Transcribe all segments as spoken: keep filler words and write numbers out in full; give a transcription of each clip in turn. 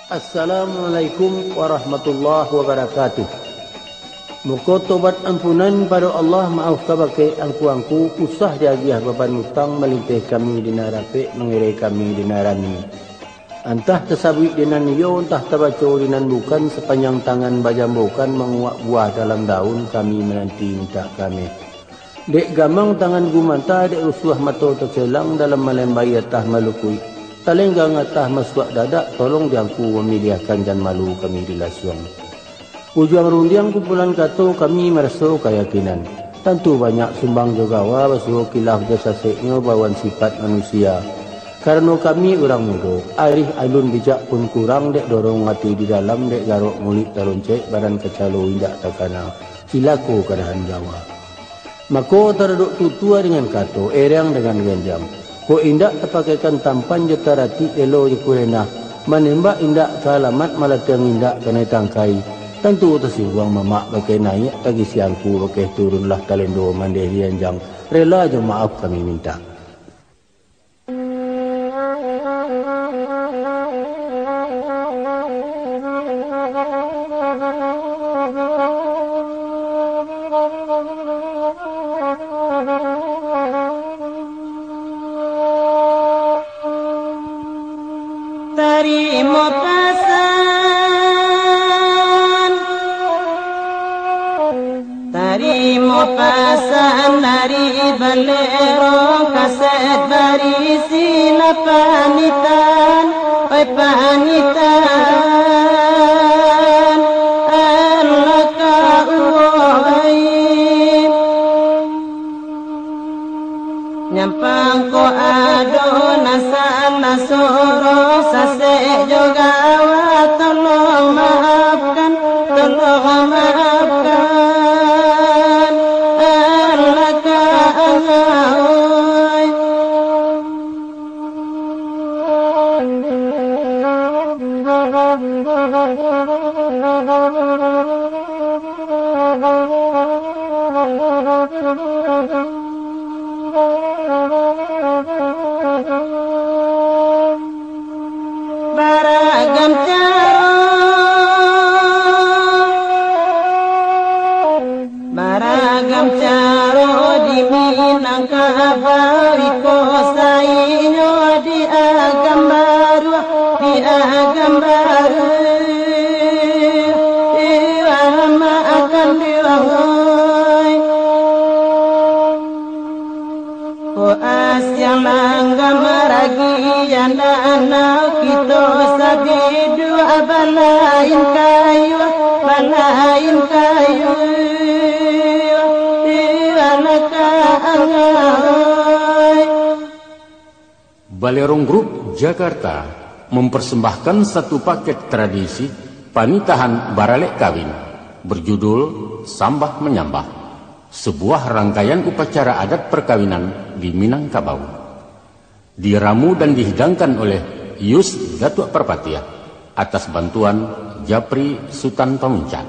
Assalamualaikum warahmatullahi wabarakatuh. Muko tobat ampunan pado Allah, maaf kabake angku-angku, usah diagiah baban utang, malinteh kami di nan rapek, mangirai kami di nan rami. Antah tasabuik di nan iyo, antah tabaco di nan bukan, sapanjang tangan bajambokan, manguak buah dalam daun, kami mananti mintak kami. Dek gamang tangan gumanta, dek rusuah mato tacelang, dalam malembai atah malukuik, talenggang atah masuak dadak, tolong di angku mamiliahkan, jan malu kami di lasuang. Ujuang rundiang kumpulan kato, kami maraso kayakinan. Tantu banyak sumbang jo gawa, basuo kilaf jo saseknyo, bawan sipat manusia. Karano kami urang mudo, arih alun bijak pun kurang, dek dorong ati di dalam, dek garok muluik taroncek, badan kacalo indak takana, cilako kadahan gawa. Mako, taradok tutua dengan kato, erang dengan ganjang. Kok indak tapakaikan tampan jo taratik, elo jo kurenah, manembak indak ka alamat, malatiang indak kanai tangkai, tantu tasingguang mamak bakeh naiak, tagisi angku bakeh turun, lah talendo mandeh di ranjang, rela jo maaf kami mintak. Tarimo pasan, tarimo pasan dari Balero, kaset barisi lah panitahan, oi panitahan, alah ka uwoi. Nyampang ko ado nan salah soro, sasek jo gawa, tolong maafkan, tolong maafkan, alah ka angau. Baragam caro, baragam caro di Minangkabau, iko sainyo di Agam Baruah, di Agam Baruah, iwah makan di wahai. Ko asiang langgam ragi, janda anau kito sabiduah, balain kayu, balain kayu, iwah ka angau. Balerong Group Jakarta mempersembahkan satu paket tradisi panitahan baralek kawin, berjudul Sambah Manyambah, sebuah rangkaian upacara adat perkawinan di Minangkabau. Diramu dan dihidangkan oleh Yus Datuak Parpatiah atas bantuan Japri Sutan Pamuncak.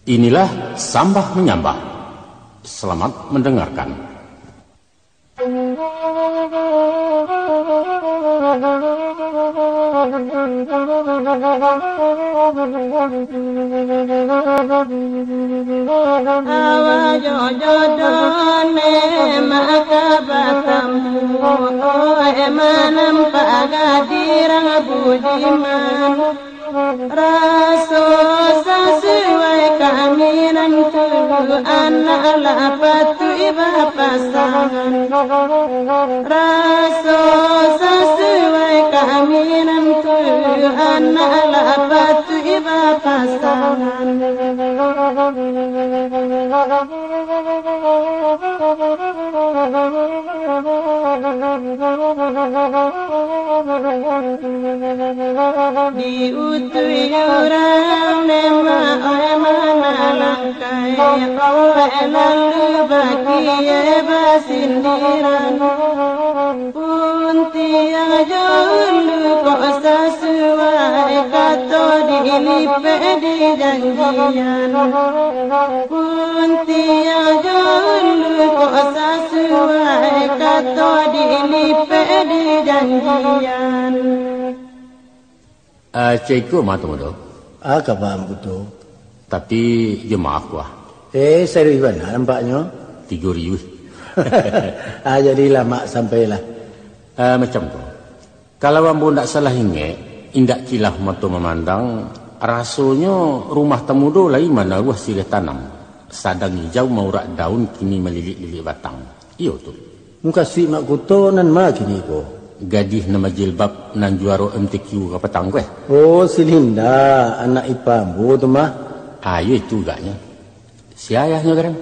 Inilah Sambah Manyambah. Selamat mendengarkan. Awa jo jodoh ne maka batamu, oe manampak gadih budiman. Raso sasuai kami nan tu, anak lah patuik bapasangan. Raso sasuai kami nan tu, anak lah patuik bapasangan. Diutuih urang ne ma, oe manalangkai, oe lalu bakie basindiran. Puntiang jo ulu kok sasuai, kato dilipek dijanjian. Puntiang jo ulu kok sasuai, Kato dilipek di janjian. Ah, ceko mah tu, Mudo. Ah, ka paham kuto. Tapi, jo maaf, Kuah. Eh, serius bana nampaknyo. Tigo riuih. Ah, jadilah, Mak, sampailah. Ah, macam ko. Kalau ambo ndak salah ingek, indak kilaf mato mamandang, rasonyo rumah Tamudo lai manaruah siriah tanam. Sadang ijau maurak daun, kini malilik-lilik batang. Iyo tu. Mukasuik Mak Kuto nan ma kini ko? Gadih nan bajilbab nan juaro M T Q kapatang ko, eh? Oh, si Linda, anak ipa ambo tu mah. Ah, iyo itu agaknyo. Sia ayahnyo garang?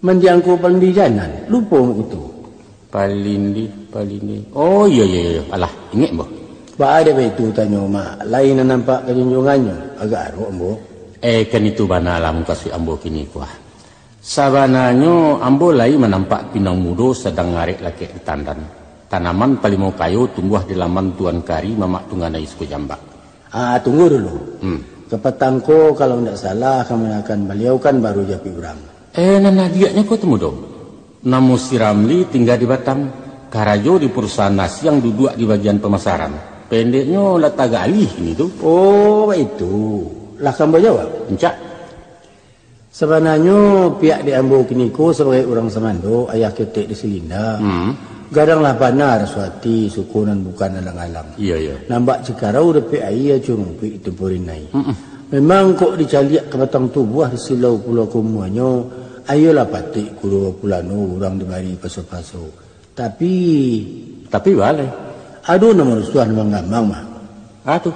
Mandiang ko Palindih Janan, lupo Mak Kuto. Palindih, Palindih. Oh, iyo, iyo, iyo. Alah, ingek ambo. Baa dek baitu tanyo, Mak? Lai nan nampak kajunjuangannyo? Agak arok ambo. Eh, kan itu bana lah mukasuik ambo kini ko, ah. Sabananyo, ambo lai manampak pinang mudo sadang ngarek lakek di tandan. Tanaman palimo kayo tumbuah di laman Tuan Kari, Mamak Tungganai Suku Jambak. Ah, tunggu dulu. Hmm. Kapatang ko, kalau indak salah, kamanakan baliau kan baru japik urang. Eh, nan adiaknyo ko tu mudo. Namo si Ramli, tingga di Batam. Karajo di parusahaan asiang, duduak di bagian pamasaran. Pendeknyo, lah tagak alih kini tu. Oh, baitu. Lah ka ambo jawab? Rancak. Sabananyo, pihak di ambo kiniko sabagai urang sumando, ayah ketek di si Linda, Hmm. gadang lah bana raso ati, suko nan bukan alang-alang. Iyo, iyo. Nan bak cikarau dapek aia, curumpuik di timpo rinai. Mm-mm. Memang kok dicaliak ka batang tubuah di silau pulo ka umuanyo, aia lah patuik kudo bapulano urang dibari paso-paso. Tapi Tapi baleh. ado nan marusuah nan manggamang, Mak. Ah, tu.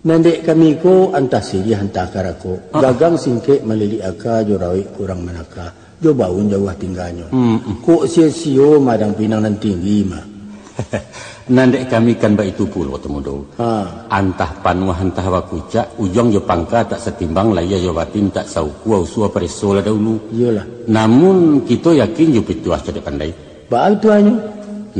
Nan dek kami ko antah siriah antah karako, Ah. gagang singkek malilik aka jo rawik kurang manaka, jo baun jauah tingganyo. Mm-mm. Kok sio-sio madang pinang nan tinggi, Mak. Nan dek kami kan baitu pulo tu mudo. Ha. Antah panuah antah bakucak, ujuang jo pangka tak satimbang, lahia jo batin tak saukua, usua pareso lah daulu. Iyolah. Namun, kito yakin jo pituah cadiak pandai. Baa pituahnyo?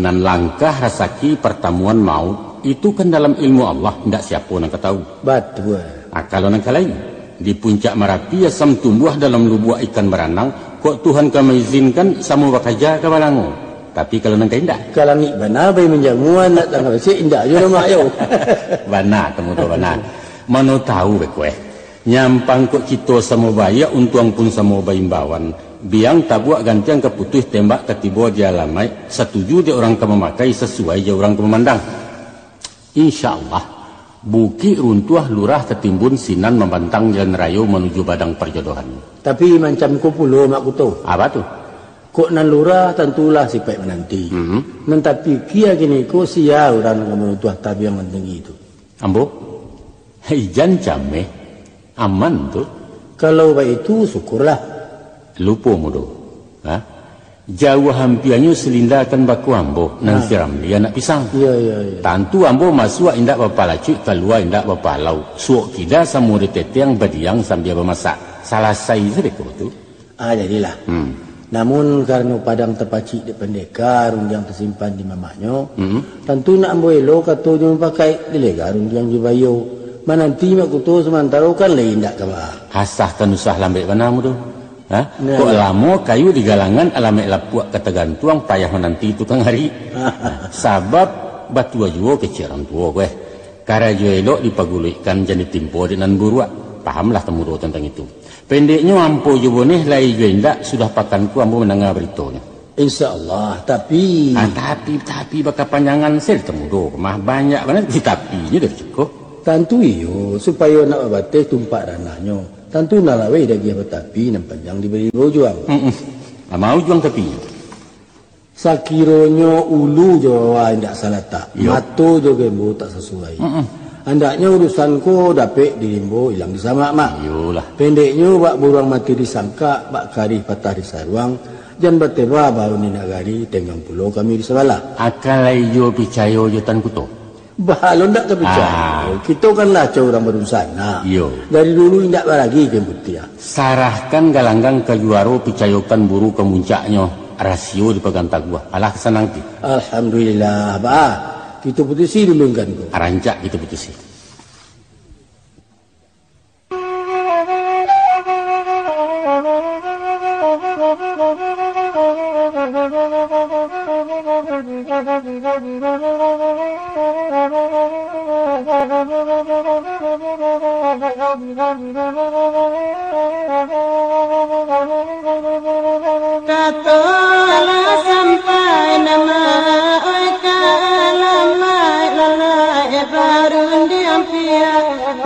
Nan langkah rasaki partamuan maut, itu kan dalam ilmu Allah, indak siapo nan ka tahu. Batua. Ah, kalau nan ka lain, di puncak Marapi asam tumbuah, dalam lubuak ikan baranang, kok Tuhan ka maizinkan samo bakaja ka balango. Tapi kalau nan ka indak? Ka langik bana bai manjamuan, nak tangah basik indak jo namak yo. Bana, tu mudo bana. Mano tahu beko eh. Nyampang kok kito samo baiak, untuang pun samo baimbauan. Biang tabuak gantiang ka putuih, tembak ka tibo di alamaik, satuju dek urang ka mamakai, sasuai jo urang ka mamandang. Insya Allah, bukik runtuah lurah tatimbun, sinan mambantang jalan rayo manuju badang parjodohan. Tapi mancam ko pulo, Mak Kuto. Apa tu? Kok nan lurah tantulah sipaik mananti. Mhm. Nan tapikia kini ko sia urang nan ka maruntuah tabiang nan tinggi tu. Ambo? Ijan cameh. Aman tu. Kalau baitu, syukurlah. Lupo mudo. Ha? Jauah ampianyo si Linda kan bako ambo, nan Ha. si Ramli anak pisang. Iyo, iyo, iyo. Tantu ambo masuak indak bapalacuik, kalua indak bapalau. Suok kida samo di teteng, badiang sambia bamasak. Salasai sadeko tu. Ah, jadilah. Hmm. Namun, karano padang tapacik dek pandeka, rundiang tasimpan di mamaknyo, Hmm. tantu nak ambo elo kato jo mupakaik, dilega rundiang jo bayo. Mananti Mak Kuto samantaro kan lai indak ka baa. Hasahkan usah lambek bana mudo. Ha? Nah, Kok ya. lamo kayu di galangan, alamaik lapuak ka tagantuang, payah mananti tukang ari. Sabab batua juo kecek urang tuo ko eh. Karajo elok dipaguluikkan, jan ditimpo dek nan buruak. Pahamlah tu mudo tantang itu. Pendeknyo, ampo jo boneh, lai jo indak, sudah pakan ko ambo mandanga baritonyo. Insya Allah, tapi Ah, tapi, tapi bakapanjangan se tu mudo ko mah, banyak bana tapi-tapinyo dari ciko. Tantu iyo, supayo nak babateh tumpak ranahnyo. Tantu nan laweh diagiah batapi, nan panjang dibari baujuang. Mm-mm. Ah, ma ujuang tapinyo? Sakironyo ulu jo wawa indak salatak, Iyo. mato jo gembo tak sasuai. Mm-mm. Andaknyo urusan ko dapek dirimbo, ilang disamak, Mak. Iyolah. Pendeknyo, bak buruang mati di sangkak, bak karih patah di saruang, jan bateba baun di nagari, tenggang pulo kami di sabalah. Akan lai jo picayo jo Tan Kuto? Bah, lo ndak tapicayo. Ah. Kito kan lah cak urang badunsanak. Iyo. Dari dulu indak baragi kain putiah. Sarahkan galanggang ka juaro, picayokan buru ka muncaknyo, rasio dipagang taguah. Alah ka sanang ti. Alhamdulillah, bah. Kito putusi dulu kan ko. Rancak kito putusi.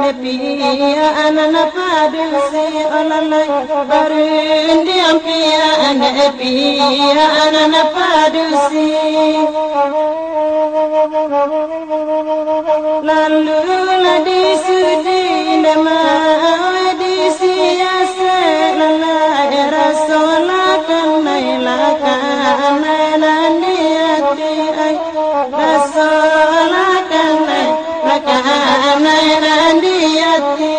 Pia anak padusi, olalai, barundiang pia anak pia anak padusi. Lalu lah disudi nama disiasek, lalai raso lah kanai, lah kanai nan di ati ai. Raso lah kanai, lah kanai nan di ati.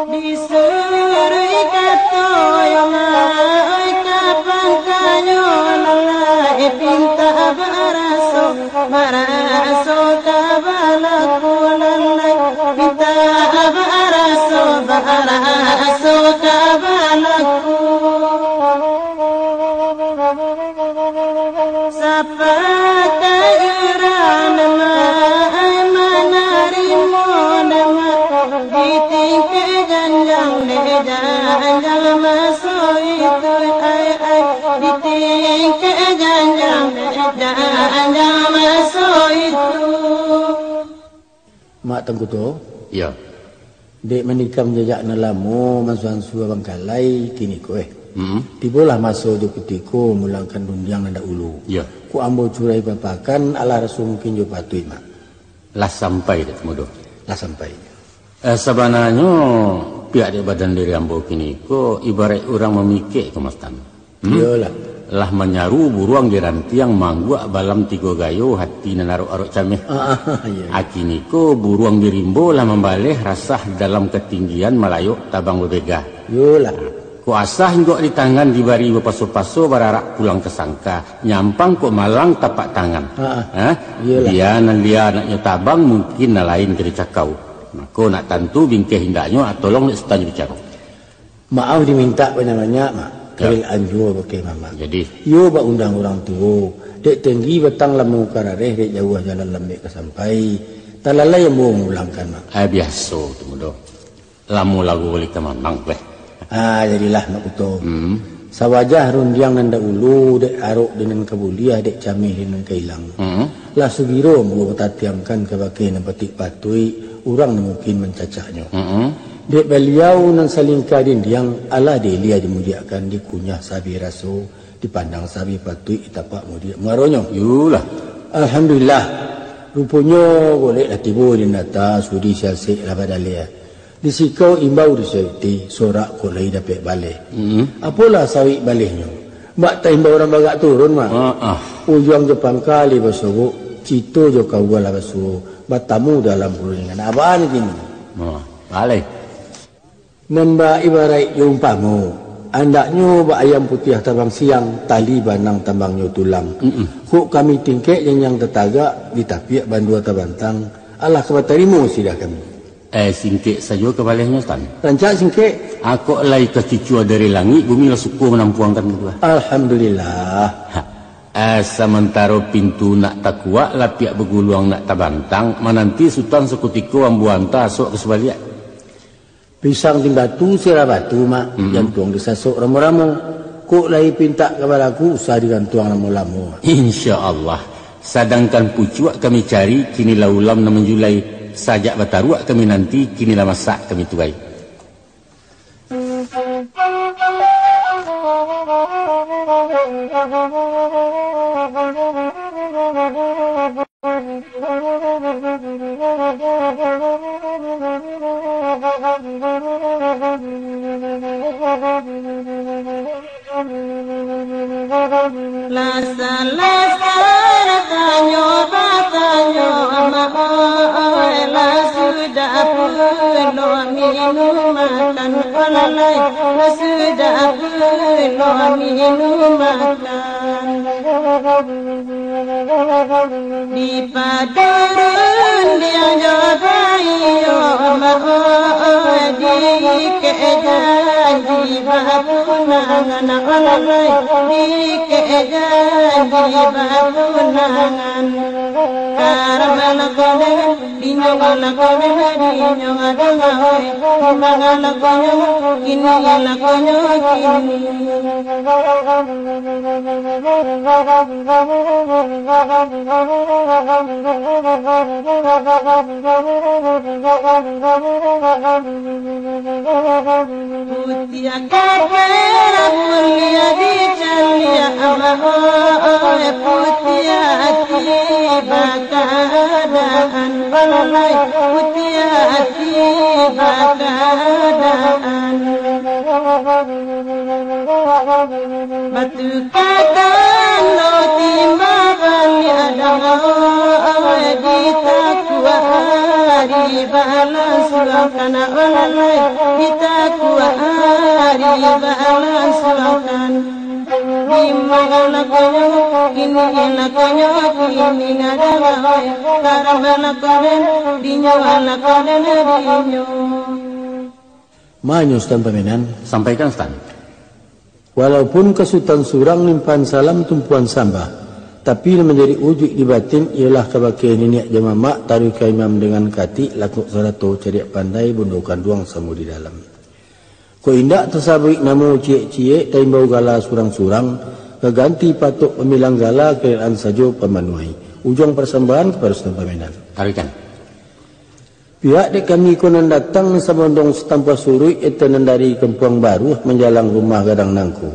Disuruh kato yo ma, oi, ka pangkanyo, lalai pinta baraso, baraso ka balaku, lalai pinta baraso, baraso ka balaku. Sapakai urang dama, ai manarimo dama, di tingkek janjang dek janjang maso itu, ai, ai, di tingkek janjang dek janjang maso itu. Mak Tangkuto? Iyo. Dek manikam jajak nan lamo, mansuansua bangkalai, kini ko, eh. Hmm. Tibolah maso jo kutiko mulangkan rundiang nan dahulu. Iyo. Kok ambo curai papakan, alah raso mungkin jo patuik, Mak. Lah sampai, Dek Tumudo? Lah sampai. Eh, sabananyo, pihak dek badan diri ambo kini ko, ibaraik urang mamikek ka matan. Hmm? Iyolah. Lah manyaru buruang di rantiang, mangguak balam tigo gayo, hati nan arok-arok cameh. Ah, ah, iyo, iyo. Kini ko buruang di rimbo lah mambaleh, rasah dalam katinggian, malayok tabang babega. Iyolah. Kok asa inggok di tangan, dibari bapaso-paso, bararak pulang ka sangka, nyampang kok malang tapak tangan. Ah, ah. Hah? Iyolah. Bia nan lia anaknyo tabang, mungkin nan lain ka dicakau. Mako nak tantu bingkeh indaknyo, ah, tolong dek Sutan jo bicaro. Maaf dimintak banyak-banyak, Mak. Yo. Karil anjua bakeh mamak. Jadi? Iyo bak undang urang tuo. Dek tenggi batang lamo ka rareh, dek jauah jalan lambek ka sampai. Talalai ambo mangulangkan, Mak. Ah, biaso tu, Mudo. Lamo lagu bali ka mamang, weh. Ah, jadilah, Mak Kuto. Hmm. Sawajah rundiang nan dahulu, dek arok di nan ka buliah, dek cameh di nan ka ilang. Hmm. Lah sugiro ambo batatiangkan kabake nan patik patuik, urang nan mungkin mancacaknyo. Mm-mm. Dek baliau nan salingka dindiang, alah diilia dimudiakkan, dikunyah sabih raso, dipandang sabih patuik, ditapak mudiak muaronyo. Yulah. Alhamdulillah, ruponyo golek lah tibo di nata, sudi siasek lah badaleh. Disikau imbau disawikti, sorak kok lai dapek baleh. Mm-mm. Apolah sawik balehnyo? Bak taimbau urang bagak turun, Mak. Ah, ah. Ujuang jo pangka lai basobok, cito jo kaua lah basuo, batamu dalam parulingan. Abaan kini? Ah, baleh. Nan baibaraik jo umpamo, andaknyo bak ayam putiah tabang siang, tali banang tambangnyo tulang. Mm-mm. Kok kami tingkek janjang tatagak, di tapiak bandua tabantang, alah ka batarimo sidah kami. Eh, singkek sajo ka balehnyo, Sutan. Rancak singkek. Ah, kok lai ka cucua dari langik, bumi lah suko manampuangkan gitu, ah. Alhamdulillah. Ha. Eh, samantaro pintu nak takuak, lapiak baguluang nak tabantang, mananti Sutan sakutiko ambo anta asok ka subaliak. Pisang timbatu sirah batu, Mak, mm-mm, jantuang disasok ramo-ramo. Kok lai pintak ka balaku, usah digantuang lamo-lamo. Insya Allah. Sadangkan pucuak kami cari, kini lah ulam nan manjulai. Sajak bataruak kami nanti, kini lah masak kami tuai. Lasa-lasa tanyo batanyo, Amak, oi, lah sudah pulo minum makan, olalai, lah sudah pulo minum makan. Dipadurun diang jo baiyo, Amak, oi, dikek janji bapunangan, olalai, dikek janji bapunangan. Karamalah koden, dinyo bala koden, dinyo ada ngawai. Dimanggalah konyo, kini lah konyo kini. Putiah kapela kuliah dicaliak, amak, oh, oh, putiah ati bakaadaan, balai putiah ati bakaadaan. Batu Katan lo timba baliak danga, oh, oh, ditakuak ari balansuangkan, oh, lai, ditakuak ari balansuangkan. Dimanggalah konyo, kini lah konyo, kini ada ngawai. Karamalah koden, dinyo bala koden, dinyo. Manyo Sutan Pamenan. Sampaikan, Sutan. Walaupun ka Sutan surang limpahan salam tumpuan sambah, tapi nan manjadi ujuik di batin iyolah kabake niniak jo mamak, taruih ka imam dengan katik, lakuk sarato cadiak pandai bundo kanduang samo di dalam. Kok indak tasabuik namo ciek-ciek, taimbau gala surang-surang, gaganti patok pamilang gala, karelaan sajo pamanuahi. Ujuang parsambahan kapado Sutan Pamenan. Taruihkan. Pihak dek kami ko nan datang nan sabondong satampuah suruik, eto nan dari Kampuang Baruah manjalang rumah gadang nangko,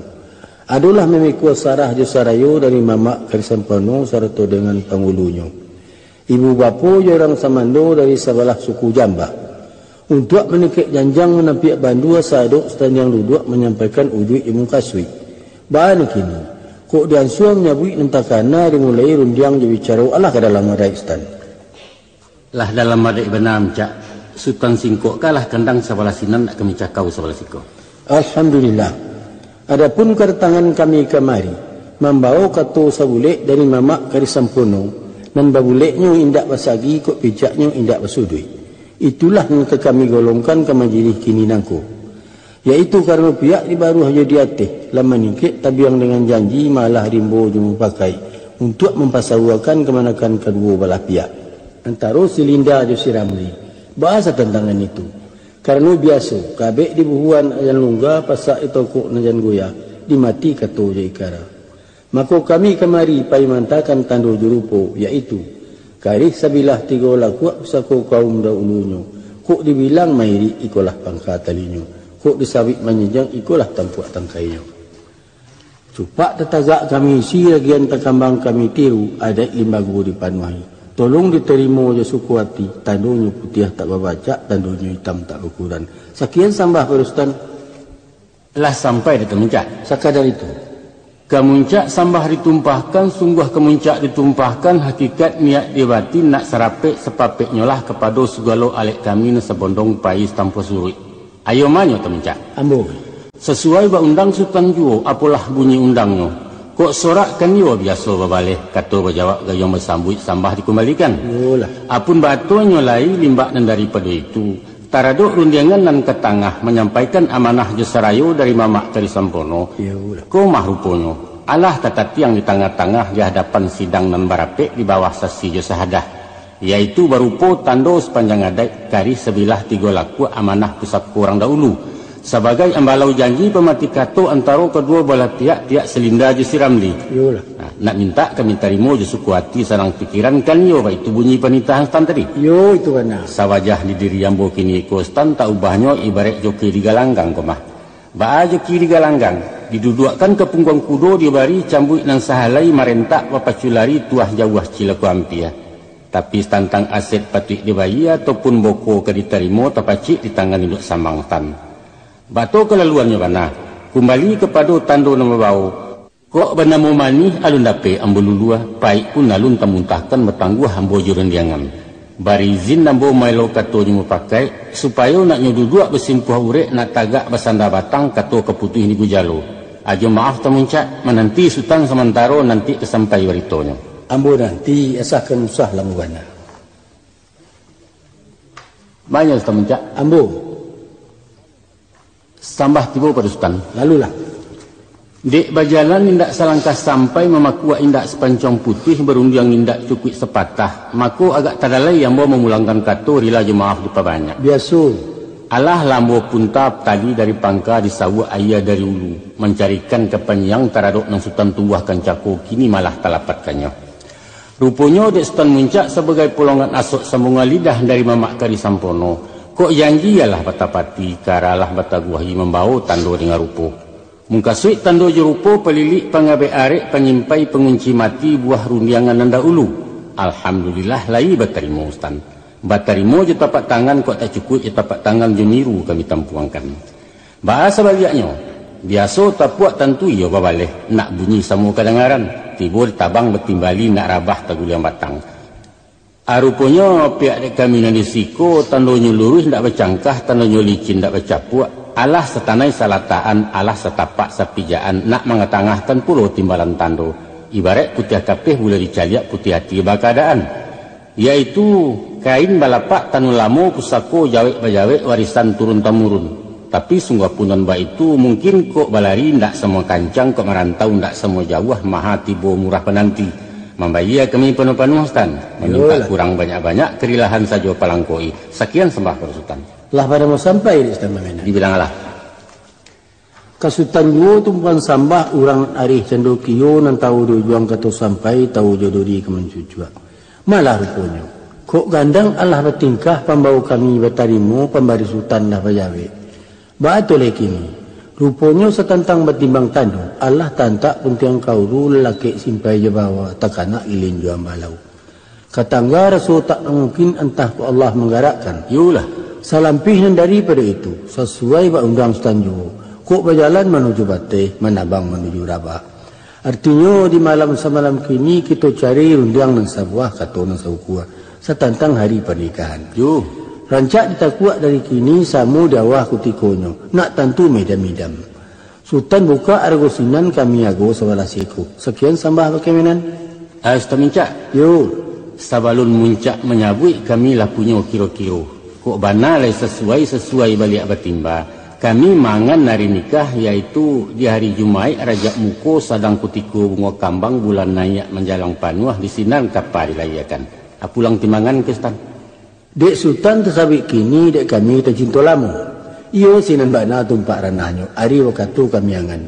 adolah mamikua sarah jo sarayo dari mamak Karisampono sarato dengan pangulunyo, ibu bapo jo urang samando dari sabalah suku Jambah, untuak maningkek janjang manampiak bandua, sadok satandiang duduak manyampaikan ujuik jo mukasuik. Baa nan kini, kok diansua manyabuik nan takana, dimulai rundiang jo bicaro, alah ka dalam adaik, Sutan. Lah dalam adaik bana, Muncak. Sutan singkok ka lah kandang sabalah sinan, nak kami cakau sabalah siko. Alhamdulillah. Adapun kadatangan kami kamari, mambawo kato sabulek dari mamak Karisampono, nan babuleknyo indak basagi, kok picaknyo indak basuduik. Itulah nan ka kami golongkan ka majilih kini nangko, yaitu karano pihak di baruah jo di ateh lah maningkek tabiang dengan janji, malah rimbo jo mupakaik untuak mampasawuakan kamanakan kaduo balah pihak, antaro si Linda jo si Ramli. Baa satantangan itu? Karano biaso, kabek dibuhuan nan jan lungga, pasak ditokok nan jan goyah, dimati kato jo ikara. Mako kami kamari pai maantakan tando jo rupo, yaitu, karih sabilah tigo lakuak pusako kaum dahulunyo, kok dibilang mairik ikolah pangka talinyo, kok disawik manjinjiang ikolah tampuak tangkainyo. Cupak tatagak kami isi, ragian takambang kami tiru, adaik limbago dipanuahi. Tolong ditarimo jo suko ati, tandonyo putiah tak babacak, tandonyo itam tak bakuran. Sakian sambah, Pak Rustan. Lah sampai di Tamuncak. Sakadar itu. Ka muncak sambah ditumpahkan, sungguah ka muncak ditumpahkan, hakikat niat di batin nak sarapek sapapeknyolah kapado sagalo alek kami nan sabondong pai satampuah suruik. Ayo manyo Tamuncak. Ambo. Sasuai ba undang Sutan juo, apolah bunyi undangnyo. Kok sorak kan iyo biaso babaleh, kato bajawab gayuang basambuik sambah dikumbalikan. Iyolah. Apun batonyo lai limbak nan daripado itu, taradok rundiangan nan ka tangah manyampaikan amanah jo sarayo dari Mamak Kari Sampono. Iyolah. Ko mah ruponyo, alah tatatiang di tangah-tangah di hadapan sidang nan barapek di bawah sasi jo sahadah, yaitu barupo tando sapanjang adaik, karih sabilah tigo lakuak amanah pusako urang dahulu, sabagai ambalau janji pamati kato antaro kaduo balah pihak, pihak si Linda jo si Ramli. Iyolah. Nah, nak mintak kami tarimo jo suko ati sanang pikiran kan iyo, baitu bunyi panitahan Sutan tadi. Iyo, itu bana. Sawajah di diri ambo kini ko Sutan, tak ubahnyo ibaraik joki di galanggang ko mah. Baa joki di galanggang, diduduakkan ka pungguang kudo, dibari cambuik nan sahalai, marentak bapacu lari, tuah jauah cilako ampia. Tapi satantang aset patuik dibayia, ataupun boko ka ditarimo, tapacik di tangan induak samang Sutan. Bato kalaluannyo bana, kumbali kapado tando nan babawo. Kok banamo manih alun dapek ambo lulua, paik pun alun tamuntahkan, batangguah ambo jo rundiangan. Bari izin ambo maelo kato jo mupakaik, supayo nak nyo duduak basimpuah urek, nak tagak basanda batang, kato ka putuih di gujalo. Ajo maaf Tamuncak, mananti Sutan samantaro, nanti ka sampai baritonyo. Ambo nanti, asa kan usah lamo bana. Banyak Tamuncak. Ambo. Sambah tibo pado Sutan. Lalulah. Dek bajalan indak salangkah sampai, mamakuak indak sapancuang putuih, barundiang indak cukuik sapatah, mako agak tadalai ambo mamulangkan kato, rila jo maaf dipabanyak. Biaso. Alah lah ambo punta tali dari pangka, disauak aia dari ulu, mancarikan kapanjang taradok nan Sutan tumbuahkan cako, kini malah talapatkannyo. Ruponyo dek Sutan Muncak sabagai polongan asok sambungan lidah dari mamak ka disampono, kok janji alah batapati, kara alah bataguahi, mambawo tando dengan rupo. Mukasuik tando jo rupo, palilik pangabek arek, panyimpai pangunci mati, buah rundiangan nan dahulu. Alhamdulillah, lai batarimo, Sutan. Batarimo jo tapak tangan, kok tak cukuik jo tapak tangan, jo niru kami tampuangkan. Baa sabaliaknyo, biaso tapuak tantu iyo babaleh, nak bunyi samo kadangaran, tibo di tabang batimbali, nak rabah taguliang batang. A, ruponyo pihak dek kami nan di siko, tandonyo luruih ndak bacangkah, tandonyo licin ndak bacapuak, alah satanai salatakan, alah satapak sapijaan, nak mangatangahkan pulo timbalan tando, ibaraik putiah kapeh buliah dicaliak, putiah ati bakaadaan, yaitu kain balapak tanuah lamo, pusako jawek bajawek, warisan turun tamurun. Tapi sungguah pun nan baitu, mungkin kok balari ndak samo kancang, kok marantau ndak samo jauah, maha tibo murah pananti. Mambayia kami panuah-panuah, Sutan, mamintak Iyolah. kurang banyak-banyak, karilahan sajo palangkoi. Sakian sambah ka Sutan. Lah pado mau sampai di Sutan Mamenan. Dibilang alah. Ka Sutan juo tumpuan sambah, urang arih cando kio, nan tahu di ujuang kato sampai, tahu jo duri ka mancucuak. Malah ruponyo, kok gandang alah batingkah, pambawo kami batarimo, pambari Sutan lah bajawek. Baa tu lai kini? Ruponyo satantang batimbang tando, alah tantak puntiang kaulu, lalakek simpai jo bawa, takanak lilin jo ambalau. Katangga raso tak mungkin, antah kok Allah manggarakkan. Iyolah. Salampih nan daripado itu, sasuai bak undang Sutan juo, kok bajalan manuju bateh, manabang manuju rabah. Artinyo, di malam samalam kini, kito cari rundiang nan sabuah, kato nan saukua, satantang hari panikahan. Yo. Rancak ditakuak dari kini, samo di awah kutikonyo, nak tantu midam-midam. Sutan bukak arago sinan, kami ago sabalah siko. Sakian sambah bakeh Mamenan. Ah, Sutan Muncak. Yo. Sabalun Muncak manyabuik, kami lah punyo kiro-kiro. Kok bana lai sasuai-sasuai baliak batimba, kami mangan ari nikah, yaitu di hari Jumaik Rajab Muko, sadang kutiko bungo kambang, bulan naiak manjalang panuah, di sinan kapa dilayiakan. Ah, pulang timbangan ka Sutan. Dek Sutan tasabik kini, dek kami tacinto lamo. Iyo sinan bana tumpak ranahnyo, ari wakatu kami angan.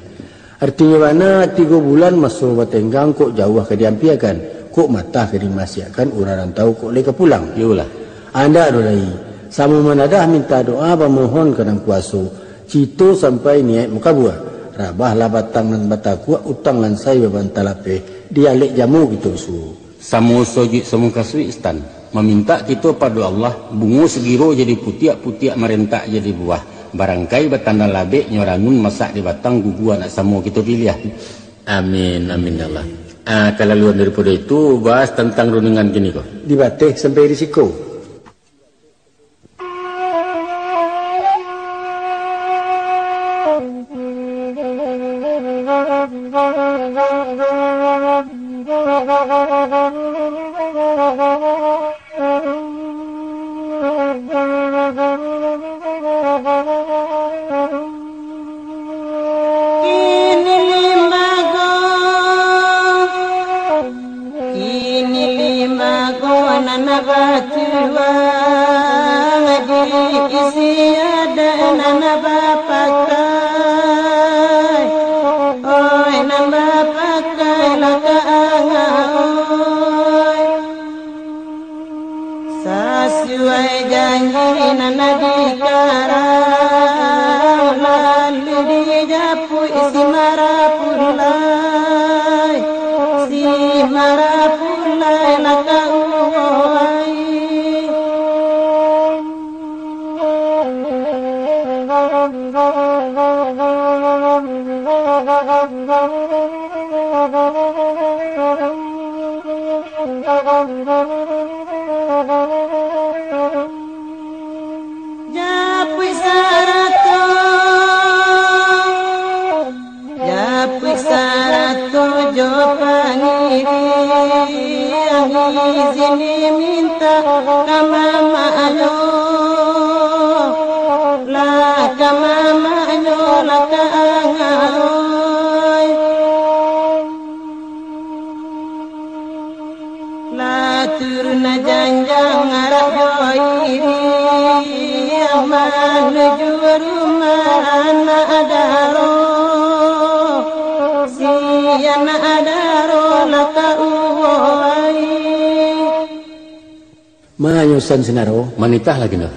Artinyo bana, tigo bulan maso batenggang, kok jauah ka diampiakan, kok matah ka dimasiakkan, urang rantau kok lai ka pulang. Iyolah. Andak doh lai, samo manadah minta doa, bamohon ka Nan Kuaso, cito sampai niaik makabua. Rabahlah batang nan batakuak, utang lansai babanta lapeh, di alek jamu kito basuo. Samo sojuik samo kasuik, Sutan. Mamintak kito pado Allah, bungo sagiro jadi putiak, putiak marentak jadi buah. Barangkai batanda labek, nyo ranun masak di batang, gugua nak samo kito piliah. Amin, amin ya Allah. Ah, kalaluan daripado itu, bahas tantang rundiangan kini ko. Di bateh sampai di siko. Kini limbago, kini limbago nan batua, diisi adat nan bapakai, oi, nan bapakai lah ka angah, oi. Sasuai janji nan dikarang, lalu dijapuik si marapulai, si marapulai lah ka uwai. Japuik sarato, japuik sarato jo pangiriang, izin diminta ka mamaknyo, lah ka mamaknyo, lah ka angah, oi. Turun janjang arak jo iri, manuju rumah anak daro. Si anak daro lah ka uwai. Manyo Sutan Sinaro, manitah lagi nyo.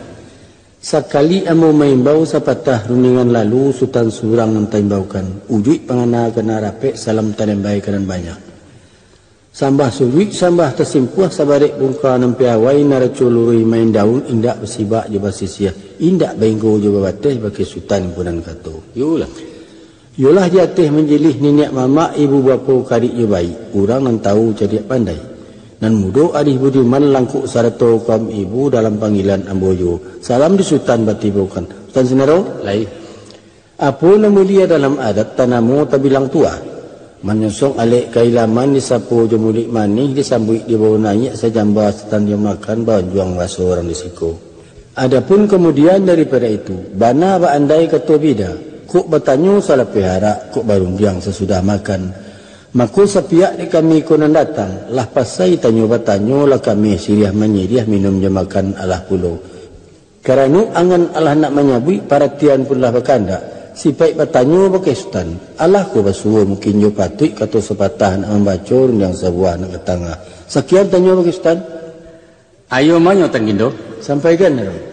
Sakali ambo maimbau sapatah rundiangan lalu, Sutan surang nan taimbaukan. Ujuik pangana ka nan rapek, salam talembai ka nan banyak. Sambah sujuik, sambah tasimpuah, sabarek bungka nan piawai, naraco luruih main daun, indak basibak jo basisiah, indak bainggo jo babateh, bakeh Sutan ko nan kato. Iyolah. Iyolah di ateh manjilih niniak mamak, ibu bapo karik jo baik, urang nan tahu cadiak pandai. Nan mudo arih budiman, langkok sarato kaum ibu, dalam panggilan ambo juo. Salam di Sutan batibokan. Sutan Sinaro? Lai. Apo nan mulia dalam adat, tanamo tabilang tua. Manyosong alek kailaman, disapo jo mulik manih, disambuik dibawo naiak, sajamba Sutan jo makan, baanjuang raso urang di siko. Adapun kamudian daripado itu, bana baandai kato bida, kok batanyo salapeh arak, kok barundiang sasudah makan. Mako sapiak dek kami ko nan datang, lah pasai tanyo batanyo, lah kami siriah manyiriah, minum jo makan alah pulo. Karano angan alah nak manyabuik, paratian pun lah bakandak, sipaik batanyo bakeh Sutan, alah ko basuo mungkin jo patuik, kato sapatah nak mambaco, rundiang sabuah nak ka tangah. Sakian tanyo bakeh Sutan. Ayo manyo Tan Gindo. Sampaikan, Raden.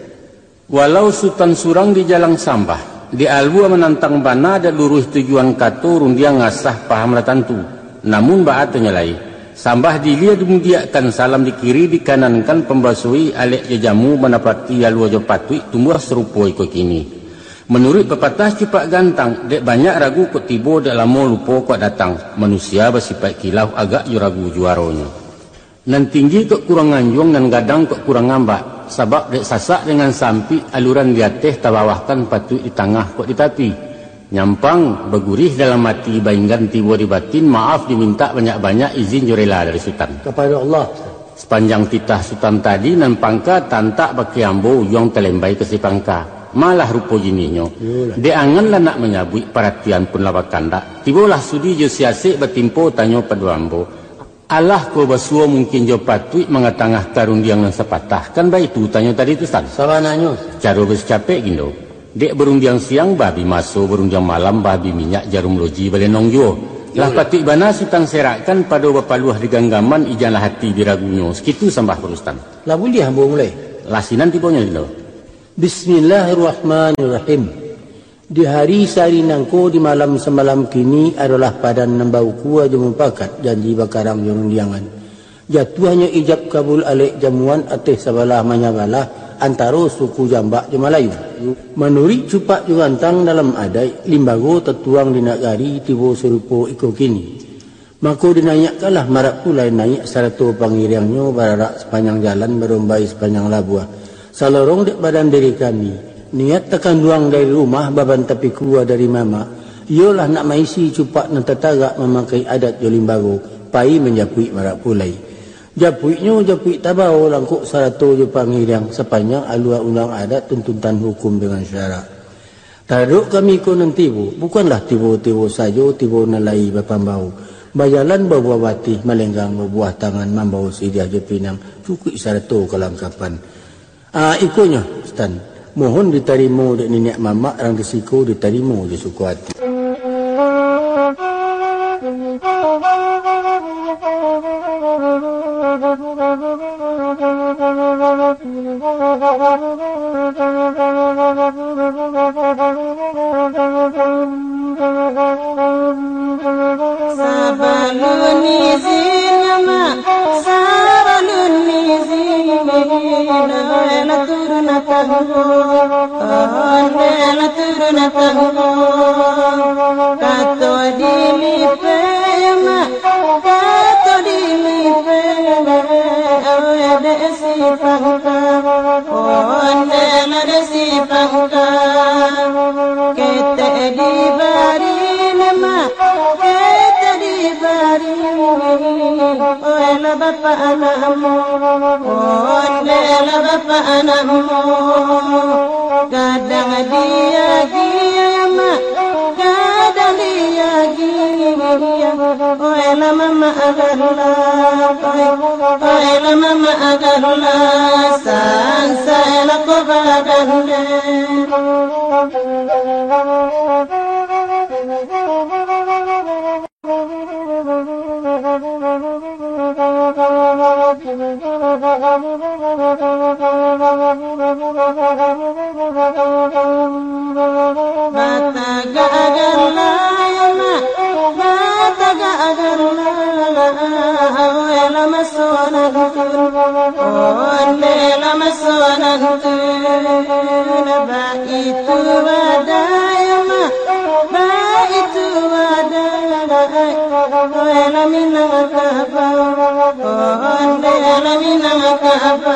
Walau Sutan surang di jalang sambah, di alua manantang bana, dek luruih tujuan kato, rundiang ngasah paham lah tantu. Namun baa tanyo lai, sambah di ilia dimudiakkan, salam di kiri dikanankan, pambasoi alek jo jamu, manapati alua jo patuik, tumbuah sarupo iko kini. Manuruik papatah cupak gantang, dek banyak ragu kok tibo, dek lamo lupo kok datang. Manusia basipaik kilau, agak jo ragu juaronyo. Nan tinggi kok kurang anjuang, nan gadang kok kurang ambak, sabab dek sasak dengan sampik, aluran di ateh tabawahkan, patuik di tangah kok di tapi. Nyampang, bagurih dalam ati, bainggan tibo di batin, maaf dimintak banyak-banyak, izin jo rela dari Sutan. Kapado Allah. Sapanjang titah Sutan tadi, nan pangka tantak bakeh ambo, ujuang talembai ka sipangka. Malah rupo jinihnyo. Iyolah. Dek angan lah nak manyabuik, paratian pun lah bakandak. Tibolah sudi jo siasek, batimpo tanyo pado ambo. Alah ko basuo mungkin jo patuik, mangatangahkan rundiang nan sapatah. Kan baitu tanyo tadi tu, Sutan? Sabananyo. Caro basicapek, Gindo. Dek barundiang siang babi maso, barundiang malam babi minyak, jarum loji balenong juo. Lah patuik bana Sutan serakkan, pado bapaluah di ganggaman, ijanlah ati biragunyo. Sakitu sambah pado Sutan. Lah buliah ambo mulai? Lah sinan tibonyo, Gindo. Bismillahirrahmanirrahim. Di hari sahari nangko, di malam samalam kini, adolah padan nan baukua jo mupakat, janji bakarang jo rundiangan. Jatuahnyo ijab kabul alek jamuan, ateh sabalah manyabalah, antaro suku Jambak jo Malayu. Manuruik cupak jo gantang dalam adaik, limbago tatuang di nagari, tibo sarupo iko kini. Mako dinaiakkanlah marak pulai, naiak sarato pangiriangnyo, bararak sapanjang jalan, barombai sapanjang labuah. Salorong dek badan diri kami, niat takanduang dari rumah, baban tapikua dari mamak, iyolah nak maisi cupak nan tatagak, mamakai adat jo limbago, pai manjapuik marak pulai. Japuiknyo japuik tabao, langkok sarato jo pangiriang, sapanjang alua undang adat, tuntutan hukum dengan syarak. Taradok kami ko nan tibo, bukanlah tibo-tibo sajo, tibo nan lai bapambao. Bajalan babuah batih, malenggang babuah tangan, mambawo siriah jo pinang, cukuik sarato kalangkapan. Ah, ikonyo, Sutan. Mohon ditarimo dek niniak mamak, rang di siko ditarimo jo suko ati. Sabalun izin, Mak, sabalun izin, lah turun tanggo, ondeh lah turun tanggo. Kato di lipe, Mak, kato di lipe, ondeh si pangka, ondeh lah dek si pangka. Ketek dibari, Mak, ketek dibari, oelah bapak anakmu, ondeh lah bapak anakmu. Gadang diagiah, Mak, gadang dia Oe lah mamak gala, oe, oe lah mamak gala, sa-, salah ko bagandeng. Batagak gala, yo mak, batagak gala, oe lah maso nantun, onde lah maso nantun, baitu bada yo mak, baitu bada, oe lah Minangkabau, onde lah Minangkabau,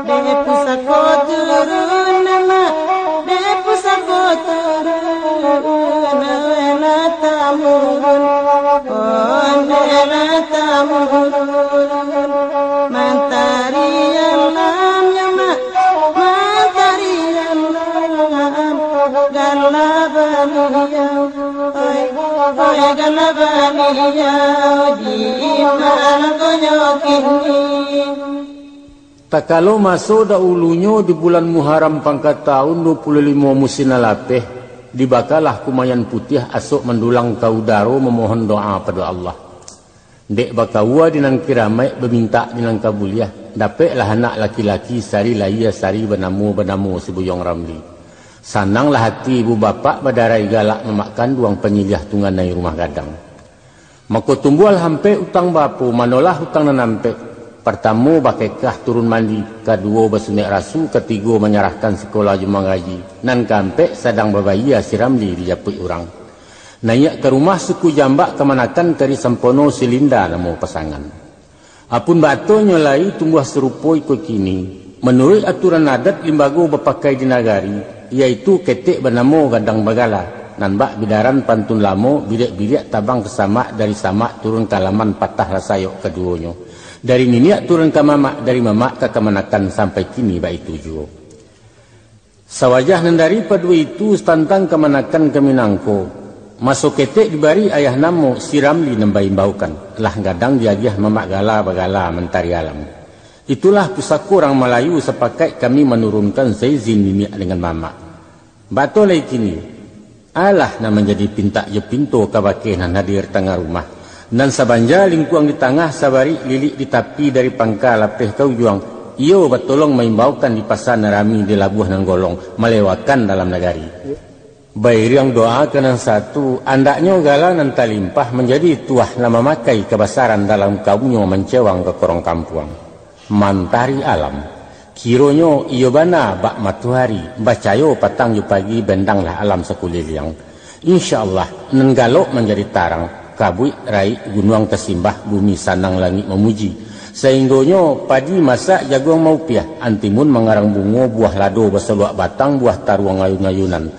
dek pusako turun, mak, dek pusako turun, oe lah tamurun, onde lah tamurun, mantari alam yo mak, mantari alam, gala baliau, oe, oe gala baliau, di ma ko nyo kini. Takalo maso dahulunyo di bulan Muharram pangka taun duo puluah limo musim nan lapeh, dibakalah kumayan putiah asok mandulang ka udaro mamohon doa pado Allah. Dek bakaua di nan kiramaik, bamintak di nan kabuliah, dapeklah anak laki-laki sari lahia sari banamo, banamo si Buyuang Ramli. Sananglah ati ibu bapak badarai galak mamak kanduang panyiliah tunganai rumah gadang. Mako tumbuahlah ampek utang baapo, manolah utang nan ampek. Partamo bakekah turun mandi, kaduo basunek rasu, katigo manyarahkan sikolah jo mangaji, nan kaampek sadang babayia si Ramli dijapuik urang. Naiak ka rumah suku Jambak kamanakan Kari Sampono si Linda namo pasangan. Apun baatonyo lai tumbuah sarupo iko kini. Manuruik aturan adat limbago bapakai di nagari, yaitu ketek banamo gadang bagala, nan bak bidaran pantun lamo, biliak-biliak tabang ka samak, dari samak turun ka alaman, patahlah sayok kaduonyo. Dari niniak turun ka mamak, dari mamak ka kamanakan sampai kini baitu juo. Sawajah nan daripado itu, satantang kamanakan kami nangko, maso ketek dibari ayah namo si Ramli nan baimbaukan, lah gadang diagiah mamak gala bagala mantari alam. Itulah pusako urang Malayu, sapakaik kami manurunkan saizin niniak dengan mamak. Batua lai kini, alah nan manjadi pintak jo pinto kabake nan hadir tangah rumah. Nan sabanja lingkuang di tangah, sabarik lilik di tapi, dari pangka lapeh ka ujuang, iyo batolong maimbaukan di pasa nan rami, di labuah nan golong, malewakan dalam nagari. Bairiang doa ka nan satu, andaknyo gala nan talimpah manjadi tuah nan mamakai kabasaran dalam kaumnyo mancewang ka korong kampuang. Mantari alam. Kironyo iyo bana bak matoari, bacayo patang jo pagi, bendanglah alam sakuliliang. Insya Allah, nan galok manjadi tarang, kabuik raik gunuang tasimbah, bumi sanang langik mamuji. Sainggonyo padi masak jaguang maupiah, antimun mangarang bungo, buah lado basaluak batang, buah taruang ayun-ayunan.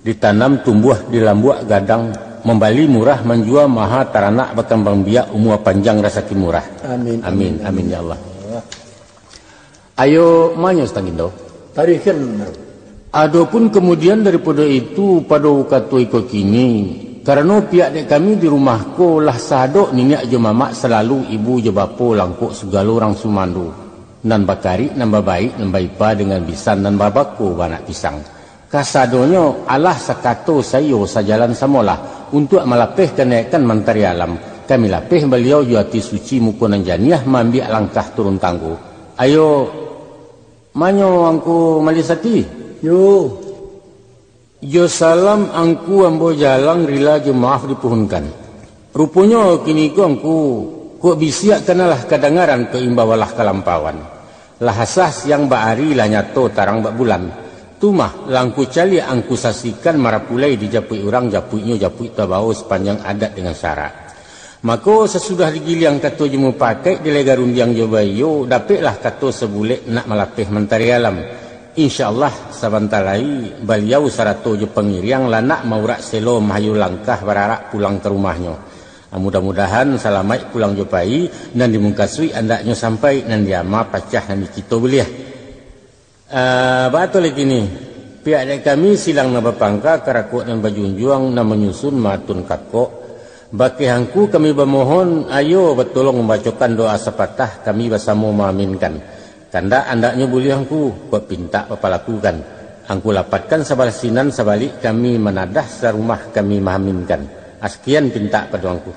Ditanam tumbuah di lambuak gadang, mambali murah, manjua maha, taranak bakambang biak, umua panjang, rasaki murah. Amin. Amin, amin, ya Allah. Ayo, manyo Sutan Gindo. Tarikan. Adopun kamudian daripado itu, pado kato iko kini, karano pihak dek kami di rumah ko lah sadok niniak jo mamak, salalu ibu jo bapo langkok sagalo urang sumando, nan bakarik, nan babaik, nan baipa dengan bisan, nan babako baanak pisang. Kasadonyo alah sakato saiyo sajalan samolah, untuak malapeh kanaikan mantari alam. Kami lapeh baliau jo ati suci, muko nan janiah, maambiak langkah turun tanggo. Ayo, manyo Angku Malisati? Yo. Jo salam Angku ambo jalang, rila jo maaf dipuhunkan. Ruponyo kini ko Angku, kok bisiak kanalah kadangaran, kok imbau alah kalampauan. Lah asah siang bak ari, lah nyato tarang bak bulan. Tu mah, lah Angku caliak, Angku saksikan, marapulai dijapuik urang, japuiknyo japuik tabao sapanjang adat dengan syarak. Mako, sasudah digiliang kato jo mupakaik, dilai garundiang jo baiyo, dapeklah kato sabulek nak malapeh mantari alam. Insya Allah, sabanta lai baliau sarato jo pangiriang lah nak maurak selo, mahayo langkah bararak pulang ka rumahnyo. Mudah-mudahan salamaik pulang jo pai, nan dimukasuik andaknyo sampai, nan diama pacah, nan dikito buliah. Ah, baa tu lai kini? Pihak dek kami silang nan bapangka, karakok nan bajunjuang, nan manyusun maatun kakok. Bakeh angku kami bamohon, ayo batolong mambacokan doa sapatah, kami basamo maaminkan. Kandak andaknyo buliah angku, kok pintak bapalakukan. Angku lapatkan sabalah sinan, sabalik kami manadah, sarumah kami maaminkan. Askian pintak pado angku.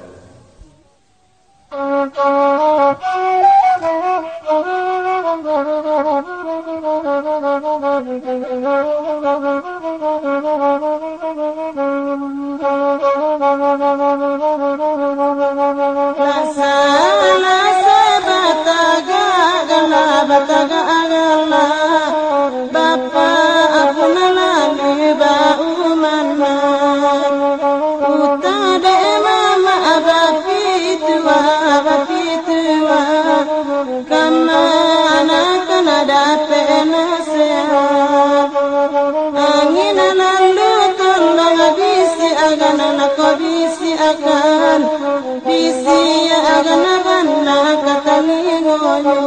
Lah salah sabatagak gala, batagak gala, Bapak pun lalu baumanah. Utang dek mamak bapitua, bapitua. Kamanakan dapek nasehat. Angin lalu tolong bisiakan, nak bisiakan, bisiakan bana ka talingonyo.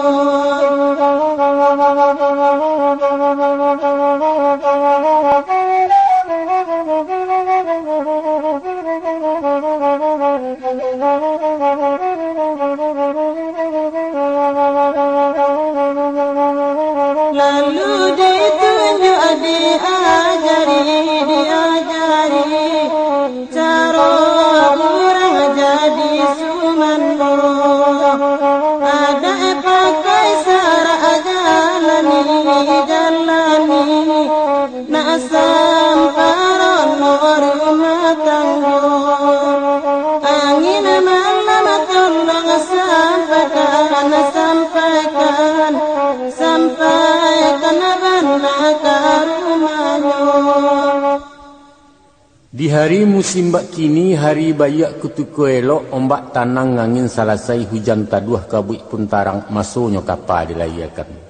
Lalu ditunjuk diajari, diajari, caro urang jadi sumando. Adat pakai sarak jalani, jalani. Nak samparono rumah tanggo. Angin malam tolong sampaikan, sampaikan, sampaikan bana ka rumahnyo. Di hari musim bak kini, hari baiak kutiko elok, ombak tanang, angin salasai, hujan taduah, kabuik pun tarang, masonyo kapa dilaiakan.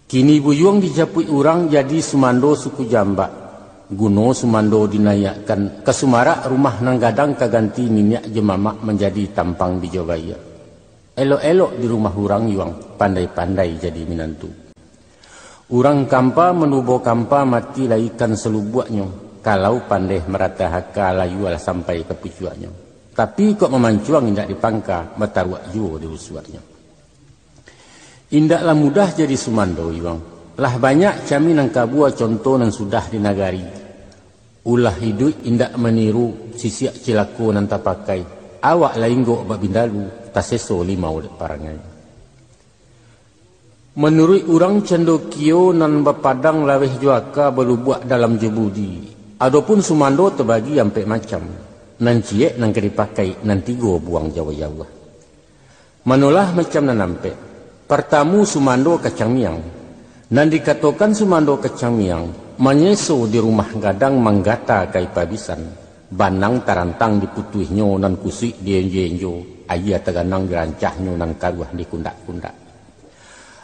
Kini buyuang dijapuik urang, jadi sumando suku jambak. Guno sumando dinaiakkan, ka sumarak rumah nan gadang, ka ganti niniak jo mamak, manjadi tampang bijo baiak. Elok-elok di rumah urang yuang, pandai-pandai jadi minantu. Urang kampa manubo kampa, mati lai ikan salubuaknyo, kalau pandai maratah aka, layualah sampai ka pucuaknyo. Tapi kok mamancuang indak dipangka, bataruak juo di rusuaknyo. Indaklah mudah jadi sumando, yuang. Lah banyak kami nan kabua, conto nan sudah di nagari. Ulah iduik indak maniru, sisiak cilako nan tapakai. Awak lah inggok bak bindalu, taseso limau dek parangai. Manuruik urang candokio, nan bapadang laweh jo aka, balubuak dalam jo budi. Adopun sumando tabagi ampek macam. Nan ciek nan ka dipakai, nan tigo buang jauah-jauah. Manolah macam nan ampek. Partamu, sumando kacang miang. Nan dikatokan sumando kacang miang, manyeso di rumah gadang, manggata ka ipa bisan, banang tarantang diputuihnyo, nan kusuik dienjo-enjo, aia taganang dirancahnyo, nan karuah dikundak-kundak.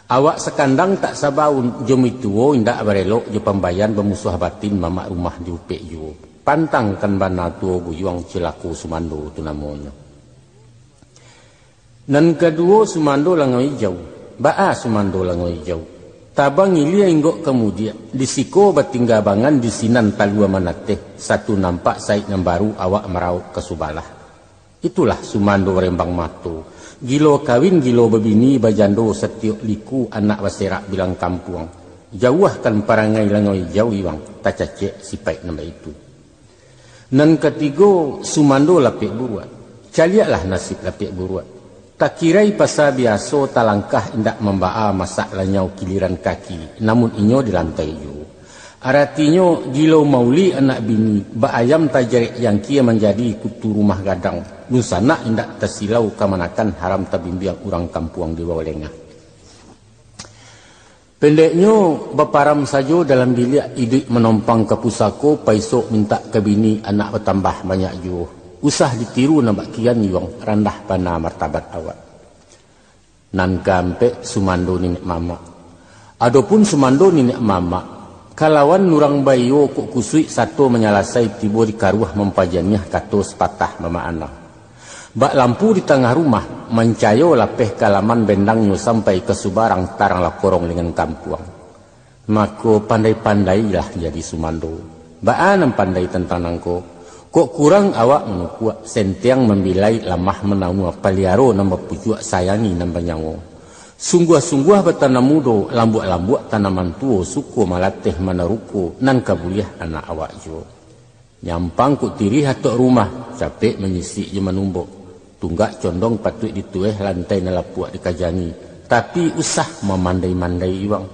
Awak sakandang tak sabaun, jo mituo indak barelok, jo pambayan bamusuah batin, mamak rumah diupek juo. Pantangkan bana tuo buyuang, cilako sumando tu namonyo. Nan kaduo, sumando langau ijau. Baa sumando langau ijau? Tabang ilia inggok ka mudiak, di siko batingga bangan, di sinan talua manateh, satu nampak saik nan baru, awak marauk ka subalah. Itulah sumando rembang mato. Gilo kawin, gilo babini, bajando satiok liku, anak baserak bilang kampuang. Jauahkan parangai langau ijau, iwang, tacacek sipaik nan baitu. Nan katigo, sumando lapek buruak. Caliaklah nasib lapek buruak. Takirai pasa biaso, talangkah indak mambaa, masak lanyau kiliran kaki, namun inyo di lantai juo. Aratinyo, gilo mauli anak bini, bak ayam tajarek jangkia, manjadi kutu rumah gadang, dunsanak indak tasilau, kamanakan haram tabimbiang, urang kampuang di bawah lengah. Pendeknyo, baparam sajo dalam biliak, iduik manompang ka pusako, paisok mintak ka bini, anak batambah banyak juo. Usah ditiru nan bak kian, yuang, randah bana martabat awak. Nan kaampek, sumando niniak mamak. Adopun sumando niniak mamak, kalawan urang baiyo kok kusuik, sato manyalasai tibo di karuah, mampajaniah kato sapatah mamak anang. Bak lampu di tangah rumah, mancayo lapeh ka laman, bendangnyo sampai ka subarang, taranglah korong dengan kampuang. Mako, pandai-pandailah jadi sumando. Baa nan pandai tantang nangko? Kok kurang awak manukuak, sentiang mambilai, lamah manamua, paliaro nan bapucuak, sayangi nan banyawo. Sungguah-sungguah batanamu do, lambuak-lambuak tanaman tuo, suko malateh manaruko, nan ka buliah anak awak juo. Nyampang kok tirih atok rumah, capek manyisik jo manumbok. Tunggak condong patuik ditueh, lantai nan lapuak dikajangi. Tapi usah mamandai-mandai iwang.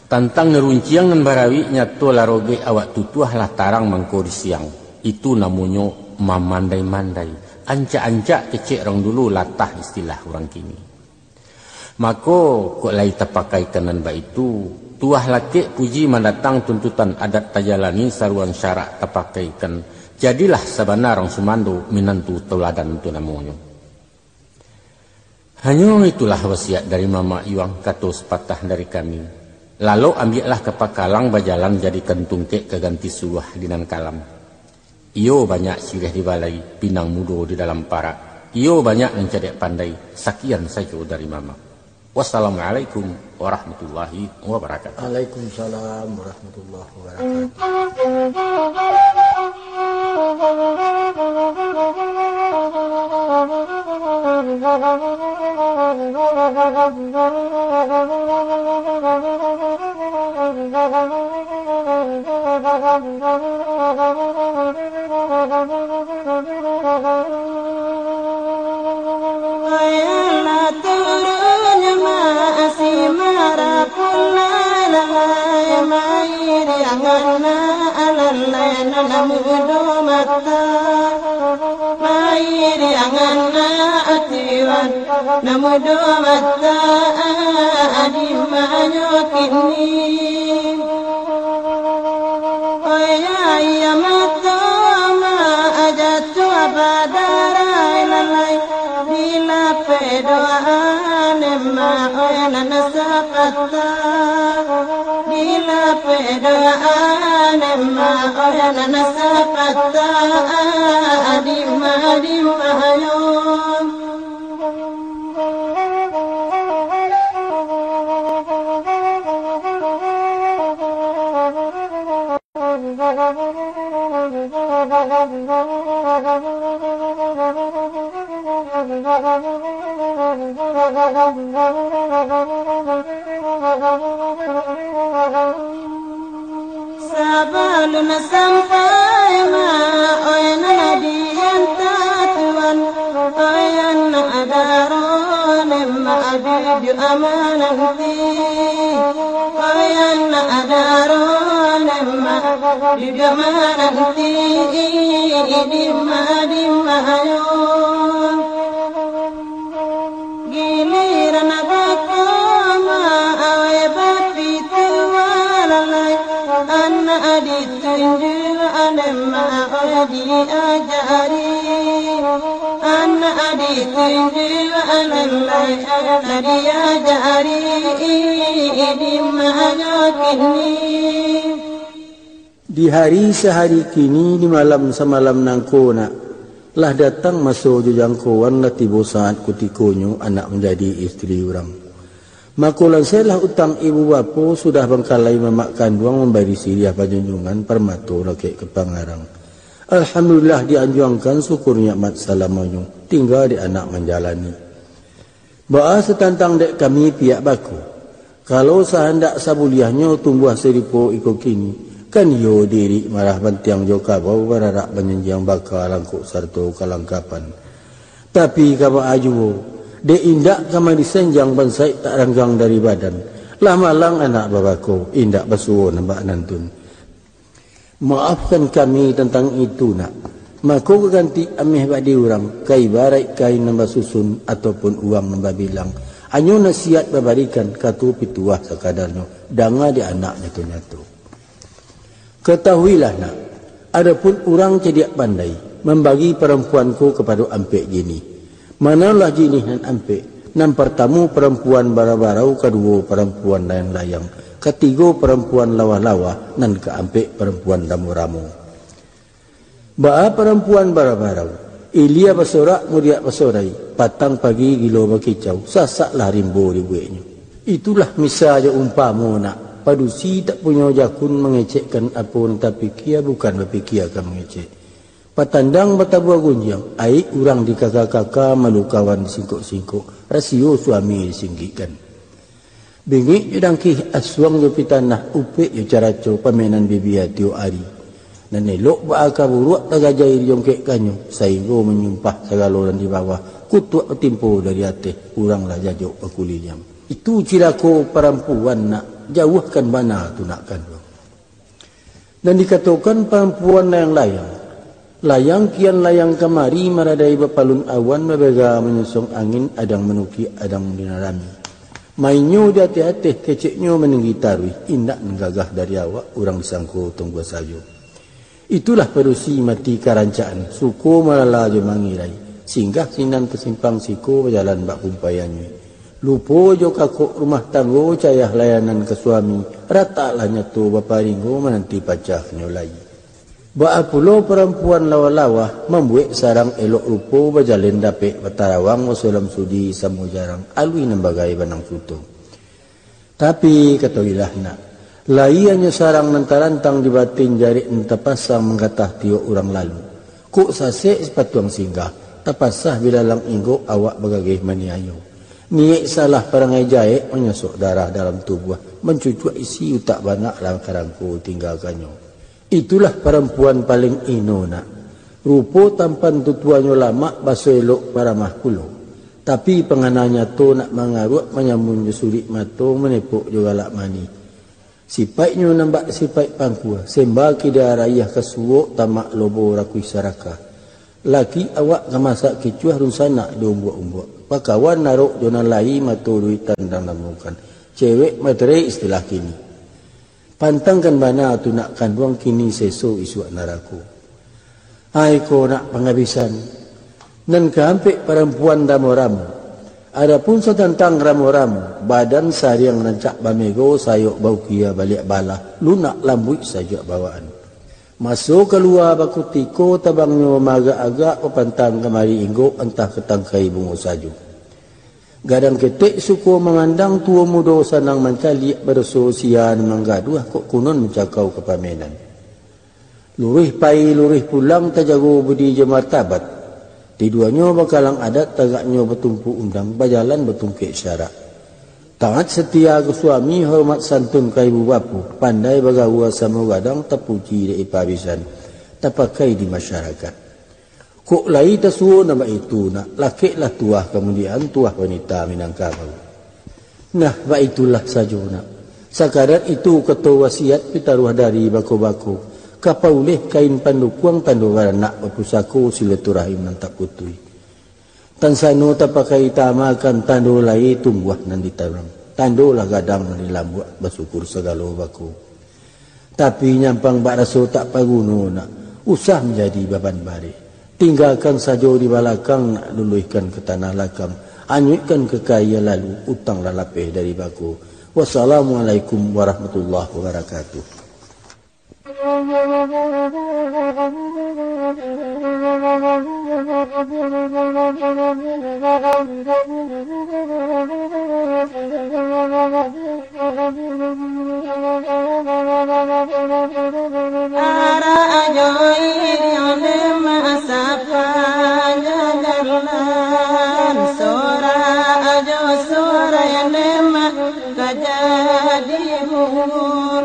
Tantang runciang nan barawik, nyato lah rogek awak tutuah, lah tarang mangko di siang. Itu namonyo mamandai-mandai. Ancak-ancak kecek urang dulu, latah istilah urang kini. Mako, kok lai tapakaikan nan baitu, tuah lakek puji mandatang tuntutan adat tajalani saruan syarak tapakaikan, jadilah sabana urang sumando minantu tauladan tu namonyo. Hanyo itulah wasiat dari mamak yuang, kato sapatah dari kami. Lalok ambiaklah ka pakalang bajalan, jadikan tungkek ka ganti suluah di nan kalam. Iyo banyak siriah di balai, pinang mudo di dalam parak. Iyo banyak nan cadiak pandai, sakian sajo dari mamak. Wassalamualaikum warahmatullahi wabarakatuh. Waalaikumsalam warahmatullahi wabarakatuh. Ayolah turun maasi marapun lalai, mairiangan alalai nan mudo mata, mairiangan atiwan nan mudo mata, di manyo kini. Oya, iya mato ma jatuah badarai lalai, dilapeh doa nema oya nan sapatah, dilapeh doa nema oya nan sapatah, dima, dima yo. Sabalun sampai ma oya nan dianta tuan, oya nan daro nema duduak mananti, oya nan daro nema duduak mananti, dima, dima yo. Giliran bako ma awak bapituah lalai, anak ditunjuak nema oya diajari, anak ditunjuak nema oya diajari, dima yo kini. Di hari sahari kini, di malam samalam nangko nak, lah datang maso jo jangkoan, lah tibo saat kutikonyo anak manjadi istri urang. Mako lansailah utang ibu bapo, sudah bangkalai mamak kanduang, mambari siriah panjunjuangan, parmato lakek ka pangarang. Alhamdulillah dianjuangkan, syukur nikmat salamonyo, tingga dek anak manjalani. Baa satantang dek kami pihak bako? Kalau sahandak sabuliahnyo tumbuah sarupo iko kini, kan iyo diirik marah bantiang jo kabau, bararak manyanjiang baka langkok sarato kalangkapan. Tapi ka baa juo, dek indak ka madisanjang, bansaik tak ranggang dari badan, lah malang anak babako, indak basuo nan bak nantun. Maafkan kami tantang itu, nak. Mako, ka ganti ameh bak di urang, ka ibaraik kain nan basusun, ataupun uang nan babilang. Hanyo nasihat babarikan, kato pituah sakadarnyo, danga di anak nyato-nyato. Katahuilah, nak, adopun urang cadiak pandai, mambagi parampuan ko kapado ampek jinih. Manolah jinih nan ampek? Nan partamo parampuan barau-barau, kaduo parampuan layang-layang, katigo parampuan lawah-lawah, nan kaampek parampuan ramo-ramo. Baa parampuan barau-barau? Ilia basorak, mudiak basorai, patang pagi gilo bakicau, sasaklah rimbo dibueknyo. Itulah misa jo umpamo, nak. Padusi tak punyo jakun mangecekkan apo nan tapikia, bukan bapikia ka mangecek. Patandang batabuah gunjiang, aik urang dikaka-kaka, malu kawan disingkok-singkok, rasio suami disinggikkan. Bingik jo dangkih, asuang jo pitanah, upek jo caraco, pamainan bibia tiok ari. Nan elok baa ka buruak tagajai dijongkekkannyo, sainggo manyumpah sagalo nan di bawah, kutuak batimpo dari ateh, urang lah jajok bakuliliang. Itu cilako parampuan nak, jauahkan bana tu nak kanduang. Nan dikatokan parampuan layang-layang. Layang kian layang kamari, maradai bapalun awan, babega manyosong angin, adang manukiak, adang dinarami. Mainnyo di ateh-ateh, keceknyo maninggi taruih, indak nan gagah dari awak, urang disangko tungguah sajo. Itulah padusi mati karancaan, suko malala jo mangirai, singgah sinan tasimpang siko, bajalan bak kumpai anyuik. Lupo jo kakok rumah tanggo, cayah layanan ka suami, rataklah nyato baparinggo, mananti pacahnyo lai. Baa pulo parampuan lawah-lawah, mambuek sarang elok rupo, bajalan dapek batarawang, basalam sudi samo jarang, aluih nan bagai banang suto. Tapi, katoilah nak, lai hanyo sarang nan tarantang di batin, jarek nan tapasang manggatah tiok urang lalu. Kok sasek sipatuang singgah, tapasah bilalang inggok, awak bagageh maniayo. Niaik salah parangai jaek, manyosok darah dalam tubuah, mancucuak isi utak banak, langkah rangko tinggakanyo. Itulah parampuan paling ino nak. Rupo tampan tutuanyo lamak, baso elok paramah pulo. Tapi pangana nyato nak mangaruak, manyambun jo surik mato, manepok jo galak manih. Sipaiknyo nan bak sipaik pangkua, semba kida rayah ka suok, tamak lobo rakuih sarakah. Laki awak ka masak kicuah, dunsanak jo umbuak-umbuak. Pakawan narok jo nan lai, mato duit tandang namukan. Cewek materai istilah kini. Pantangkan bana tu nak kanduang, kini seso isuak narako. Ai ko nak pangabisan. Nan kaampek parampuan ramo-ramo. Adapun satantang ramo-ramo, badan sariang rancak bamego, sayok baukia baliak balah, lunak lambuik sajuak bawaan. Maso kalua bakutiko, tabangnyo maagak-agak, bapantang kamari inggok, antah ka tangkai bungo sajo. Gadang ketek suko mamandang, tuo mudo sanang mancaliak, badoso sia nan manggaduah, kok kunun mancakau ka pamenan. Luruih pai, luruih pulang, tajago budi jo martabat. Tiduanyo bakalang adat, tagaknyo batumpu undang, bajalan batungkek syarak. Taat satia ka suami, hormat santun ka ibu bapo, pandai bagaua samo gadang, tapuji dek ipa bisan, tapakai di masyarakat. Kok lai tasuo nan baitu nak, lakeklah tuah kamudian, tuah wanita Minangkabau. Nah, baitulah sajo nak. Sakadar itu kato wasiat pitaruah dari bako-bako, ka pauleh kain pandukuang, tando baranak bapusako, silaturahim nan tak putuih. Tansano tapakai tamakan, tando lai tumbuah nan ditanam, tandolah gadang nan dilambuak, basyukur sagalo bako. Tapi nyampang bak raso tak paguno nak, usah manjadi baban barek. Tinggakan sajo di balakang nak, luluihkan ka tanah lakang, anyuikkan ka kaia lalu, utang lah lapeh dari bako. Wassalamualaikum warahmatullahi wabarakatuh. Arak jo inyo demak sapanjang jalan, sorak jo sorak demak ka jadi buhur.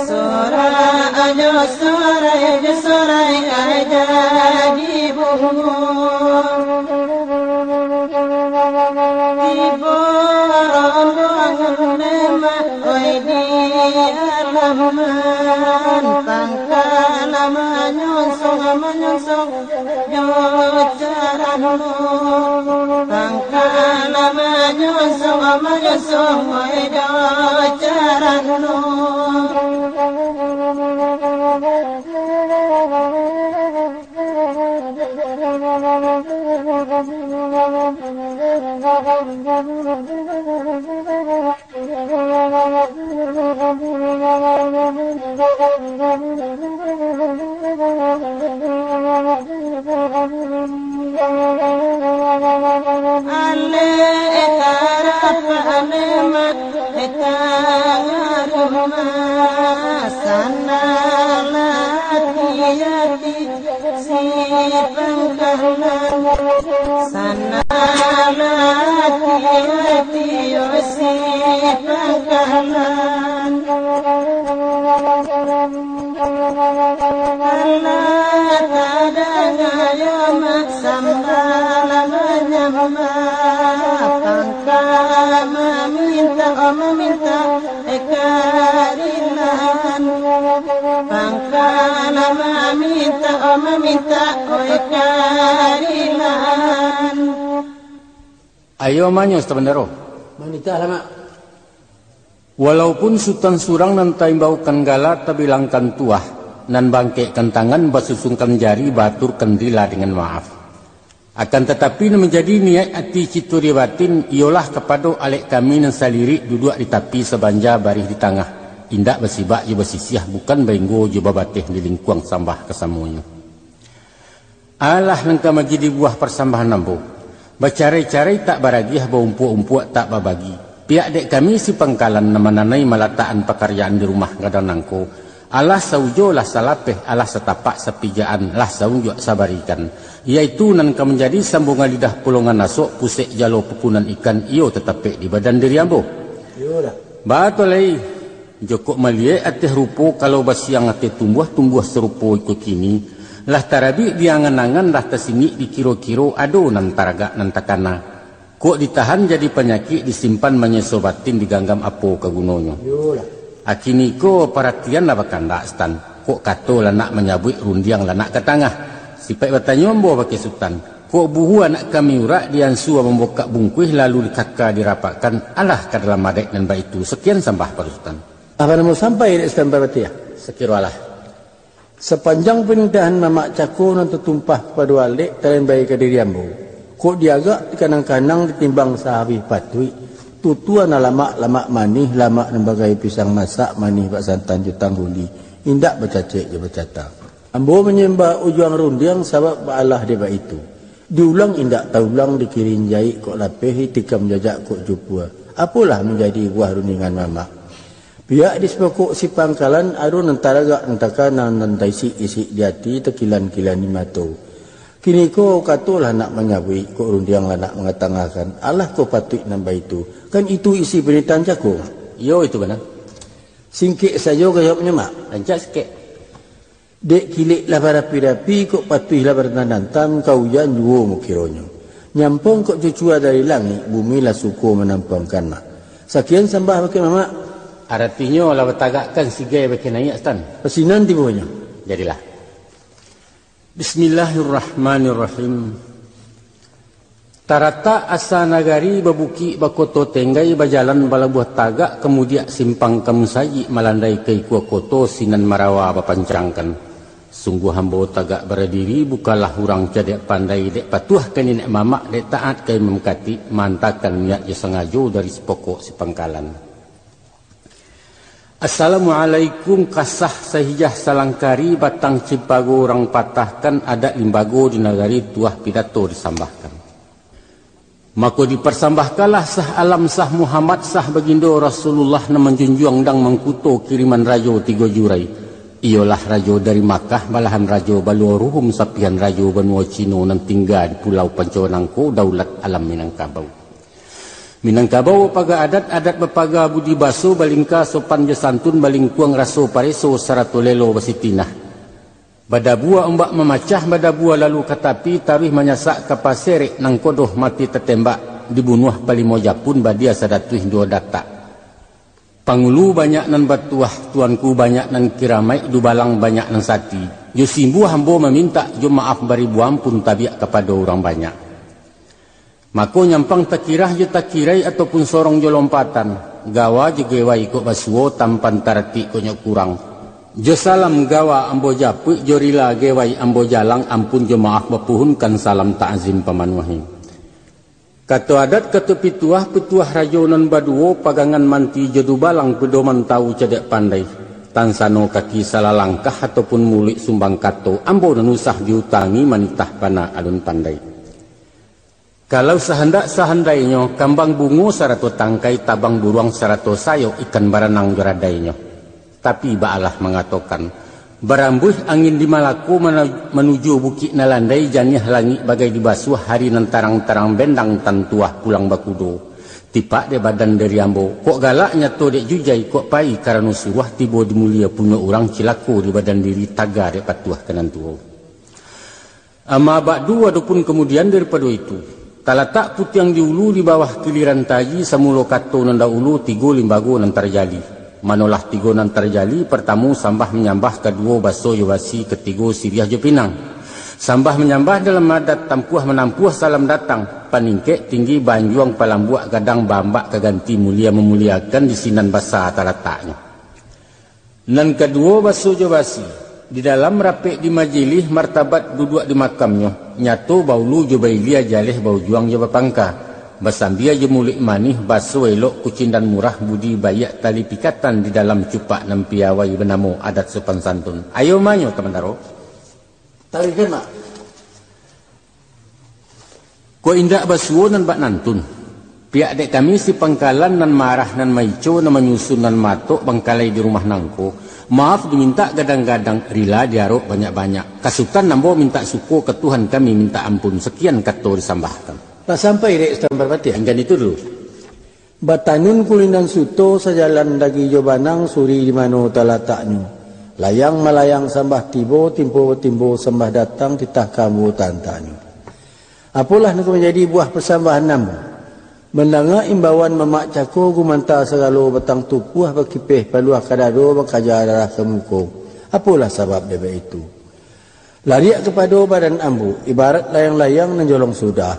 Sorak jo sorak jo sorak ka jadi buhur. Tibo rombongan demak, oi, di alaman, pangka lah manyonsong, manyonsong jo carano. Pangka lah manyonsong, manyonsong, oi, jo carano. Ale tarapa ale mak, e tangan Sana lati-lati si pangkalan, sana lati-lati si pangkalan. Alah tadanga yo mak sambah lah manyambah, pangka maminta, maminta kadilan. Pangka lah maminta, maminta kadilan. Ayo manyo, Sutan Bandaro. Manitahlah, Mak. Walaupun Sutan surang nan taimbaukan gala, tabilangkan tuah, nan bangkekkan tangan, basusungkan jari, baaturkan rila dengan maaf. Akan tatapi, nan manjadi niaik ati cito di batin, iyolah kapado alek kami nan salirik duduak di tapi, sabanja barih di tangah, indak basibak jo basisiah, bukan bainggo jo babateh, di lingkuang sambah kasamonyo. Alah nan ka manjadi buah parsambahan ambo. Bacarai-carai tak baragiah, baumpuak-umpuak tak babagi. Pihak dek kami si pangkalan nan mananai malatakan pakaryaan di rumah gadang nangko, alah saujo lah salapeh, alah satapak sapijaan, lah saunjuak sabarikan, yaitu nan ka manjadi sambungan lidah, pulongan asok, pusek jalo pukunan ikan, iyo tatapek di badan diri ambo. Iyolah. Batua lai. Jokok maliek ateh rupo, kalau basiang ateh tumbuah, tumbuah sarupo iko kini, lah tarabik di angan-angan, lah tasinik di kiro-kiro, ado nan taragak nan takana. Kok ditahan jadi panyakik, disimpan manyeso batin, diganggam apo ka gunonyo? Iyolah. Akini ko paratian lah bakandak, Sutan. Kok kato lah nak manyabuik, rundiang lah nak ka tangah. Sipaik batanyo ambo bakeh Sutan. Kok buhu anak kami urak, diansua mambukak bungkuih, lalu dikaka dirapakkan, alah ka dalam adaik nan baitu. Sakian sambah pado Sutan. Apo nan mau sampai dek Sutan Parpatiah? Sakiro alah. Sapanjang panitahan mamak cako nan tatumpah kapado alek, talambai ka diri ambo. Kok diagak dikanang-kanang, ditimbang sahabih patuik, tutua nan lamak, lamak manih, lamak nan bagai pisang masak, manih bak santan jo tangguli, indak bacacek jo bacata. Ambo manyambah ujuang rundiang, sabab baalah dek baitu. Diulang indak taulang, dikirin jaik kok lapeh, ditikam jajak kok jupua. Apolah manjadi buah rundingan mamak? Pihak di sipokok si pangkalan, ado nan taragak nan takana, nan taisik-isik di ati, takilan-kilan di mato. Kiniko katolah nak manyabuik, kok rundiang lah nak mangatangahkan. Alah kok patuik nan baitu? Kan itu isi panitahan cako. Iyo, itu bana. Singkek sajo jawabnyo, Mak. Rancak sikek. Dek kilek lah barapi-rapi, kok patuih lah barantam-rantam, ka ujan juo mukironyo. Nyampong kok cucua dari langik, bumi lah suko manampuangkan, Mak. Sakian sambah bakeh mamak. Aratinyo lah batagakkan sigai bakeh naiak, Sutan. Pasinan tibonyo. Jadilah. Bismillahirrahmanirrahim. Taratak asa nagari, babukik bakoto tenggai, bajalan balabuah tagak, kamudiak simpang ka musajik, malandai ka ikua koto, sinan marawa bapancangkan. Sungguah ambo tagak baradiri, bukanlah urang cadiak pandai, dek patuah ka niniak mamak, dek taat ka imam katik, maantakan niat jo sangajo dari sipokok sipangkalan. Assalamualaikum, kasah sahijah salangkari, batang cimpago urang patahkan, adat limbago di nagari, tuah pidato disambahkan. Mako diparsambahkanlah sah alam, sah Muhammad, sah bagindo Rasulullah, nan manjunjuang undang mangkuto, kiriman rajo tigo jurai. Iyolah rajo dari Makkah, balahan rajo baluo ruhum, sapihan rajo banua Cino, nan tingga di Pulau Panco nangko, daulat alam Minangkabau. Minangkabau bapaga adat, adat bapaga budi baso, balingka sopan jo santun, balingkuang raso pareso, sarato lelo basitinah. Badabua ombak mamacah, badabua lalu ka tapi, taruih manyasak ka paserek, nangkodoh mati tatembak, dibunuah palimo japun, badia sadatuih duo datak. Pangulu banyak nan batuah, tuanku banyak nan kiramaik, dubalang banyak nan sati. Jo simbuah ambo mamintak, jo maaf baribu ampun, tabiak kapado urang banyak. Mako nyampang takirah jo takirai, ataupun sorong jo lompatan, gawa jo gewai kok basuo, tampan taratik kok nyo kurang. Jo salam gawa ambo japuik, jo rila gewai ambo jalang, ampun jo maaf bapuhunkan, salam takzim pamanuahi. Kato adat, kato pituah, pituah rajo nan baduo, pagangan manti jo dubalang, pedoman tau cadiak pandai. Tansano kaki salah langkah, ataupun muluik sumbang kato, ambo nan usah diutangi, manitah bana alun pandai. Kalau sahandak-sahandainyo, kambang bungo sarato tangkai, tabang buruang sarato sayok, ikan baranang jo radainyo. Tapi baalah mangatokan, barambuih angin di Malako mana-, manuju Bukik Nalandai, janiah langik bagai dibasuah, hari nan tarang-tarang bendang, tantuah pulang bakudo. Tipak dek badan diri ambo, kok galak nyato dek jujai, kok pai karano suruah, tibo di mulia punyo urang, cilako di badan diri, taga dek patuah ka nan tuo. Amma ba'du, adopun kamudian daripado itu, talatak putiang di ulu, di bawah kiliran taji, samulo kato nan dahulu, tigo limbago nan tarjadi. Manolah tigo nan tarjadi, partamo sambah manyambah, kaduo baso jo basi, katigo siriah jo pinang. Sambah manyambah dalam adat, tampuah manampuah salam datang, paningkek tinggi baanjuang, palambuak gadang baambak, ka ganti mulia mamuliakan, di sinan basa talataknyo. Nan kaduo, baso jo basi. Di dalam rapek di majilih, martabat duduak di makamnyo, nyato baulu jo bailia, jaleh baujuang jo bapangka, basambia jo muluik manih, baso elok kucindan murah, budi baiak tali pikatan, di dalam cupak nan piawai, banamo adat sopan santun. Ayo manyo, Tamandaro. Taruihkan, Mak. Kok indak basuo nan bak nantun. Pihak dek kami si pangkalan, nan marah, nan maico, nan manyusun, nan matok bangkalai di rumah nangko, maaf dimintak gadang-gadang, rila diarok banyak-banyak. Ka Sutan ambo mintak suko, ka Tuhan kami mintak ampun, sakian kato disambahkan. Lah sampai dek Sutan Parpatiah? Inggan itu dulu. Batanun kulindan suto, sajalan dagi jo banang, suri di mano talataknyo. Layang malayang sambah tibo, timpo batimbo sambah datang, titah ka ambo tantanyo. Apolah nan ka manjadi buah pasambahan ambo? Mandanga imbauan mamak cako, gumanta sagalo batang tupuah, bakipeh paluah ka dado, bakaja darah ka muko. Apolah sabab dek baitu? Lariak kapado badan ambo, ibarat layang-layang nan jolong sudah,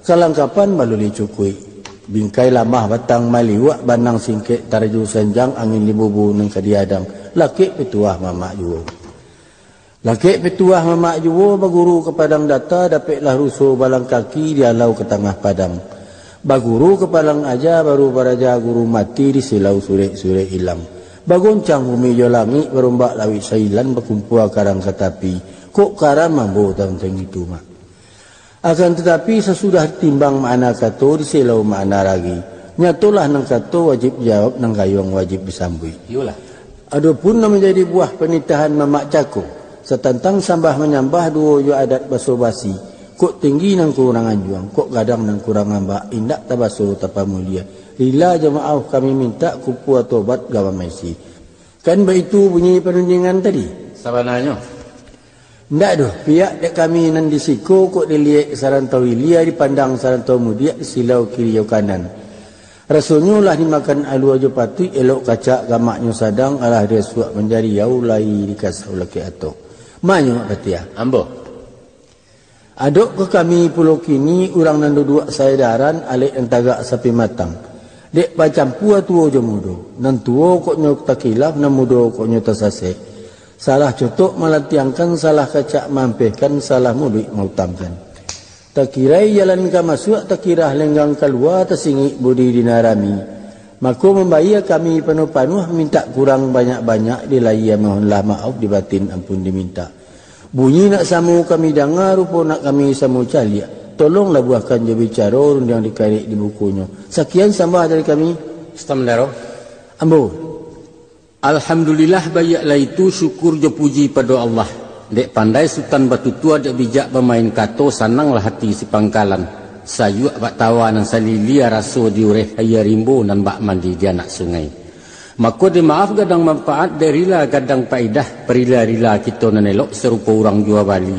kalangkapan baluli cukuik, bingkai lamah batang maliwak, banang singkek taraju sanjang, angin libubu nan ka diadang, lakek pituah mamak juo. Lakek pituah mamak juo, baguru ka padang data, dapeklah ruso balang kaki, dialau ka tangah padang. Baguru ka padang aja, baru baraja guru mati, disilau surek-surek ilang. Bagoncang bumi jo langik, barombak lauik sailan, bakumpua karang ka tapi. Kok karam ambo tantang itu, Mak. Akan tatapi, sasudah timbang makna kato, disilau makna ragi. Nyatolah nan kato wajib jawab, nan gayuang wajib disambuik. Iyolah. Adopun nan manjadi buah panitahan mamak cako, satantang sambah manyambah, duo jo adat baso basi, kok tinggi nan kurang anjuang, kok gadang nan kurang ambak, indak tabaso tapamulia. Rila jo maaf kami mintak, kupua tobat gawang maisi. Kan baitu bunyi panundiangan tadi? Sabananyo. Ndak doh, pihak dek kami nan di siko, kok diliek sarantau ilia, dipandang sarantau mudiak, disilau kiri jo kanan. Rasonyo lah dimakan alua jo patuik, elok kacak gamaknyo sadang, alah dirasuak manjadi au, lai dikasau lakek atok. Manyo, Patiah. Ambo. Adok ka kami pulo kini, urang nan duduak saedaran, alek nan tagak sapi matang. Dek bacampua tuo jo mudo, nan tuo kok nyo takilaf, nan mudo kok nyo tasasek. Salah cotok malantiangkan, salah kacak maampehkan, salah muluik mautamkan. Takirai jalan ka masuak, takirah lenggang kalua, tasingik budi di nan rami. Mako mambayia kami panuah-panuah, mintak kurang banyak-banyak, di lahia mohonlah maaf, di batin ampun dimintak. Bunyi nak samo kami danga, rupo nak kami samo caliak. Tolong labuahkan jo bicaro, rundiang dikarek di bukunyo. Sakian sambah dari kami. Sutan Mandaro. Ambo. Alhamdulillah, baiaklah itu, syukur jo puji pado Allah. Dek pandai Sutan batutua, dek bijak bamain kato, sananglah hati si pangkalan. Sayuak bak tawa nan salilia, raso di ureh aia rimbo, nan bak mandi di anak sungai. Mako dek maaf gadang manfaat, dek rila gadang paedah, parila-rila kito nan elok, sarupo urang jua bali.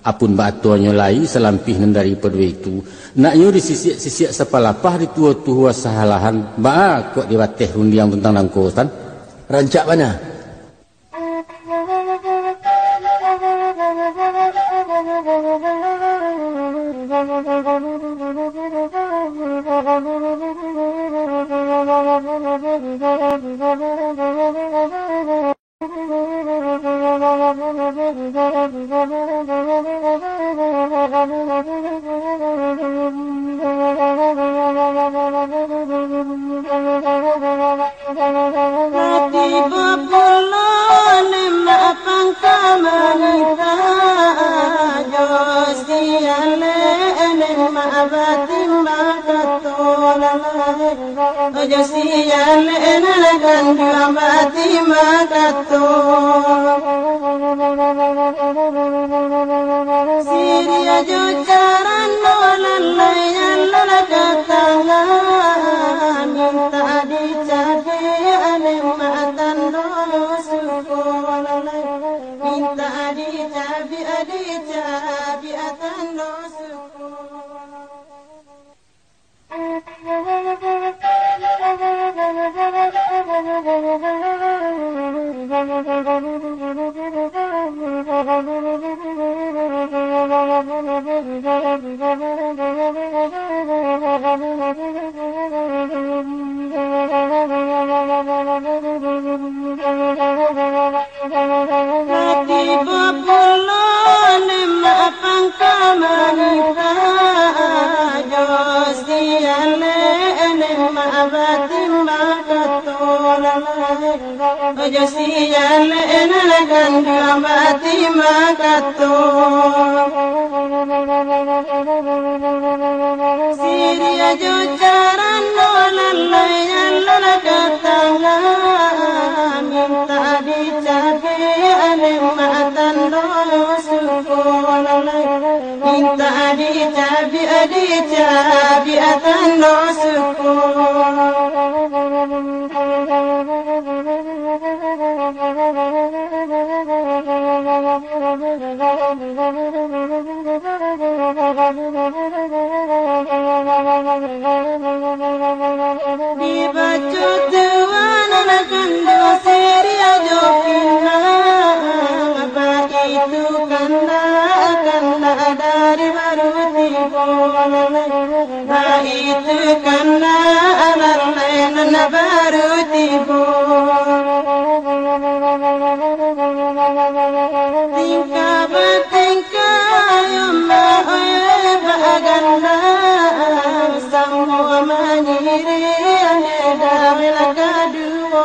Apun baatonyo lai, salampih nan daripado itu, naknyo disisiak-sisiak sapalapah, dituo-tuo sahalahan, baa kok dibateh rundiang tantang nangko, Tan? Rancak bana. Ojo sialek nan kanduang bati makato. Siriah jo carano lalai nan lah ka tangah, mintak dicabiak dek mak tando suko lalai. Mintak dicabiak, dicabiak tando suko. Tibo pulo nan mak pangka manitah, jo sialek nan mak bati makato lalai. Jo sialek nan kanduang bati makato. Siriah jo carano lalai nan lah ka tangah, mintak dicabiak dek mak tando suko lalai. Mintak dicabiak, dicabiak tando suko. Dibaco tuan nan kanduang siriah jo pinang, baitu kandak, kandak dari baru tibo. Baitu kandak lalai nan baru tibo. Tingkah batingkah yo mak oi bagandang, samo manyiriah dek dawek lah kaduo.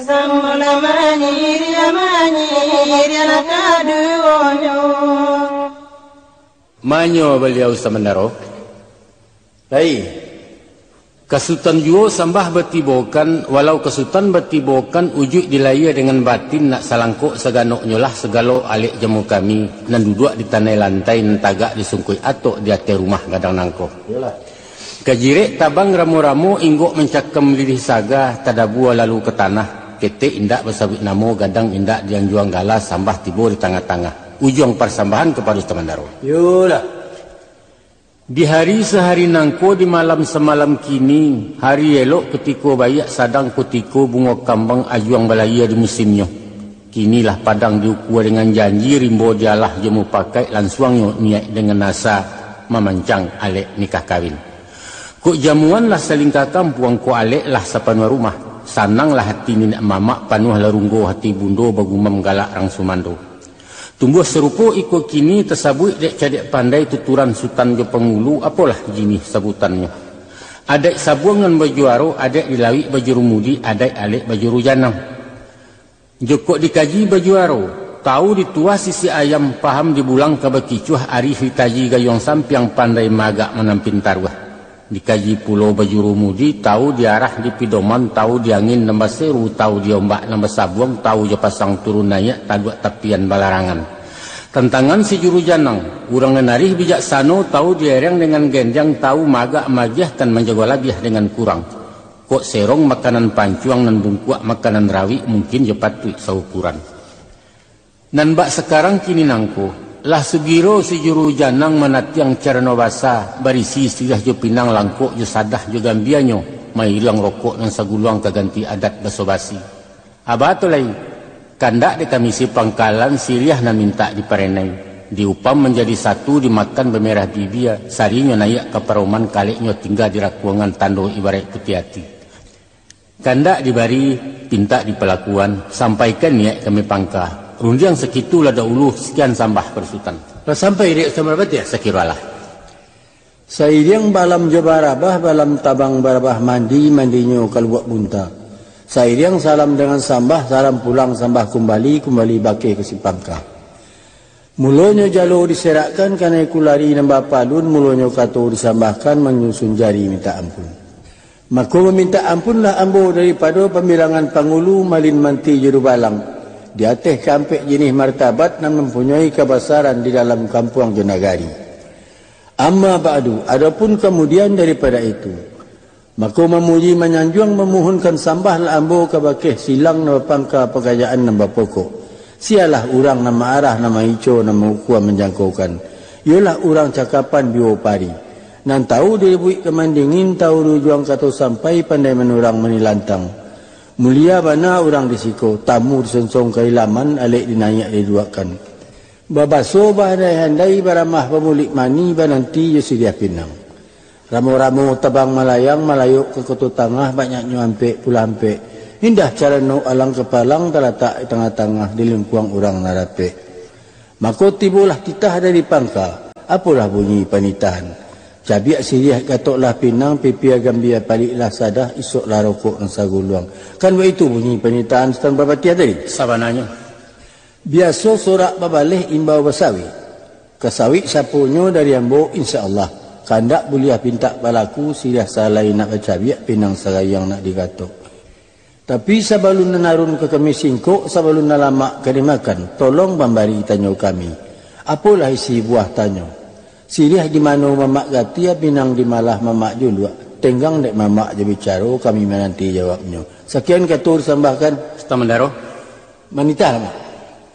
Samo lah manyiriah, manyiriah lah kaduonyo. Manyo baliau sabandaro. Lai. Ka Sutan juo sambah batibokan, walau ka Sutan batibokan, ujuik di lahia dangan batin nak salangkok saganoknyo lah sagalo alek jamu kami, nan duduak di tanai lantai, nan tagak di sungkuik atok di ateh rumah gadang nangko. Iyolah. Ka jirek tabang ramo-ramo, inggok mancakam lilih saga, tadabua lalu ka tanah, ketek indak basabuik namo, gadang indak dianjuang gala, sambah tibo di tangah-tangah. Ujuang parsambahan kapado Sutan Bandaro. Iyolah. Di hari sahari nangko, di malam samalam kini, hari elok kutiko baiak, sadang kutiko bungo kambang ajuang balahia di musimnyo. Kini lah padang diukua dangan janji, rimbo dialah jo mupakaik, lansuangnyo niaik dangan asa mamancang alek nikah kawin. Kok jamuan lah salingka kampuang, kok alek lah sapanuah rumah, sananglah ati niniak mamak, panuahlah runggo hati bundo, bagumam galak rang sumando. Tumbuah sarupo iko kini, tasabuik dek cadiak pandai, tuturan sutan jo pangulu, apolah jinih sabutannyo. Adaik sabuang nan bajuaro, adaik di lauik bajurumudi, adaik alek bajuru janang. Jokok dikaji bajuaro, tau dituah sisik ayam, paham dibulang ka bakicuah, arih ditaji gayuang sampiang, pandai maagak manampin taruah. Dikaji pulo bajurumudi, tau di arah di pidoman, tau di angin nan baseru, tau di ombak nan basabuang, tau jo pasang turun naiak, taduak tapian balarangan. Tantangan si juru janang, urang nan arih bijaksano, tau di ereng dangan gendiang, tau maagak maagiah, kan manjago labiah dangan kurang. Kok serong makanan pancuang, nan bungkuak makanan rawik, mungkin jo patuik saukuran. Nan bak sakarang kini nangko, lah sugiro si juru janang manatiang carano basa, barisi siriah jo pinang, langkok jo sadah jo gambianyo, mairiang rokok nan saguluang, ka ganti adat baso-basi. Aba tu lai, kandak dek kami si pangkalan, siriah nan mintak diparenai, diupam manjadi satu, dimakan bamerah bibia, sarinyo naiak ka paroman, kaleknyo tingga di rakuangan, tando ibaraik putiah ati. Kandak dibari, pintak dipalakuan, sampaikan niaik kami pangka. Rundiang sakitu lah daulu, sakian sambah pado Sutan. Lah sampai dek Sutan Balapatiah? Sakiro alah. Sairiang balam jo barabah, balam tabang barabah mandi, mandinyo kaluak bunta. Sairiang salam dangan sambah, salam pulang sambah kumbali, kumbali bakeh ka si pangka. Mulonyo jalo diserakkan, kanai kulari nan bapalun, mulonyo kato disambahkan, manyusun jari mintak ampun. Mako mamintak ampunlah ambo daripado pambilangan pangulu, malin manti jo dubalang, di ateh kaampek jinih martabat nan mampunyoi kabasaran di dalam kampuang jo nagari. Amma ba'du, adopun kamudian daripado itu, mako mamuji manyanjuang mamuhunkan sambahlah ambo kabakeh silang nan bapangka pakarajaan nan bapokok. Sialah urang nan maarah, nan maico, nan maukua manjangkokan. Iyolah urang cakapan biwo pari. Nan tahu di lubuik ka mandingin, tahu di ujuang kato sampai, pandai manurang manilantang. Mulia bana urang di siko, tamu disonsong kailaman, alek dinaiak diduakkan. Babaso bahandai-handai, baramah bamulik mani, bananti jo siriah pinang. Ramo-ramo tabang malayang, malayok ka Koto Tangah, banyaknyo ampek pulo ampek. Indah carano alang kapalang, talatak di tangah-tangah, di lingkuang urang nan rapek. Mako tibolah titah dari pangka, apolah bunyi panitahan. Cabiak siriah gatoklah pinang, pipia gambia paliklah sadah, isoklah rokok nan saguluang. Kan baitu bunyi panitahan Sutan Bapatiah tadi? Sabananyo. Biaso sorak babaleh imbau basawik. Ka sawik saponyo dari ambo, insya Allah. Kandak buliah pintak balaku, siriah salai nak bacabiak, pinang sarayang nak digatok. Tapi sabalun nan arun ka kami singkok, sabalun nan lamak ka dimakan, tolong mambari tanyo kami. Apolah isi buah tanyo? Siriah di mano mamak gatia, pinang di malah mamak juluak. Tenggang dek mamak jo bicaro, kami mananti jawabnyo. Sakian kato disambahkan. Sutan Mandaro. Manitahlah, Mak.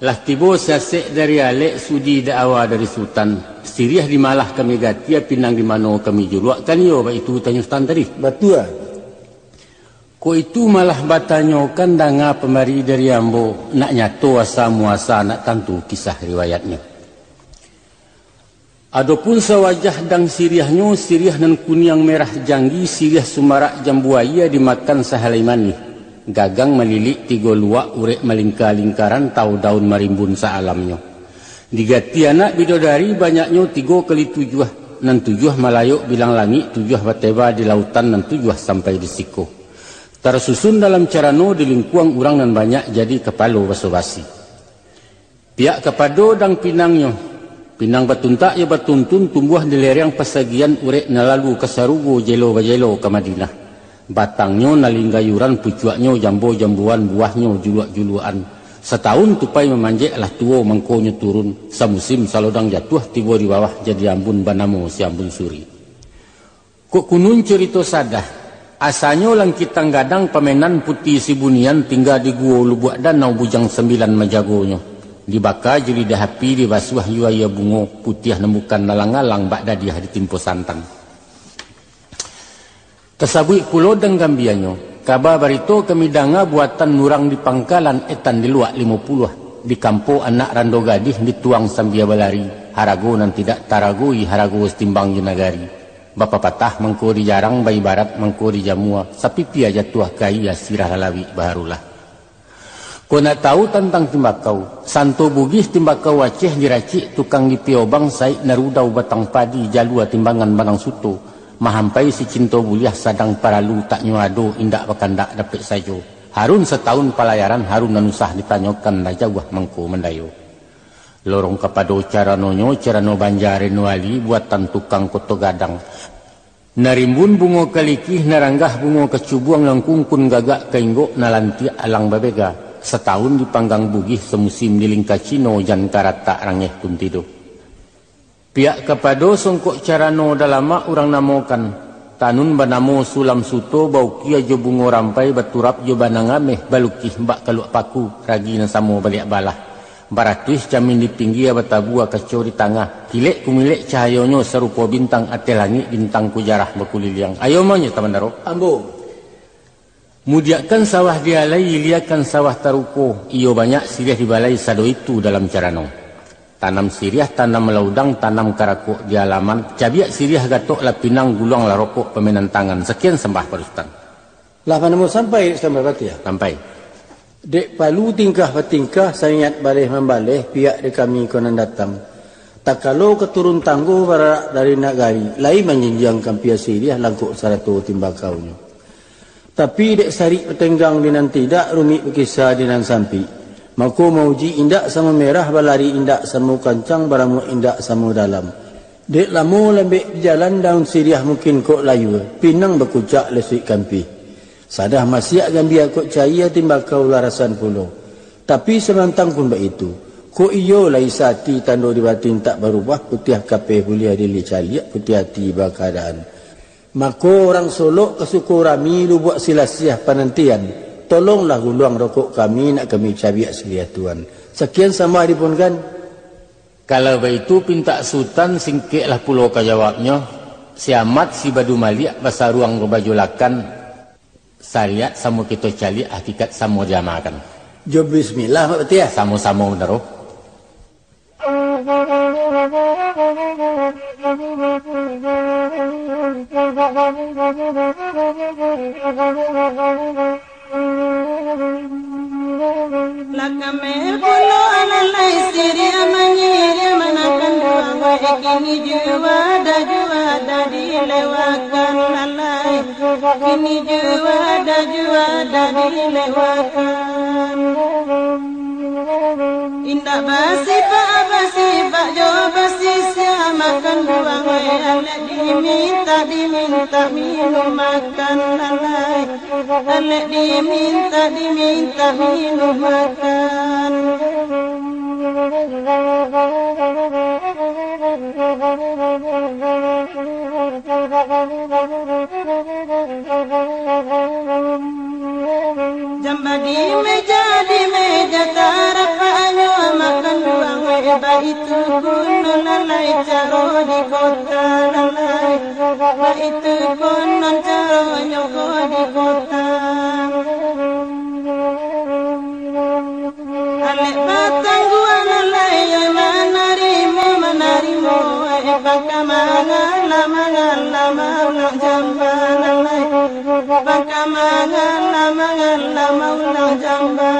Lah tibo sasek dari alek, sudi dak awa dari Sutan. Siriah di malah kami gatia, pinang di mano kami juluak, kan iyo baitu tanyo Sutan tadi? Batua. Kok itu malah batanyokan, danga pambari dari ambo, nak nyato asa muasa, nak tantu kisah riwayatnyo. Adopun sawajah dang siriahnyo, siriah nan kuniang merah janggi, siriah sumarak jambu aia dimakan sahalai manih. Gagang malilik tigo luak, urek malingka-lingkaran, tau daun marimbun saalamnyo. Digati anak bidodari, banyaknyo tigo kali tujuah, nan tujuah malayok bilang langik, tujuah bateba di lautan, nan tujuah sampai di siko. Tarsusun dalam carano di lingkuang urang nan banyak jadi kapalo baso-basi. Piak kapado dang pinangnyo, pinang batuntak jo batuntun, tumbuah di lereng pasagian, urek nan lalu ka sarugo, jelo bajelo ka Madinah. Batangnyo nalinggayuran, pucuaknyo jambo-jamboan, buahnyo juluak-juluakan. Satahun tupai mamanjek, lah tuo mangkonyo turun, samusim salodang jatuah, tibo di bawah jadi ambun, banamo si Ambun Suri. Kok kunun curito sadah, asanyo langkitang gadang, pamenan puti sibunian, tingga di guo lubuak danau, bujang sambilan majagonyo. Dibaka jo lidah api, dibasuah jo aia bungo, putiah nan bukan alang-alang, bak dadiah ditimpo santan. Tasabuik pulo dang gambianyo, kaba barito kami danga, buatan urang di pangkalan, etan di luak limo puluah, di kampo anak rando gadih, dituang sambia balari, harago nan tidak taragoi, harago satimbang jo nagari. Bapapatah mangko dijarang, baibarat mangko dijamua, sapipia jatuah ka aia, sirah lalawik baharulah. Kok nak tahu tantang timbakau, santo Bugih timbakau Aceh diracik tukang di Piobang, saik narudau batang padi, jalua timbangan banang suto, mahampai si cinto buliah, sadang paralu taknyo ado, indak bakandak dapek sajo. Harun satahun palayaran, harun nan usah ditanyokan, lah jauah mangko mandayo. Lorong kapado caranonyo, carano Banjar Reno Ali, buatan tukang Koto Gadang. Narimbun bungo kalikih, naranggah bungo kacubuang, nan kungkun gagak ka inggok, nalantiak alang babega. Satahun dipanggang Bugih, samusim di lingka Cino, jan karatak rangeh pun tido. Piak kapado songkok carano dalamak urang namokan, tanun banamo sulam suto, baukia jo bungo rampai, baturap jo banang ameh, balukih bak kaluak paku, ragi nan samo baliak balah. Baratuih camin di pinggia, batabua kaco di tangah, kilek kumilek cahayonyo, sarupo bintang ateh langik, bintang kujarah bakuliliang. Ayo mah nyo, Sutan Mandaro. Ambo. Mudiakkan sawah di alai, iliakan sawah taruko, iyo banyak siriah di balai, sado itu dalam carano. Tanam siriah, tanam laudang, tanam karakok di alaman, cabiak siriah gatok lah pinang, guluang lah rokok pamenan tangan. Sakian sambah pado Sutan. Lah manamo sampai, Sutan Bapatiah? Sampai. Dek palu tingkah batingkah, saniat baleh mambaleh, piak di kami ko nan datang. Takalo ka turun tanggo, bararak dari nagari, lai manjinjiang kampia siriah, langkok sarato timbakaunyo. Tapi dek sarik batenggang di nan tidak, rumik bakisa di nan sampik. Mako mauji indak samo merah, balari indak samo kancang, baramuak indak samo dalam. Dek lamo lambek di jalan, daun siriah mungkin kok layua, pinang bakucak lasuik kampih. Sadah masiak gambia kok caia, timbakau larasan pulo. Tapi samantang pun baitu, kok iyo lai sati, tando di batin tak barubah, putiah kapeh buliah diliek caliak, putiah ati bakaadaan. Mako urang Solok ka suko rami, Lubuak Silasiah panantian, tolonglah guluang rokok kami, nak kami cabiak siriah tuan. Sakian sambah dipunkan. Kalau baitu pintak Sutan, singkeklah pulo ka jawabnyo, si Amat si Badu Maliak basaruang babajulakan, sariat samo kito caliak, hakikat samo diamalkan. Jo bismillah, Mak Patiah. Samo-samo, Bendaro. Lah kameh pulo lalai, siriah manyiriah, manakan duang wae, kini juo dah, juo dah dilewakan lalai. Kini juo dah, juo dah dilewakan. Indak basipak-basipak jo basisiah, makan duang wae, alek dimintak, dimintak minum makan lalai. Alek dimintak, dimintak minum makan. Jamba di meja, di meja tarapaknyo, makan duang wae, baitu konon lalai caro di kota lalai. Baitu konon caronyo ko di kota. Alek batangguang lalai, manarimo, manarimo, eh, pakamangan, lamangan, lama ulang jamba lalai. Pakamangan, lamangan, lama ulang jamba.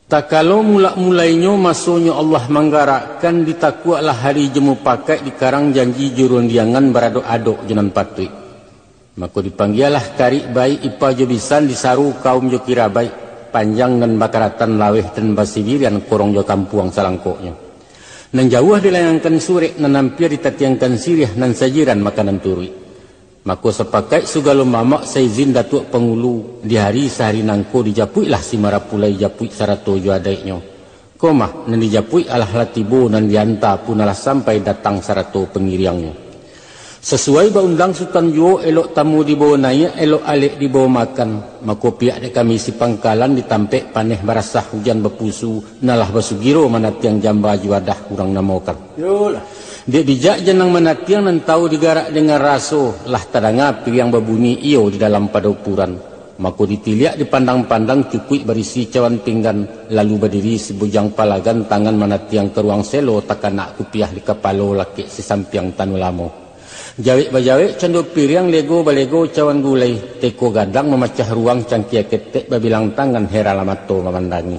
Takalo mulak-mulainyo masonyo Allah manggarakkan, ditakuaklah hari jo mupakaik, dikarang janji jo rundiangan, baradok-adok jo nan patuik. Mako dipanggialah karik baik, ipa jo bisan, disaru kaum jo kirabaik, panjang nan bakaratan, laweh nan basibirian, korong jo kampuang salangkoknyo. Nan jauah dilayangkan surek, nan ampia ditatiangkan siriah, nan sajiran makanan turuik. Mako sapakaik sagalo mamak, saizin Datuak Pangulu, di hari sahari nangko dijapuiklah si marapulai, japuik sarato jo adaiknyo. Ko mah, nan dijapuik alah lah tibo, nan dianta pun alah sampai, datang sarato pangiriangnyo. Sasuai baundang Sutan juo, elok tamu dibawo naiak, elok alek dibawo makan. Mako pihak dek kami si pangkalan, di tampek paneh barasah, ujan bapusu, nan lah basugiro manatiang jamba juadah urang namokan. Yolah. Dek bijak janang manatiang, nan tahu digarak dengan raso, lah tadanga piriang babunyi iyo di dalam padopuran. Mako ditiliak dipandang-pandang, cukuik barisi cawan pinggan, lalu badiri si bujang palagan, tangan manatiang ka ruang selo, takanak kupiah di kapalo, lakek si sampiang tanu lamo. Jawek bajawek cando piriang, lego balego cawan gulai, teko gadang mamacah ruang, cangkia ketek babilang tangan, heran lah mato mamandangi.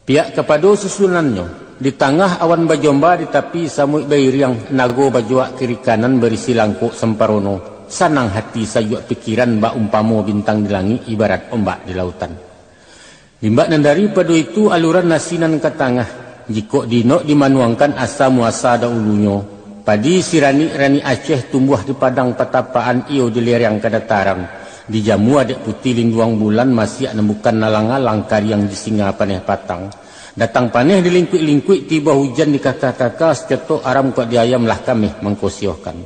Piak kapado susunannyo, di tangah awan bajomba, di tapi samuik bairiang, nago bajuak kiri kanan, barisi langkok samparono, sanang hati sayuak pikiran, bak umpamo bintang di langik, ibarat ombak di lautan. Limbak nan daripado itu, aluran nasi nan ka tangah, jikok diinok dimanuangkan, asa muasa daulunyo, padi siranik-ranik Aceh, tumbuah di padang patapaan, iyo di lereng kadataran, dijamua dek putih linduang bulan, masiak nan bukan alang-alang, kariang di singa paneh patang. Datang paneh dilingkuik-lingkuik, tibo hujan dikaka-kaka, sacotok aram kok di ayam, lah kameh mangkosiohkan.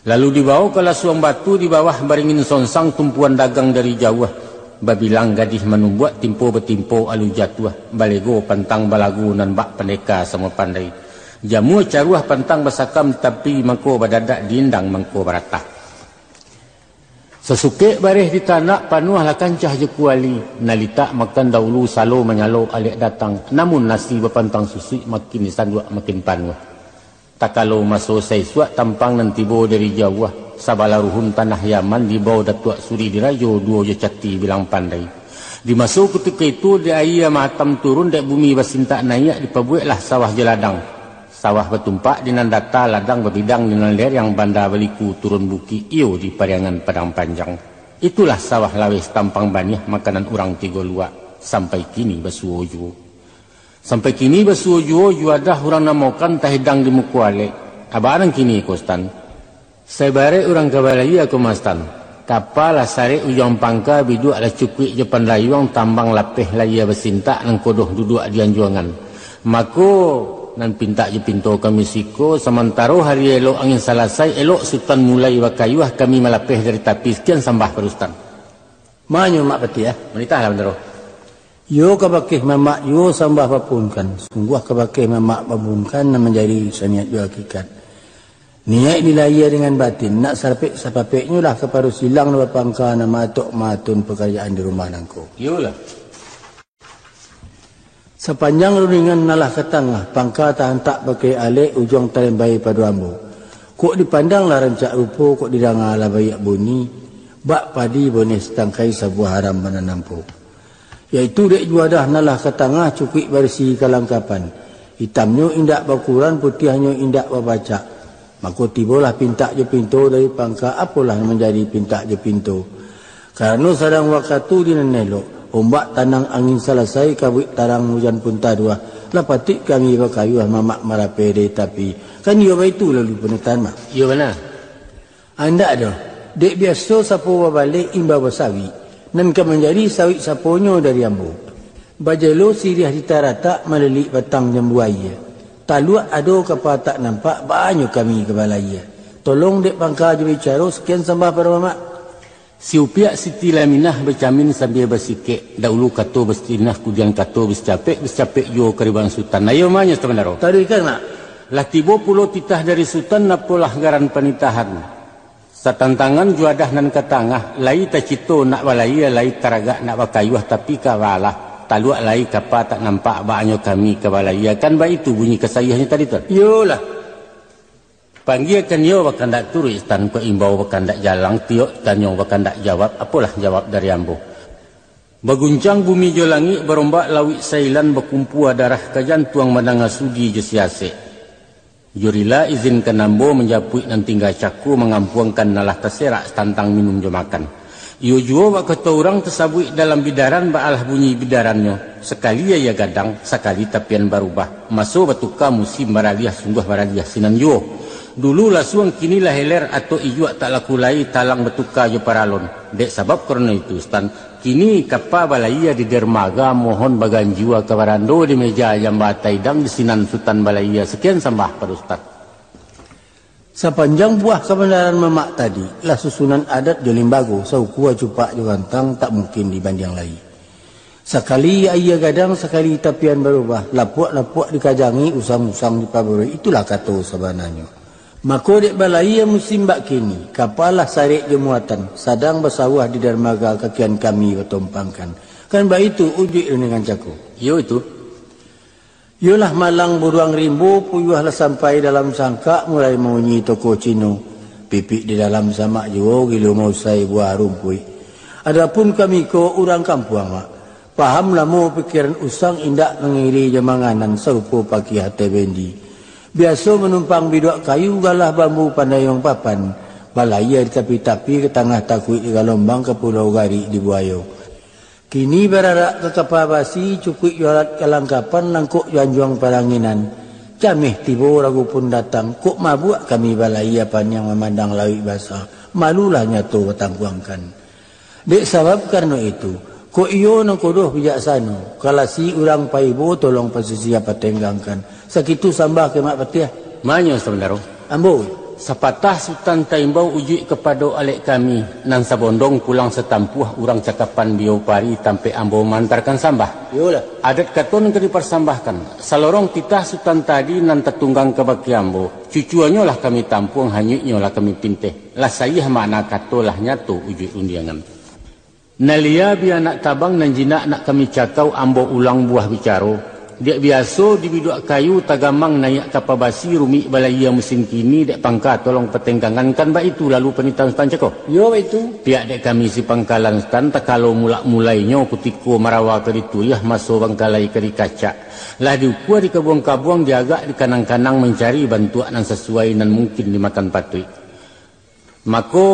Lalu dibawo ka lasuang batu, di bawah baringin sonsang, tumpuan dagang dari jauah, babilang gadih manumbuak, timpo batimpo alu jatuah, balego pantang balagu, nan bak pandeka samo pandai. Jamua caruah pantang basakam, tapi mangko badadak, diindang mangko baratah. Sasukek bareh ditanak, panuahlah kancah jo kuali, nalitak makan daulu, salo manyalo alek datang, namun nasi bapantang susuik, makin disanduak makin panuah. Takalo maso saisuak, tampang nan tibo dari jauah, sabalah ruhun tanah Yaman, dibawo Datuak Suri Dirajo, duo jo Cati Bilang Pandai. Di maso kutiko itu, di aia mahatam turun, dek bumi basintak naiak, dipabueklah sawah jo ladang. Sawah batumpak di nan data, ladang babidang di nan lereng, banda baliku turun bukik, iyo di Pariangan Padang Panjang. Itulah sawah laweh tampang baniah, makanan urang tigo luak. Sampai kini basuo juo. Sampai kini basuo juo juadah urang namokan tahidang di muko alek. Abarang kini ko Sutan. Sabarek urang ka balayia ko mah Sutan. Kapa lah sarek ujuang pangka, biduak lah cukuik jo pandayuang, tambang lapeh layia basintak, nan kodoh duduak di anjuangan. Mako, nan pintak jo pinto kami siko, samantaro hari elok angin salasai, elok Sutan mulai bakayuah, kami malapeh dari tapi. Sakian sambah pado Sutan. Manyo Mak Patiah. Manitahlah, Bandaro. Iyo kabakeh mamak juo sambah bapunkan, sungguah kabakeh mamak bapunkan nan manjadi saniat jo hakikat. Niaik dilayia dengan batin, nak sarapek-sapapeknyo lah kapado silang nan bapangka nan maatok-maatun pakarajaan di rumah nangko. Iyolah. Sapanjang rundingan nan lah ka tangah, pangka taantak bakeh alek, ujuang talembai pado ambo. Kok dipandang lah rancak rupo, kok didanga lah baiak bunyi, bak padi boneh satangkai, sabuah haram bana nampo. Yaitu dek juadah nan lah ka tangah cukuik barisi kalangkapan. Itamnyo indak bakuran, putiahnyo indak babacak. Mako tibolah pintak jo pinto dari pangka, apolah nan manjadi pintak jo pinto. Karano sadang wakatu di nan elok, ombak tanang angin salasai, kabuik tarang ujan pun taduah, lah patuik kami bakayuah mamak marapeh dari tapi. Kan iyo baitu lalu panitahan, Mak? Iyo bana. Andak doh, dek biaso sapo babaleh imbau basawik, nan ka manjadi sawik saponyo dari ambo. Bajelo siriah di taratak, malilik batang jambu aia. Taluak ado kapa tak nampak, baanyo kami ka balayia. Tolong dek pangka jo bicaro, sakian sambah pado mamak. Si Upiak Siti Laminah bacamin sambia basikek, daulu kato basinah, kudian kato basicapek, basicapek juo kariban Sutan. Ayo manyo Sutan Bandaro. Taruihkan, Mak. Lah tibo pulo titah dari Sutan, apolah garan panitahan. Satantangan juadah nan ka tangah, lai tacito nak balayia, lai taragak nak bakayuah, tapi kabalah, taluak lai kapa tak nampak, baanyo kami ka balayia. Kan baitu bunyi kasaiahnyo tadi tu? Iyolah. Panggiakan iyo bakandak turuik, Sutan, kok imbau bakandak jalang, tiok tanyo bakandak jawab, apolah jawab dari ambo. Baguncang bumi jo langik, barombak lauik Sailan, bakumpua darah ka jantuang, mandanga sudi jo siasek. Jo rila izinkan ambo manjapuik nan tingga cako, mangampuangkan nan lah taserak tantang minum jo makan. Iyo juo bak kato urang tasabuik dalam bidaran, baalah bunyi bidarannyo, sakali aia gadang, sakali tapian barubah, maso batuka musim baraliah, sungguah baraliah sinan juo. Dulu lasuang, kini lah heler, atok ijuak tak laku lai, talang batuka jo paralon. Dek sabab karano itu, Sutan, kini kapa balayia di dermaga, mohon baganjua ka barando, di meja jamba taidang, di sinan Sutan balayia. Sakian sambah pado Sutan. Sapanjang buah kabandaran mamak tadi, lah susunan adat jo limbago, saukua cupak jo gantang, tak mungkin dibandiang lai. Sakali aia gadang, sakali tapian barubah, lapuak-lapuak dikajangi, usang-usang dipabarui, itulah kato sabananyo. Mako dek balayia musim bak kini, kapa lah sarek jo muatan, sadang basawah di darmaga, kakian kami batompangkan. Kan baitu ujuik rundingan cako. Iyo itu. Iyolah malang buruang rimbo, puyuah lah sampai dalam sangkak, mulai maunyi toko Cino. Pipik di dalam samak juo, gilo mausai buah rumpuik. Adapun kami ko urang kampuang, Mak, paham lamo pikiran usang, indak mangiri jo manganan, sarupo pakiah ateh bendi. Biaso manumpang biduak kayu, galah bambu pandayuang papan, balayia di tapi-tapi, ka tangah takuik di galombang, ka pulau garik di buayo. Kini bararak ka kapa basi, cukuik jo alat kalangkapan, langkok jo anjuang paranginan. Cameh tibo ragu pun datang, kok mabuak kami balayia paniang mamandang lauik basa, malulah nyato batangkuangkan. Dek sabab karano itu, kok iyo nan kodoh bijaksano, kalasi urang paibo, tolong pasisia patenggangkan. Sakitu sambah ka Mak Patiah. Manyo Sutan Bandaro. Ambo. Sapatah Sutan taimbau ujuik kapado alek kami, nan sabondong pulang satampuah, urang cakapan biau pari, tampek ambo maantarkan sambah. Iyolah. Adat kato nan ka diparsambahkan, salorong titah Sutan tadi nan tatunggang kabake ambo, cucuanyo lah kami tampuang, hanyuiknyo lah kami pinteh, lah saiah makna kato, lah nyato ujuik rundiangan. Nan lia bia nak tabang, nan jinak nak kami cakau, ambo ulang buah bicaro. Dek biaso di biduak kayu tagamang, naiak kapa basi, rumik balayia musim kini, dek pangka tolong patenggangan, kan baitu lalu panitahan Sutan cako. Iyo, baitu. Piak dek kami si pangkalan Sutan, takalo mulak-mulainyo, kutiko marawa ka dituriah, maso bangkalai ka dikacak. Lah diukua dikabuang-kabuang, diagak dikanang-kanang, mancari bantuak nan sasuai, nan mungkin dimakan patuik. Mako,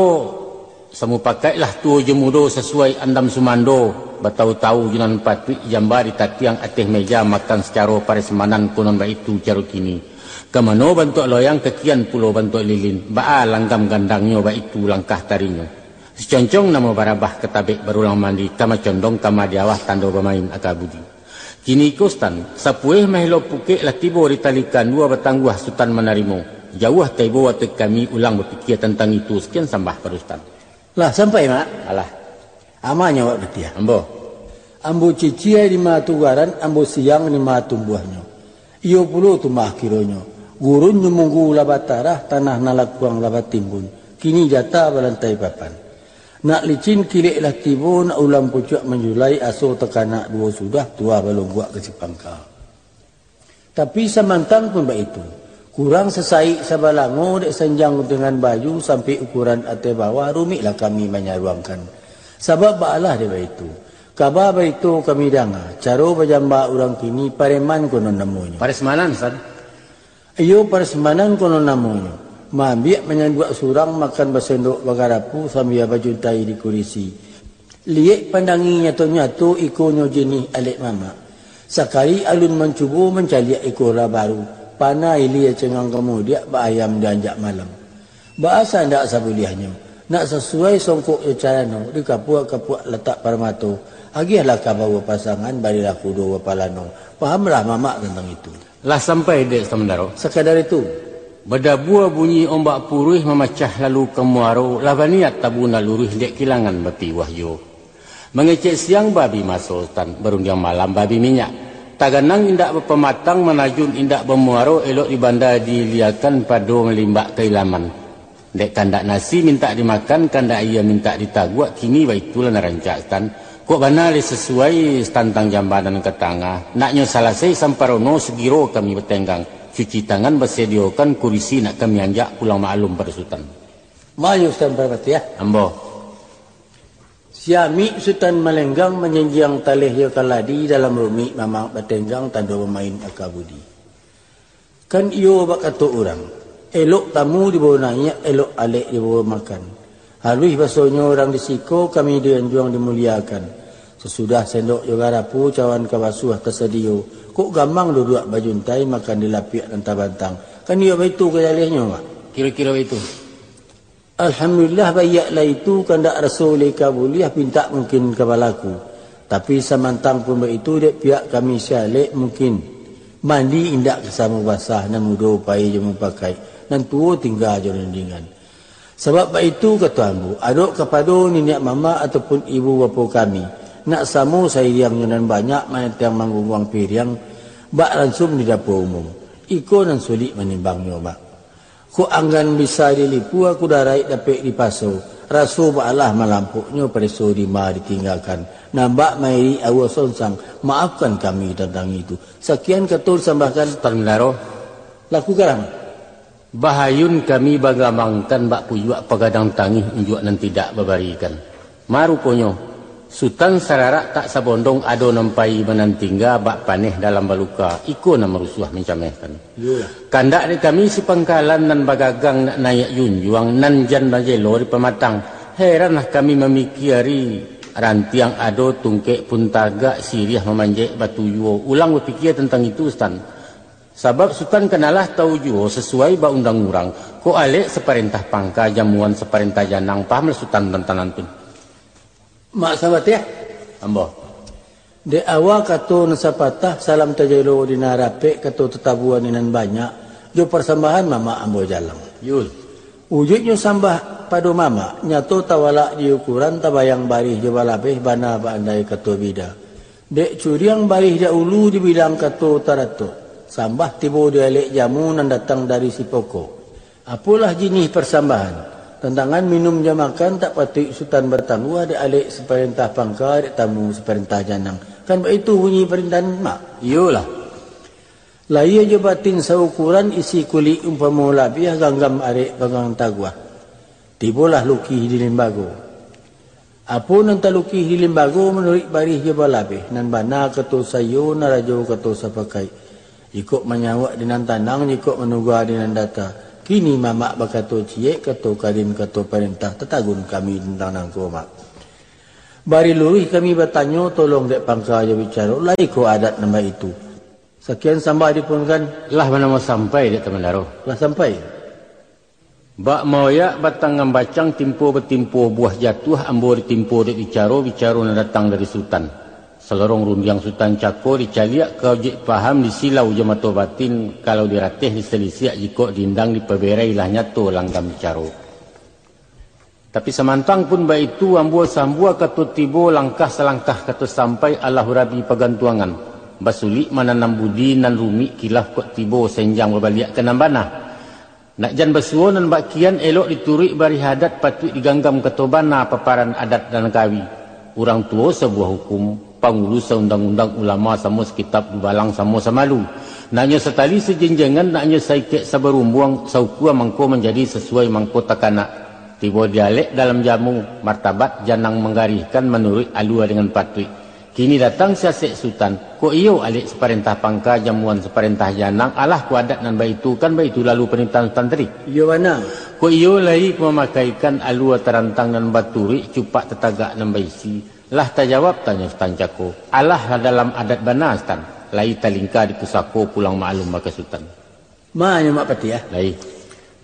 Samupakaiklah tuo jo mudo sasuai andam sumando, batau-tau jo nan patuik jamba ditatiang ateh meja makan sacaro parasmanan konon baitu caro kini. Ka mano bantuak loyang kakian pulo bantuak lilin, baa langgam gandangnyo baitu langkah tarinyo. Siconcong namo barabah ka tabek barulang mandi, ka macondong kama di awah tando bamain aka budi. Kiniko Sutan, sapueh mahelo pukek lah tibo di tali kandua batangguah Sutan manarimo. Jauah taibo ateh kami ulang bapikia tantang itu, sakian sambah pado Sutan. Lah sampai, Mak? Alah. Amanyo, Wak Batiah. Ambo. Ambo cicia di ma tugaran, ambo siang di ma tumbuahnyo. Iyo pulo tu mah kironyo, gurun nyumunggu lah batarah, tanah nan lakuang lah batimbun, kini jata balantai papan. Nak licin kilek lah tibo, nak ulam pucuak manjulai, aso takanak duo sudah, tuah balongguak ka sipangka. Tapi samantang pun baitu, kurang sasaik sabalango dek sanjang dengan baju sampai ukuran ateh bawah, rumiklah kami manyaruangkan. Sabab baalah dek baitu, kaba barito kami danga, caro bajamba urang kini pareman konon namonyo. Paresmanan, San? Iyo, paresmanan konon namonyo. Maambiak manyambuak surang, makan basendok bagarapu sambia bajuntai di kurisi. Liek pandangi nyato-nyato ikonyo jinih alek mamak. Sakali alun mancubo mancaliak iko lah baru, panah ilia cengang kamudiak baayam di anjak malam. Baa sandak sabuliahnyo, nak sasuai songkok jo carano, dikapuak-kapuak latak parmato, agiahlah ka bapasangan, barilah kudo bapalano. Pahamlah mamak tantang itu. Lah sampai dek Sutan Mandaro? Sakadar itu. Badabua bunyi ombak puruih mamacah lalu ka muaro, lah baniat tabu nak luruih dek kilangan bapiwah juo. Mangecek siang babi maso Sutan, barundiang malam babi minyak. Taganang indak bapamatang, manajun indak bamuaro, elok di banda diiliakan, pado malimbak ka ilaman. Dek kandak nasi mintak dimakan, kandak aia mintak ditaguak, kini baitulah nan rancak Sutan. Kok bana lai sasuai tantang jambanan ka tangah, naknyo salasai samparono sugiro kami batenggang, cuci tangan basadiokan kurisi nak kami anjak pulang maklum pado Sutan. Mayu Sutan Parpatiah. Ambo. Siamik Sutan Malenggang manjanjiang taleh jo kaladi dalam rumik mamak batenggang tando bamain aka budi. Kan iyo bak kato urang, elok tamu dibawo naiak, elok alek dibawo makan. Haluih basonyo urang di siko, kami di anjuang dimuliakan. Sasudah sendok jo garapu, cawan ka basuah tasadio, kok gamang duduak bajuntai makan di lapiak nan tabantang. Kan iyo baitu ka jalehnyo, Mak? Kiro-kiro baitu. Alhamdulillah, baiaklah itu, kandak raso lai ka buliah, pintak mungkin ka balaku. Tapi samantang pun baitu, dek pihak kami si alek mungkin mandi indak ka samo basah, nan mudo pai jo mupakaik, nan tuo tingga jo rundingan. Sabab baitu kato ambo, adok kapado niniak mamak ataupun ibu bapo kami, nak samo sairiang jo nan banyak manantiang manggungguang piriang bak ransum di dapua umum. Iko nan sulik manimbangnyo, Mak. Kok anggan bisa dilipua, kudaraik dapek dipaso, raso baalah malampoknyo, pareso di ma ditinggakan, nambak mairik aua sonsang, maafkan kami tantang itu. Sakian kato disambahkan. Sutan Mandaro. Laku garang. Bahayun kami bagamangkan bak puyuak, pagadang tangih unjuak nan tidak babarikan. Ma ruponyo, Sutan sararak tak sabondong, ado nan pai manantingga, bak paneh dalam baluka, iko nan marusuah mancamehkan. Iyolah. Kandak dek kami si pangkalan nan bagagang nak naiak junjuang, nan jan bajelo di pamatang. Heranlah kami mamikiari, rantiang ado, tungkek pun tagak, siriah mamanjek batu juo. Ulang bapikia tantang itu, Sutan. Sabab Sutan kanalah tau juo, sasuai ba undang urang, kok alek saparentah pangka, jamuan saparentah janang, pahamlah Sutan tantang nan tu. Mak Sabatiah. Ambo. Dek awa kato nan sapatah, salam tajelo di nan rapek, kato tatabuan di nan banyak, jo parsambahan mamak ambo jalang. Yul. Ujuiknyo sambah pado mamak, nyato tawalak di ukuran, tabayang barih jo balabeh, bana baandai kato bida. Dek curiang barih dahulu dibilang kato taratok, sambah tibo di alek jamu nan datang dari si pokok. Apolah jinih parsambahan, tantangan minum jo makan tak patuik Sutan batangguah, dek alek saparentah pangka, dek tamu saparentah janang. Kan baitu bunyi parintahan, Mak? Iyolah. Lahia jo batin saukuran, isi kulik umpamo labiah, ganggam arek panggang taguah. Tibolah lukih di limbago. Apo nan talukih di limbago manuruik barih jo balabeh, nan bana kato saiyo, nan rajo kato sapakaik. Jikok manyawak di nan tanang, jikok manuga di nan data. Kini mamak bakato ciek, kato karin, kato parentah, tatagun kami tantang nangko, Mak. Bari luruih kami batanyo, tolong dek pangka jo bicaro, lai ko adat nan baitu. Sakian sambah dipunkan. Lah manamo sampai dek Tamandaro? Lah sampai. Bak maoyak batang ngambacang, timpo batimpo buah jatuah, ambo ditimpo dek bicaro, bicaro nan datang dari Sutan. Salorong rundiang Sutan cako, dicaliak ka ujik paham, disilau jo mato batin, kalau dirateh disalisiak, jikok diindang dipaberai, lah nyato langgam bicaro. Tapi samantang pun baitu, ambo sambua kato tibo, langkah salangkah kato sampai, alah urabi pagantuangan, basulik mananam budi, nan rumik kilaf kok tibo, senjang babaliak ka nan bana. Nak jan basuo nan bak kian, elok dituruik barih adat, patuik diganggam kato bana, paparan adat nan kawi. Urang tuo sabuah hukum, pangulu saundang-undang, ulama samo sakitab, dubalang samo samalu. Nak nyo satali sajinjangan, nak nyo saikek sabarumbuang, saukua mangko manjadi, sasuai mangko takanak. Tibo di alek dalam jamu, martabat janang manggarihkan, manuruik alua dengan patuik. Kini datang si Asek Sutan, kok iyo alek saparentah pangka, jamuan saparentah janang, alah ko adat nan baitu, kan baitu lalu panitahan Sutan tadi? Iyo bana. Kok iyo lai ko mamakaikan alua tarantang nan baturuik, cupak tatagak nan baisi? Lah tajawab tanyo Sutan cako, alah lah dalam adat bana, Sutan, lai talingka di pusako, pulang maklum baka Sutan. Ma nyo Mak Patih, ah. Lai.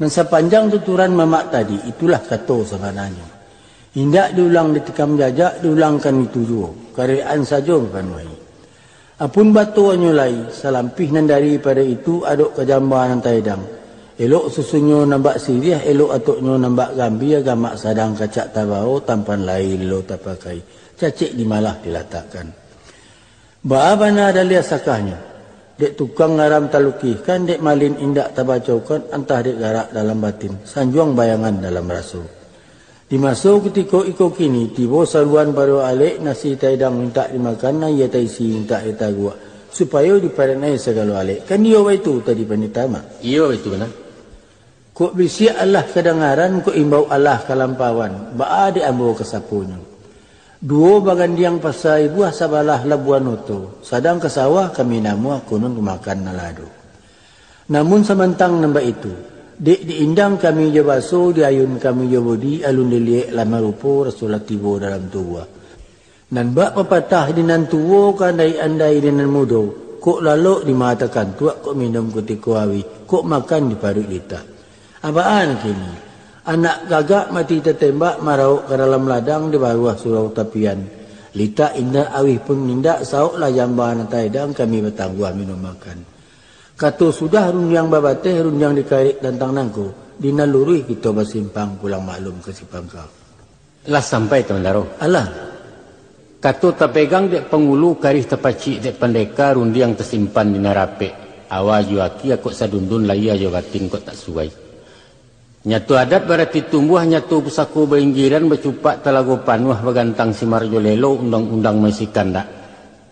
Nan sapanjang tuturan mamak tadi, itulah kato sabananyo. Indak diulang ditikam jajak, diulangkan itu juo, karajaan sajo mapanuahi. Apun batonyo lai, salampih nan daripado itu, adok ka jamba nan taedang. Elok susunnyo nan bak siriah, elok atoknyo nan bak gambia, gamak sadang kacak tabao, tampan lai lo tapakai, cacek di malah dilatakkan. Baa bana daliah sakahnyo, dek tukang ngaram talukihkan, dek malin indak tabacokan, antah dek garak dalam batin, sanjuang bayangan dalam raso. Di maso kutiko iko kini, tibo saruan pado alek, nasi taedang mintak dimakan, aia taisi mintak ditaguak, supayo diparenai sagalo alek. Kan iyo baitu tadi panitahan, Mak? Iyo baitu bana. Kok bisiak alah kadangaran, kok imbau alah kalampauan, baa dek ambo ka saponyo? Duo bagandiang pasa ibuah, sabalah labuan oto, sadang ka sawah kami namuah, konon ka makan nan lado. Namun samantang nan baitu, dek diindang kami jo baso, diayun kami jo budi, alun diliek lah marupo, raso lah tibo dalam tubuah. Nan bak papatah di nan tuo, ka andai-andai di nan mudo, kok lalok di mata kantuak, kok minum kutiko auih, kok makan di paruik litak. Abaan kini, anak gagak mati tatembak, marauk ka dalam ladang, di baruah surau tapian. Litak indak, auih pun indak, saoklah jamba nan taedang, kami batangguah minum makan. Kato sudah rundiang babateh, rundiang dikarek tantang nangko, di nan luruih kito basimpang, pulang maklum ka si pangka. Lah sampai, Tamandaro? Alah. Kato tapegang dek pangulu, karih tapacik dek pandeka, rundiang tasimpan di nan rapek. Awa jo akia kok sadundun, lahia jo batin kok tak suai. Nyato adat barati tumbuah, nyato pusako bainggiran, bacupak talago panuah, bagantang simar jo lelo, undang-undang maisi kandak.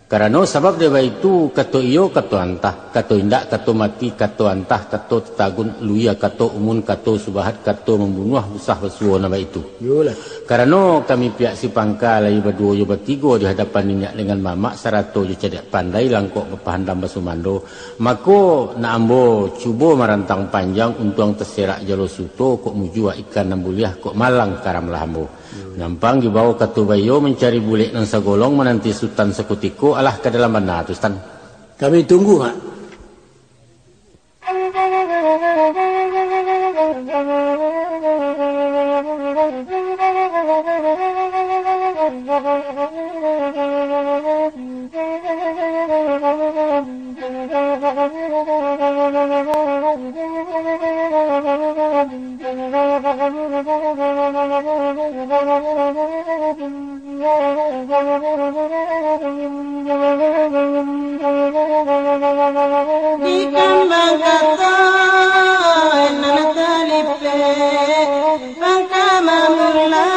Karano sabab dek baitu, kato iyo, kato antah, kato indak, kato mati, kato antah, kato tatagun, luia kato umun, kato subahat, kato mambunuah, usah basuo nan baitu. Iyolah. Karano kami pihak si pangka lai baduo jo batigo di hadapan niniak dengan mamak, sarato jo cadiak pandai, langkok bapahandam basumando, mako, nak ambo cubo marantang panjang, untuang taserak jalo suto, kok mujua ikan nan buliah, kok malang karamlah ambo. Nampang dibao kato baiyo, mancari bulek nan sagolong, mananti Sutan sakutiko, alah ka dalam bana tu, Sutan. Kami tunggu, Mak. Di kambang kato nan talipek, angka mamulai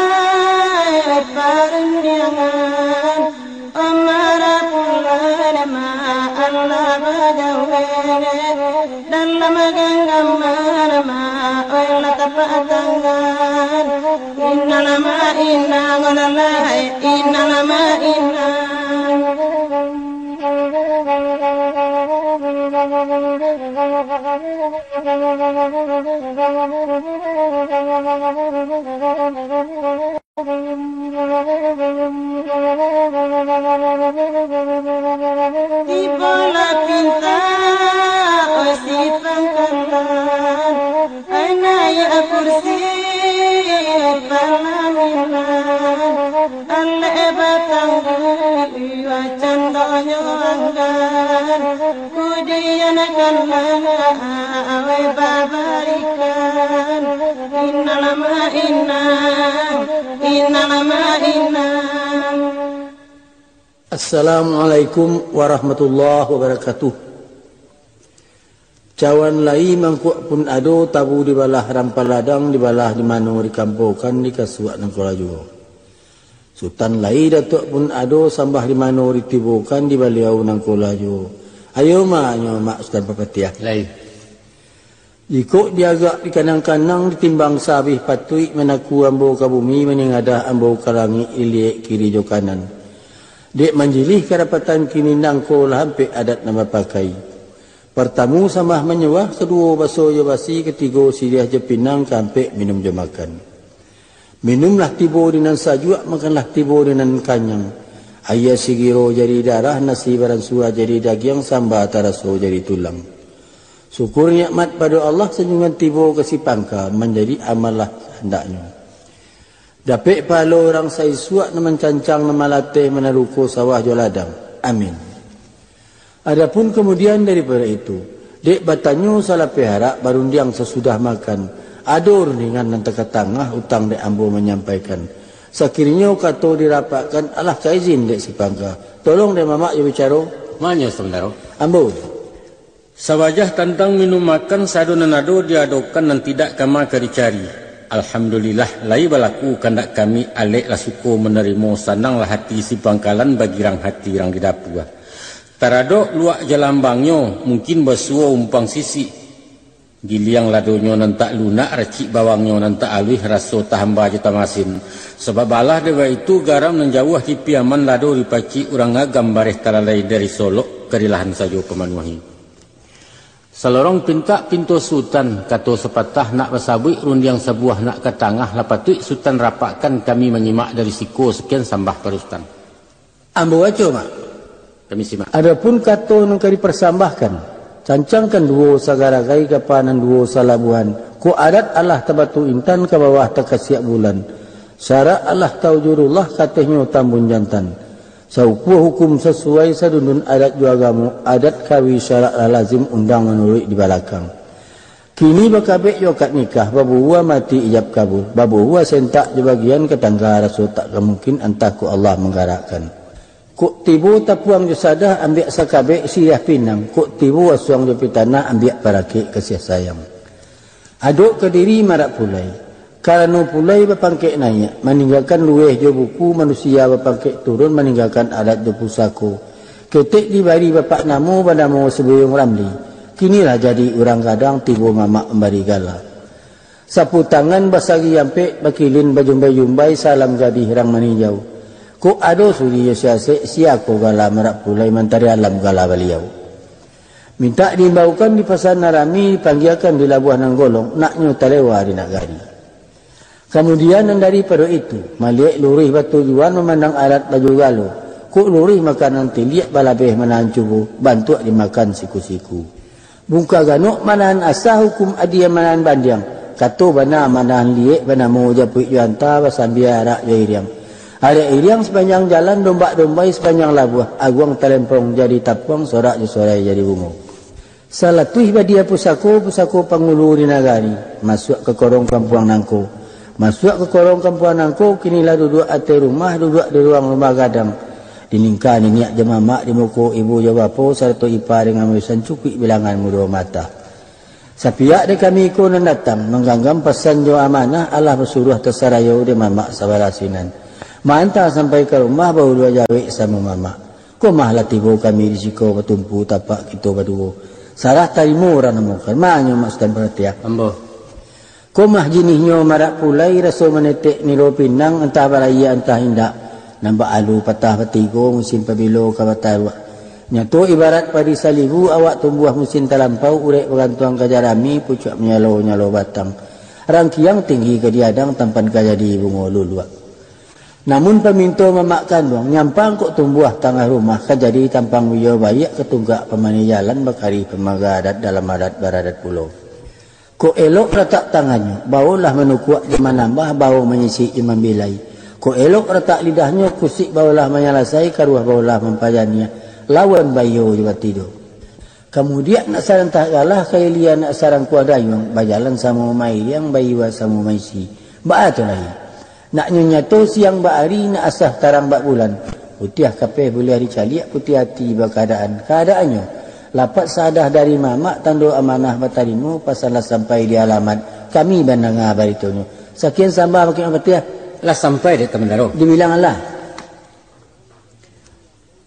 parundiangan. Amara pulai ma Allah bagawe, dalam ganggaman ma oilah tapatangan. Inna lama inna ngolalai, inna lama inna. Tibolah pintak, oi si pangkalan, ai naiak kursi palaminan, alek batangguang candonyo anggan, kudiankanlah awai babarikan, inang ma inang, inang ma inang. Assalamualaikum warahmatullahi wabarakatuh. Cawan lai mangkuak pun ado, tabu dibalah rampaladang, dibalah di mano dikampokan, dikasuak nangko lah juo. Sutan lai datuak pun ado, sambah di mano ditibokan, di baliau nangko lah juo. Ayo ma, nyo ma Sutan Papatiah. Lai. Jikok diagak dikanang-kanang, ditimbang sabih patuik, manaku ambo ka bumi, maningadah ambo ka langik, diliek kiri jo kanan. Dek manjilih karapatan kini, nangko lah ampek adat nan bapakai. Partamu sambah manyambah, kaduo baso jo basi, katigo siriah jo pinang, kaampek minum jo makan. Minumlah tibo di nan sajuak, makanlah tibo di nan kanyang. Aia sigiro jadi darah, nasi baransua jadi dagiang, samba taraso jadi tulang. Syukur nikmat pado Allah, sanjuangan tibo ka si pangka, manjadi amal lah sahandaknyo. Dapek pahalo urang saisuak, nan mancancang, nan malateh, manaruko sawah jo ladang. Amin. Adapun kamudian daripado itu, dek batanyo salapeh arak, barundiang sasudah makan, ado rundingan nan takatangah, utang dek ambo manyampaikan. Sakirinyo kato dirapakkan, alah ka izin dek si pangka. Tolong dek mamak jo bicaro. Manyo sabandaro. Ambo. Sawajah tantang minum makan, sado nan ado diadokan, nan tidak kama ka dicari. Alhamdulillah, lai balaku kandak kami, alek lah suko manarimo, sananglah hati si pangkalan, bagirang hati rang di dapua. Taradok luak jalambangnyo, mungkin basuo umpang sisik. Giliang ladonyo nan tak lunak, racik bawangnyo nan tak aluih, raso tahamba jo tamasin. Sabab alah dek baitu, garam nan jauah di Piaman, lado dipacik urang Agam, bareh talalai dari Solok, ka dilahan sajo pamanuahi. Salorong pintak pinto Sutan, kato sapatah nak basabuik, rundiang sabuah nak ka tangah, lah patuik Sutan rapakkan, kami manyimak dari siko, sakian sambah pado Sutan. Ambo baco, Mak. Kami simak. Adapun kato nan ka diparsambahkan, cancangkan duo sagaragai, kapa nan duo salabuahan, kok adat alah tabatu intan, ka bawah takasiak bulan. Syarak alah taujurullah, katehnyo tambun jantan. Saukua hukum sasuai, sadundun adat jo agamo, adat kawi syarak lah lazim, undang manuruik di balakang. Kini bakabek jo akad nikah, babuhua mati ijab kabul, babuhua sentak jo bagian, ka tangga raso tak ka mungkin, antah kok Allah manggarakkan. Kok tibo tapuang jo sadah, ambiak sakabek siriah pinang, kok tibo asuang jo pitanah, ambiak parakek kasiah sayang. Adok ka diri marak pulai. Karano pulai bapangkek naiak, maninggakan lueh jo buku, manusia bapangkek turun, maninggakan adat jo pusako. Ketek dibari bapak namo, banamo Sabuyuang Ramli. Kinilah jadi urang gadang, tibo mamak mambari gala. Sapu tangan basagi ampek, bakilin bajumbai-jumbai, salam gadih rang maninjau. Kok ado sudi jo siasek, sia ko gala marak pulai, mantari alam gala baliau. Mintak diimbaukan di pasa nan rami, dipanggiakan di labuah nan golong, naknyo talewa di nagari. Kamudian nan daripado itu, maliek luruih batujuan, mamandang adat baju galo, kok luruih makanan tiliak, balabeh manahan cubo, bantuak dimakan siku-siku. Bungka ganok manahan asa, hukum adie manahan bandiang, kato bana manahan liek, banamo japuik jo anta, basambia arak jo iriang. Arak iriang sapanjang jalan, dombak dombai sapanjang labuah, aguang talempong jadi tapuang, sorak jo sorai jadi bungo. Salatuih badia pusako, pusako pangulu di nagari, masuak ka korong kampuang nangko. Masuak ka korong kampuang nangko, kini lah duduak ateh rumah, duduak di ruang rumah gadang. Di ningka niniak jo mamak, di muko ibu jo bapo, sarato ipa dengan mamisan, cukuik bilangan mudo mata. Sapiak dek kami iko nan datang, mangganggam pasan jo amanah, alah basuruah tasarayo dek mamak sabalah sinan. Maanta sampai ka rumah, baulua jawek samo mamak. Ko mah lah tibo kami di siko, batumpu tapak kito baduo. Sarah tarimo urang namokan, manyo Mak Sutan Paratiah. Ambo. Ko mah jinihnyo marak pulai, raso manetek niro pinang, antah barayia antah indak. Nan baalu patah batigo, musim pabilo ka bataruak. Nyato ibarat padi salibu, awak tumbuah musim talampau, urek bagantuang ka jarami, pucuak manyalo-nyalo batang, rangkiang tinggi ka diadang, tampan ka jadi bungo luluak. Namun paminto mamak kanduang, nyampang kok tumbuah tangah rumah, ka jadi tampang biyo baiak, ka tunggak pamaneh jalan, bakarih pamaga adat, dalam adat baradat pulo. Kok elok ratak tangannyo, baolah manukuak jo manambah, bao manyisik jo mambilai. Kok elok ratak lidahnyo, kusuik baolah manyalasai, karuah baolah mampajaniah, lawan baiyo jo batido. Kamudiak nak sarantah galah, ka ilia nak sarangkuah dayuang, bajalan samo mairiang, baiba samo maisi. Baa tu lai? Naknyo nyato siang bak ari, nak asah tarang bak bulan. Putiah kapeh buliah dicaliak, putiah ati bakaadaan. Kaadaannyo, lapat saadah dari mamak, tando amanah batarimo, pasan lah sampai di alamat, kami mandanga baritonyo. Sakian sambah bakeh Ang Patiah. Lah sampai dek Tamandaro. Dibilang alah.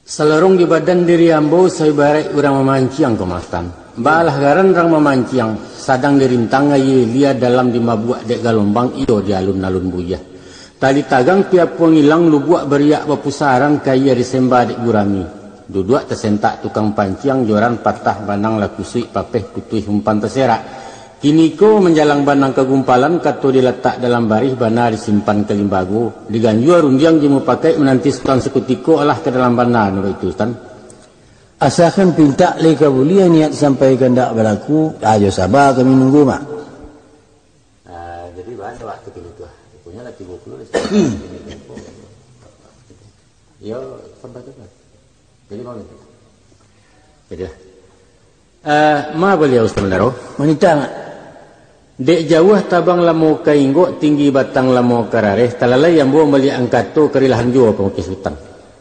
Salorong di badan diri ambo saibaraik urang mamanciang, Komandan. Baalah garan rang mamanciang, sadang dirintang aia lia, dalam dimabuak dek galombang, iyo di alun-alun buyah. Tali tagang piapuang ilang, lubuak bariak bapusarang, kaia disemba dek gurami. Duduak tasentak tukang panciang, joran patah banang lah kusuik, papeh putuih umpan taserak. Kiniko manjalang banang ka gumpalan, kato dilatak dalam barih, bana disimpan ka limbago, diganjua rundiang jo mupakaik, mananti Sutan sakutiko, alah ka dalam bana nan baitu, Sutan. Asakan pintak lai ka buliah, niat sampai kandak balaku, ajo saba kami nunggu, Mak. Ah, jadi, baa wakatu kini tu, ah? Ruponyo lah tigo puluah lah, Sutan. Iyo, sampai tu lah. Jadi, mau minta. Jadi, ah. Ah, ma baliau, Sutan Mandaro? Manitah, Mak. Dek jauah tabang lamo ka inggok, tinggi batang lamo ka rareh, talalai ambo maliek angkato, karilahan juo pamukik Sutan.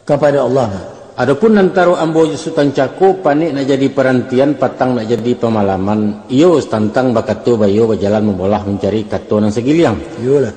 Kapado Allah, Mak. Adopun antaro ambo jo Sutan cako, panek nak jadi parantian, patang nak jadi pamalaman, iyo satantang bakato baiyo, bajalan mambolah mancari kato nan sagiliang. Iyolah.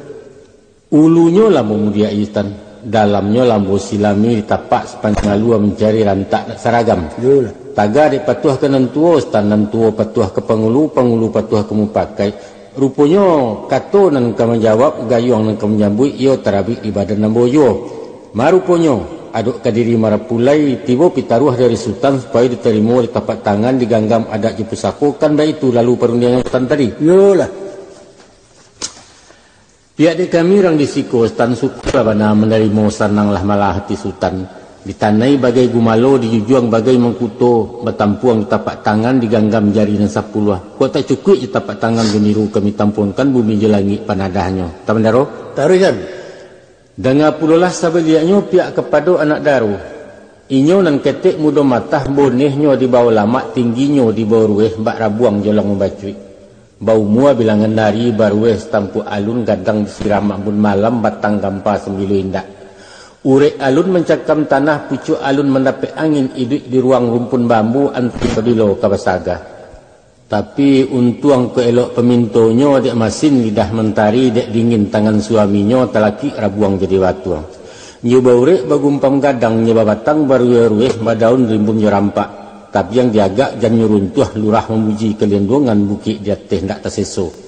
Ulunyo lah mamudiak, Sutan. Dalamnyo lah ambo silami, ditapak sapanjang alua, mancari rantak nak saragam. Iyolah. Taga dek patuah ka nan tuo, Sutan, nan tuo patuah ka pangulu, pangulu patuah ka mupakaik. Ruponyo, kato nan ka manjawab, gayuang nan ka manyambuik, iyo tarabik di badan ambo juo. Maruponyo, adok ka diri marapulai, tibo pitaruah dari Sutan, supayo ditarimo, ditapak tangan, diganggam adat jo pusako, kan baitu lalu parundiangan Sutan tadi. Iyolah. Pihak dek kami rang di siko, Sutan, syukurlah bana manarimo, sananglah malah ati Sutan. Ditanai bagai gumalo, dijujuang bagai mangkuto, batampuang di tapak tangan, diganggam jari nan sapuluah. Kok tak cukuik jo tapak tangan jo niru, kami tampuangkan bumi jo langik panadahnyo. Tamandaro? Taruihkan. Danga pulolah sabaliaknyo pihak kapado anak daro. Inyo nan ketek mudo matah, bonehnyo di bawah lamak, tingginyo di bawah rueh, bak rabuang jolang mambacuik. Baumua bilangan ari, barueh satampuak alun, gadang disiram ambun malam, batang gampa sambilo indak. Urek alun mancakam tanah, pucuak alun mandapek angin, iduik di ruang rumpun bambu, anti pabilo ka basaga. Tapi untuang kok elok pamintonyo, dek masin lidah mantari, dek dingin tangan suaminyo, talakik rabuang jadi batuang. Nyo baurek bagumpam gadang, nyo babatang barueh-rueh, badaun rimbun jo rampak. Tabiang diagak jan nyo runtuah, lurah mamuji kalindungan, bukik di ateh ndak taseso.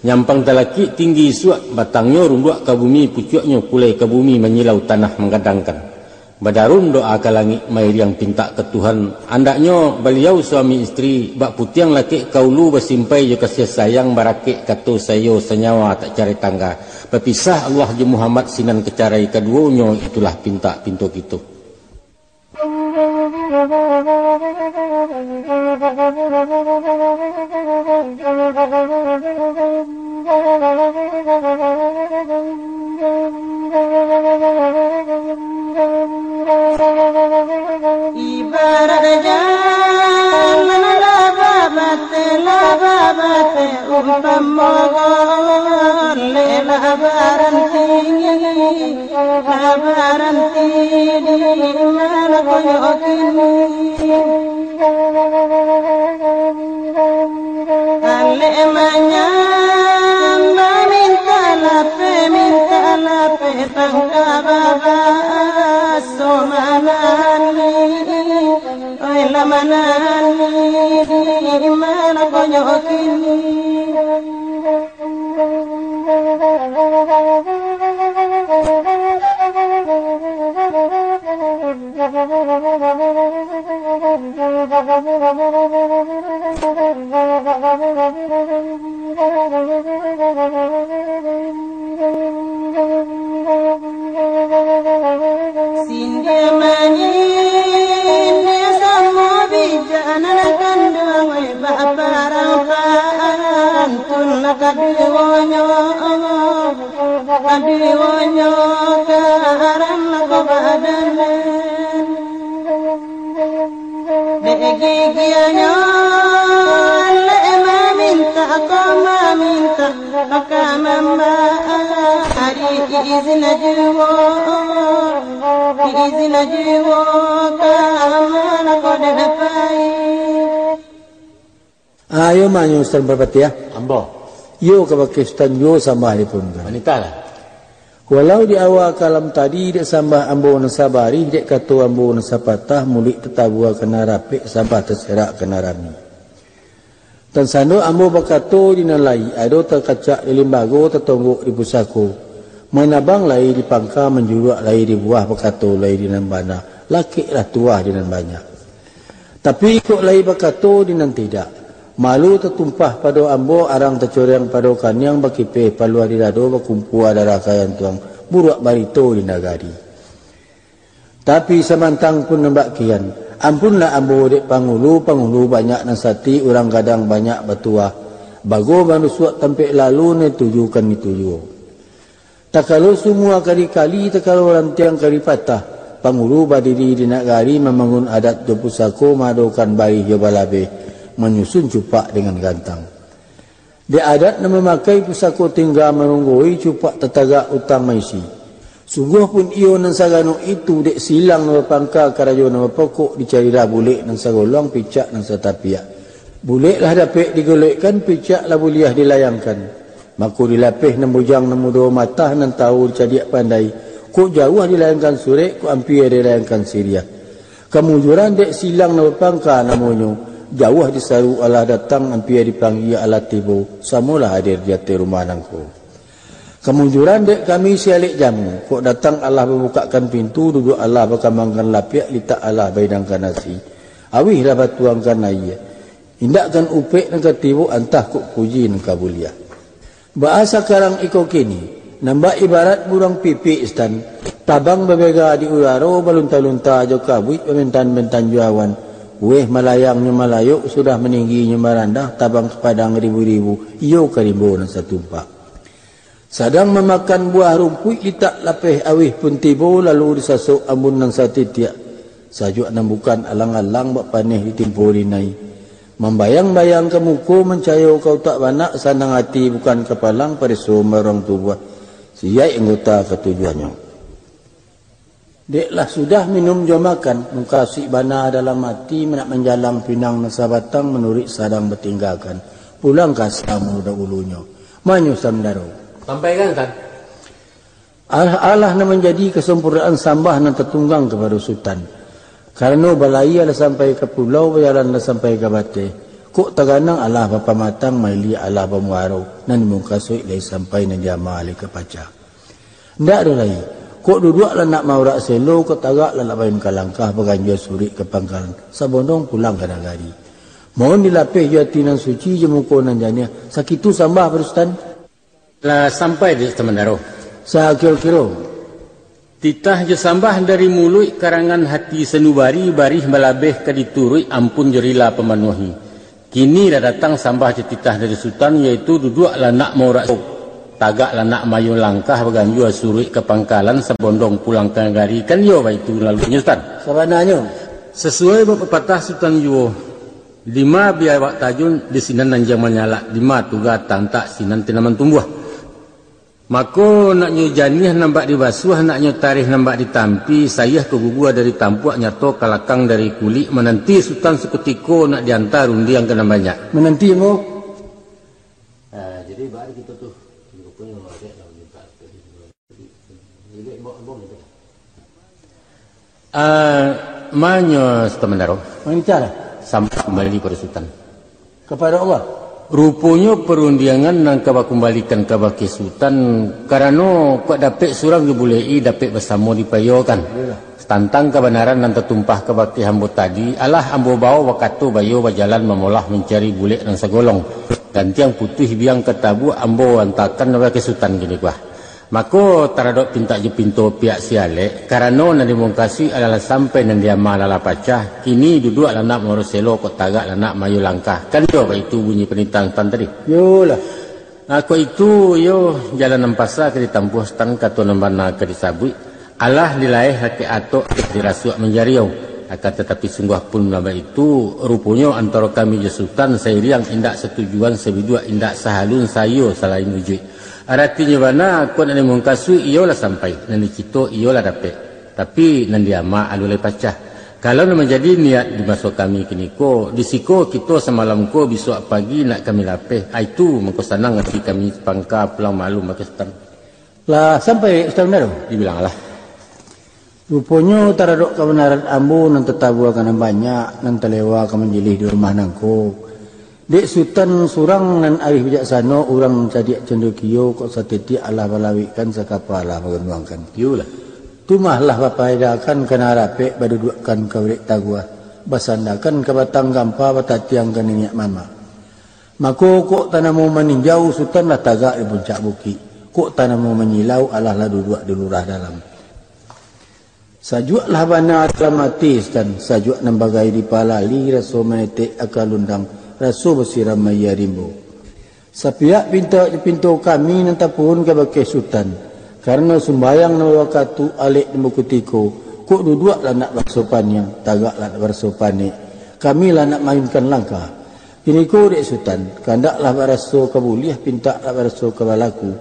Nyampang talakik tinggi isuak, batangnyo runduak ka bumi, pucuaknyo kulai ka bumi, manyilau tanah manggadangkan. Badarum doa ka langik, mairiang pintak ka Tuhan. Andaknyo baliau suami istri, bak putiang lakek ka ulu, basimpai jo kasiah sayang, barakek kato saiyo, sanyawa tak carai tangga. Bapisah Allah jo Muhammad, sinan ka carai kaduonyo, itulah pintak pinto kito. Ibarat jalan lah babateh, lah babateh, umpamo golek lah baranti, lah baranti di mano konyo kini. Alek manyam, minta lapeh, minta lapeh, tangka babaso manani. Oi, lah manani, di mano konyo kini. Haram lah ko badan. Dek gigianyo, lek mamintak ko mamintak, maka mamba ari izin juo, izin juo ka amal ko dapai. Ayo manyo Sutan Parpatiah. Ambo. Iyo ka bakeh Sutan juo sambah dipun kan. Manitahlah. Walau di awal kalam tadi, dek sambah ambo nan sabarih, dek kato ambo nan sapatah, muluik tatabua ka nan rapek, sambah taserak ka nan rami. Tan sando ambo bakato di nan lai, ado takacak di limbago, tatonggok di pusako. Manabang lai di pangka, manjuruak lai di buah, bakato lai di nan bana, lakeklah tuah di nan banyak. Tapi kok lai bakato di nan tidak, malu tatumpah pado ambo, arang tacoreng pado kaniang, bakipeh paluah di dado, bakumpua darah ka jantuang, buruak barito di nagari. Tapi samantang pun nan bak kian, ampunlah ambo dek pangulu, pangulu banyak nan sati, urang gadang banyak batuah, bago manusuak tampek lalu, nan dituju kan itu juo. Takalo sumua ka dikali, takalo rantiang ka dipatah, pangulu badiri di nagari, mambangun adat jo pusako, maadokan barih jo balabeh, manyusun cupak dengan gantang. Dek adat nan mamakai, pusako tingga marunggoi, cupak tatagak utang maisi. Sungguah pun iyo nan sagano itu, dek silang nan bapangka, karajo nan bapokok, dicarilah bulek nan sagolong, picak nan satapiak. Bulek lah dapek digolekkan, picak lah buliah dilayangkan. Mako dilapeh nan bujang nan mudo, matah nan tau dicadiak pandai, kok jauah dilayangkan surek, kok ampia dilayangkan siriah. Kamujuran dek silang nan bapangka namonyo, jauah disaru alah datang, ampia dipanggia alah tibo, samolah hadir di ateh rumah nangko. Kamujuran dek kami si alek jamu, kok datang alah babukakkan pintu, duduak alah bakambangkan lapiak, litak alah bahidangkan nasi, awih lah batuangkan aia, indakkan upek nan ka tibo, antah kok puji nan ka buliah. Baa sakarang iko kini, nan bak ibarat buruang pipik Sutan, tabang babega di udaro, balunta-lunta jo kabuik, bamentan-mentan jo awan, uweh malayang nyo malayok, sudah maninggi nyo marandah, tabang ka padang ribu-ribu, iyo ka rimbo nan satumpak. Sadang mamakan buah rumpuik, litak lapeh awih pun tibo, lalu disasok ambun nan satitiak. Sajuak nan bukan alang-alang, bak paneh ditimpo rinai. Mambayang-bayang ka muko, mancayo ka utak banak, sanang ati bukan kapalang, pareso maruang tubuah, siyaik anggota katujuahnyo. Dek lah sudah minum jo makan, mukasuik bana dalam ati, nak manjalang pinang nan sabatang, manuruik sadang batinggakan, pulang ka asa mulo dahulunyo. Manyo Sutan Bendaro. Sampaikan, Sutan. Alah, alah nan manjadi kasampurnaan sambah nan tatunggang kapado Sutan. Karano balayia lah sampai ka pulau, bajalan lah sampai ka bateh. Kok taganang alah bapamatang, mailiak alah bamuaro, nan dimukasuik lai sampai, nan diama lai ka pacah. Ndak ado lai. Kok duduak lah nak maurak selo, kok tagak lah nak bayun ka langkah, baganjua suruik ka pangkalan, sabondong pulang ka nagari. Mohon dilapeh jo ati nan suci, jo muko nan janiah, sakitu sambah pado Sutan. Lah sampai di Sutan Bendaro. Sakiro-kiro. Titah jo sambah dari muluik, karangan hati sanubari, barih balabeh ka dituruik, ampun jo rila pamanuahi. Kini lah datang sambah jo titah dari Sutan, yaitu duduak lah nak maurak, tagak lah nak mayo langkah, baganjua suruik ka pangkalan, sabondong pulang ka nagari, kan iyo baitu lalunyo, Sutan? Sabananyo. Sasuai bak papatah Sutan juo, dima biawak tajun, di sinan anjiang manyalak, dima tuga tantak, sinan tanaman tumbuah. Mako, nak nyo janiah nan bak dibasuah, nak nyo tareh nan bak ditampi, sayah ka gugua dari tampuak, nyato ka lakang dari kulik, mananti Sutan sakutiko, nak dianta rundiang ka nan banyak. Mananti, ambo. Ah, jadi, baa kito tu? Ruponyo, ambo lah minta. Jadi, ambo, ambo minta. Ah, manyo Sutan Bendaro. Mangica lah. Sambah kumbali pado Sutan. Kapado Allah. Ruponyo parundiangan nan ka bakumbalikan kabake Sutan, karano kok dapek surang dibuleki, dapek basamo dipayokan. Iyolah. Tantang kabanaran nan tatumpah kabake ambo tadi, alah ambo bawo bakato bayo bajalan mamolah mancari bulek nan sagolong. Gantiang putuih biang ka tabuak, ambo antakan kabake Sutan kini kuah. Mako, taradok pintak jo pinto pihak si alek, karano nan dimukasuik alah sampai, nan diama alah pacah, kini duduak lah nak maurak selo, kok tagak lah nak mayo langkah. Kan iyo baitu bunyi panitahan Sutan tadi? Iyolah. Ah, kok itu, iyo, jalan nan pasa ka ditampuah Sutan, kato nan bana ka disabuik. Alah dilaeh lakek atok, dirasuak manjariau. Akan tatapi sungguah pun nan baitu, ruponyo antaro kami jo Sutan sairiang, indak satujuan, sabiduak indak sahalun, saiyo salain ujuik. Aratinyo bana, kok nan dimungkasuik iyo lah sampai, nan dicito iyo lah dapek. Tapi nan diama alun lai pacah. Kalau nan manjadi niat di maso kami kiniko, di siko kito samalam ko, bisuak pagi nak kami lapeh, aitu mangko sanang ati kami pangka pulang maklum bakeh Sutan. Lah sampai Sutan Manado? Dibilanglah. Ruponyo taradok kabanaran ambo nan tatabua ka nan banyak, nan talewa ka manjilih di rumah nangko. Dek Sutan surang nan arih bijaksano, urang cadiak candokio, kok satitiak alah balawikkan, sakapa alah baganduangkan. Iyolah. Tumah lah bapaedakan, kana rapek baduduakkan ka urek taguah, basandakan ka batang gampa, batatiang ka niniak mamak. Mako, kok tanamo maninjau, Sutan lah tagak di puncak bukik. Kok tanamo manyilau, alah lah duduak di lurah dalam. Sajuaklah bana dalam ati, Sutan, sajuak nan bagai dipalali, raso manetek aka lundang, raso basiram aia rimbo. Sapiak pinto, pinto kami nan tapuhun kabakeh Sutan, karano sumbayang nan bawakatu, alek nan bakutiko, kok duduak lah nak baraso paniang, tagak lah nak baraso panek, kami lah nak maayunkan langkah. Kiniko dek Sutan, kandaklah baraso ka buliah, pintaklah baraso ka balaku.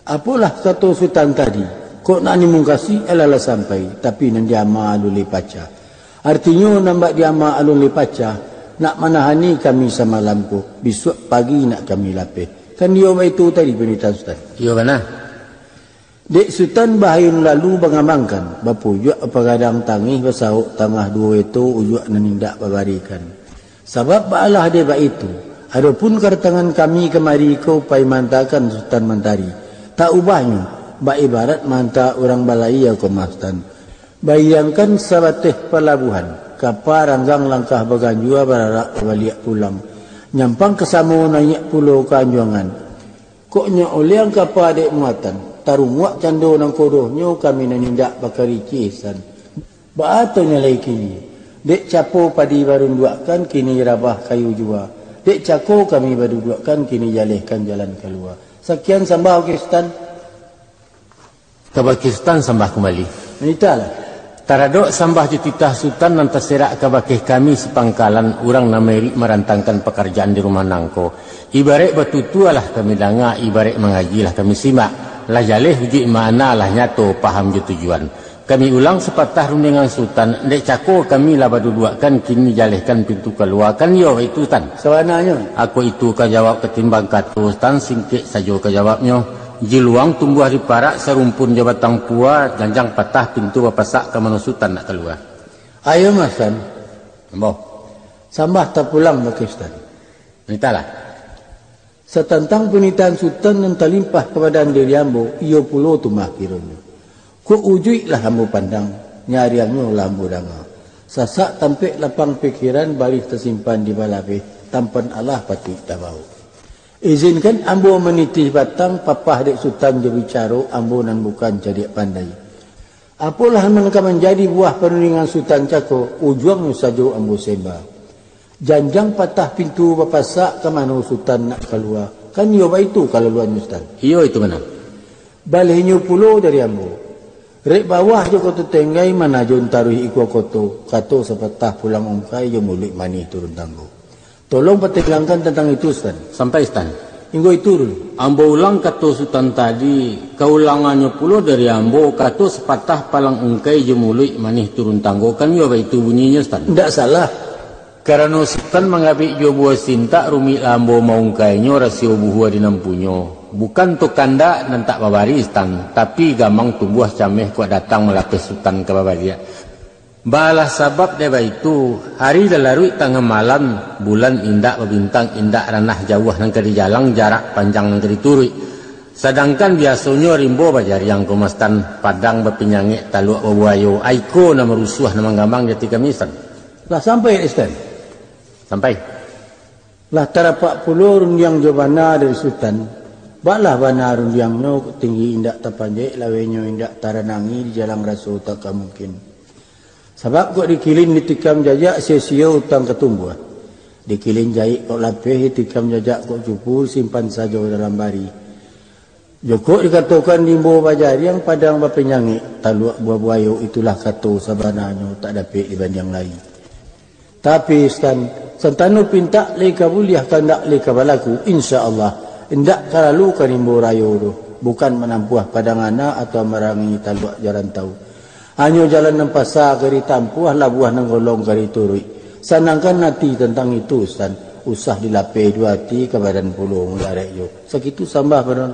Apolah kato Sutan tadi, kok nak dimungkasuik alah lah sampai, tapi nan diama alun lai pacah. Artinyo, nan bak diama alun lai pacah, nak manahani kami samalam ko, bisuak pagi nak kami lapeh. Kan iyo baitu tadi panitahan Sutan? Iyo bana. Dek Sutan baayun lalu bangambangkan, bapujuak bapagadang tangih, basaok tangah duo eto, ujuak nan indak babarikan. Sabab baalah dek baitu, adopun kadatangan kami kamari ko pai maantakan Sutan Mantari, tak ubahnyo, bak ibarat maanta urang balayia ko mah Sutan. Bayangkan sabateh palabuahan, kapa ranggang langkah baganjua, bararak babaliak pulang, nyampang ka samo naiak pulo ka anjuangan. Kok nyo oleang kapa dek muatan, tarunguak cando nan kodohnyo, kami nan indak bakaricih Sutan. Baa tu nyo lai kini? Dek capo padi barunduakkan, kini rabah kayu jua. Dek cako kami baduduakkan, kini jalehkan jalan kalua. Sakian sambah bakeh Sutan. Kabakeh Sutan sambah kumbali. Manitahlah. Taradok sambah jo titah Sutan nan taserak kabakeh kami sapangkalan urang nan mairik marantangkan pakarajaan di rumah nangko. Ibaraik batutua lah kami danga, ibaraik mangaji lah kami simak. Lah jaleh ujuik makna, lah nyato paham jo tujuan. Kami ulang sapatah rundiangan Sutan, dek cako kami lah baduduakkan, kini jalehkan pintu kalua, kan iyo baitu Sutan? Sabananyo. Ako itu ka jawab katimbang kato Sutan, singkek sajo ka jawabnyo. Jiluang tumbuah di parak, sarumpun jo batang pua, janjang patah pintu bapasak, ka mano Sutan nak kalua? Ayo mah Sutan. Ambo. Sambah tapulang bakeh Sutan. Manitahlah. Satantang panitahan Sutan nan talimpah kapadaan diri ambo, iyo pulo tu mah kironyo. Kok ujuik lah ambo pandang, nyariangnyo lah ambo danga. Sasak tampek lapang pikiran, barih tasimpan di balabeh, tampan alah patuik tabao. Izinkan ambo manitih batang, papah dek Sutan jo bicaro, ambo nan bukan cadiak pandai. Apolah nan ka manjadi buah parundingan Sutan cako, ujuangnyo sajo ambo semba. Janjang patah pintu bapasak, ka mano Sutan nak kalua? Kan iyo baitu kalaluannyo Sutan? Iyo itu mah. Balehnyo pulo dari ambo. Rek bawah jo Koto Tenggai, manajon taruih ikua koto, kato sapatah pulang ungkai, jo muluik manih turun tanggo. Tolong patenggangkan tantang itu, Sutan. Sampai, Sutan. Inggo itu dulu. Ambo ulang kato Sutan tadi, kaulangannyo pulo dari ambo, kato sapatah palang ungkai jo muluik manih turun tanggo, kan iyo baitu bunyinyo, Sutan? Indak salah. Karano Sutan mangabek jo buah sintak, rumik lah ambo maungkainyo, rasio buhua di nan punyo. Bukan tu kandak nan tak babari, Sutan, tapi gamang tumbuah cameh, kok datang malapeh Sutan ka babaliak. Baalah sabab dek baitu, hari lah laruik tangah malam, bulan indak babintang, indak ranah jauah nan ka dijalang, jarak panjang nan ka dituruik. Sadangkan biasonyo rimbo bajariang ko mah Sutan, padang bapinyangek, taluak babuayo, aiko nan marusuah, nan manggamang di ati kami, Sutan. Lah sampai, Sutan? Sampai. Lah tarapak pulo rundiang jo bana dari Sutan. Baklah bana rundiangnyo, kok tinggi indak tapanjek, lawenyo indak taranangi, dijalang raso tak ka mungkin. Sabab kok dikilin ditikam jajak, sio-sio utang ka tumbuah. Dikilin jaik kok lapeh, ditikam jajak kok cupu, simpan sajo dalam bari. Jokok dikatokan limbo bajariang, padang bapenyangik, taluak buah buayo, itulah kato sabananyo, tak dapek dibandiang lai. Tapi, Sutan, santano pintak lai ka buliah, kandak lai ka balaku, insya Allah, indak ka lalu ka limbo rayo tu, bukan manampuah padang ana atau marangi taluak jarantau. Hanyo jalan nan pasa ka ditampuah, labuah nan golong ka dituruik. Sanangkan ati tantang itu, Sutan, usah dilapeh duo ati ka badan pulo mularek jo. Sakitu sambah pado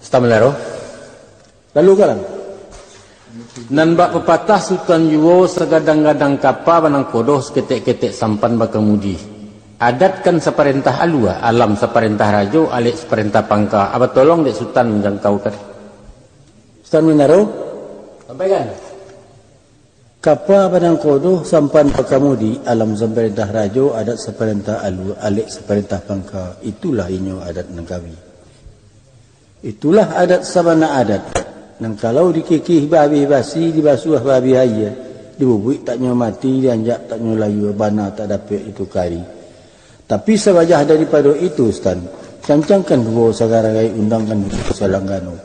Sutan Mandaro. Lalu kalang. Nan bak papatah Sutan juo, sagadang-gadang kapa banangkodoh, saketek-ketek sampan bakamudi. Adat kan saparentah alua, alam saparentah rajo, alek saparentah pangka. Aba tolong dek Sutan manjangkaukan. Sutan Mandaro. Sampaikan. Kapa banangkodoh sampan bakamudi, alam saparentah rajo, adat saparentah alua, alek saparentah pangka. Itulah inyo adat nan kami. Itulah adat sabana adat, nan kalau dikikih bahabih basi, dibasuah bahabih aia, dibubuik tak nyo mati, dianjak tak nyo layua, bana tak dapek ditukari. Tapi sabajah daripado itu, Sutan, cancangkan duo sagaragai, undangkan duo salanggano.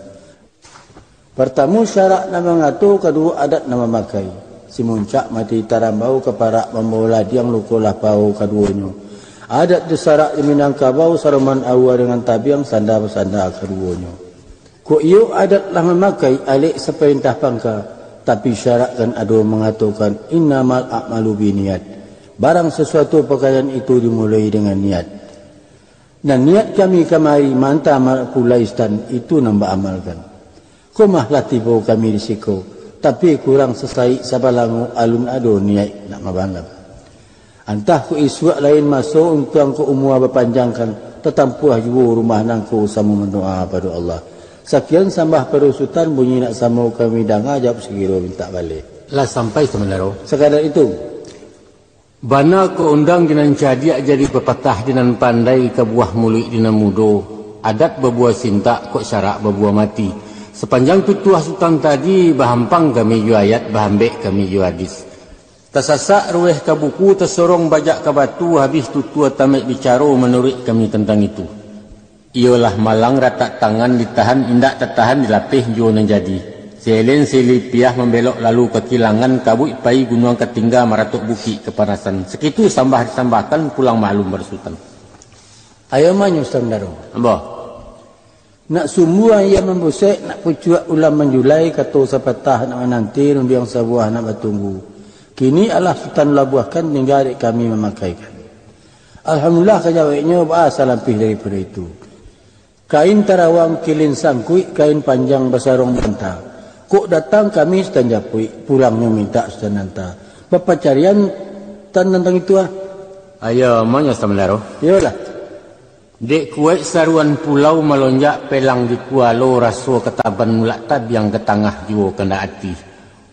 Partamo syarak nan mangato, kaduo adat nan mamakai. Simuncak mati tarambau, kaparak mambao ladiang, luko lah pao kaduonyo. Adat jo sarak di Minangkabau, saroman aua dengan tabiang, sanda basanda kaduonyo. Kok iyo adat lah mamakai, alek saparentah pangka, tapi syarak kan ado mangatokan, "Innamal a'malu biniyat." Barang sasuatu pakaian itu dimuloi dengan niat. Nan niat kami kamari manta malak pulai, Sutan, itu nan baamalkan. Ko mah lah tibo kami di siko, tapi kurang sasaik sabalango, alun ado niaik nak mabalam. Antah ko isuak lain maso, untuang ko umua bapanjangkan, tatampuah juo rumah nangko samo mandoa pado Allah. Sakian sambah pado Sutan, bunyi nak samo kami danga, jawab sagiro mintak baleh. Lah sampai Sutan Mandaro. Sakadar itu. Bana ko undang di nan cadiak, jadi papatah di nan pandai, ka buah muluik di nan mudo, adat babuah sintak, kok syarak babuah mati. Sapanjang pituah Sutan tadi, bahampang kami jo ayat, bahambek kami jo hadis. Tasasak ruweh ka buku, tasorong bajak ka batu, habih tutua tamek bicaro, manuruik kami tantang itu. Iyolah malang ratak tangan, ditahan indak tatahan, dilapeh juo nan jadi. Selen sili piah mambelok lalu ka kilangan, kabuik pai gunuang ka tingga, maratok bukik kapanasan. Sakitu sambah disambahkan, pulang maklum pado Sutan. Ayo manyo Sutan Mandaro. Ambo. Nak sumbuang ia mambusek, nak pucuak ulam manjulai, kato sapatah nak mananti, rundiang sabuah nak batunggu. Kini alah Sutan labuahkan, tingga dek kami mamakaikan. Alhamdulillah ka jaweknyo, baa salampih daripado itu. Kain tarawang kilin sangkuik, kain panjang basarong banta. Kok datang kami Sutan japuik, pulangnyo mintak Sutan anta. Bapacarian Tan tantang itu ah. Ayo, manyo Sutan Mandaro. Iyolah. Dek kuaik saruan pulau malonjak, pelang di kualo raso kataban, mulak tabiang ka tangah juo kandak ati.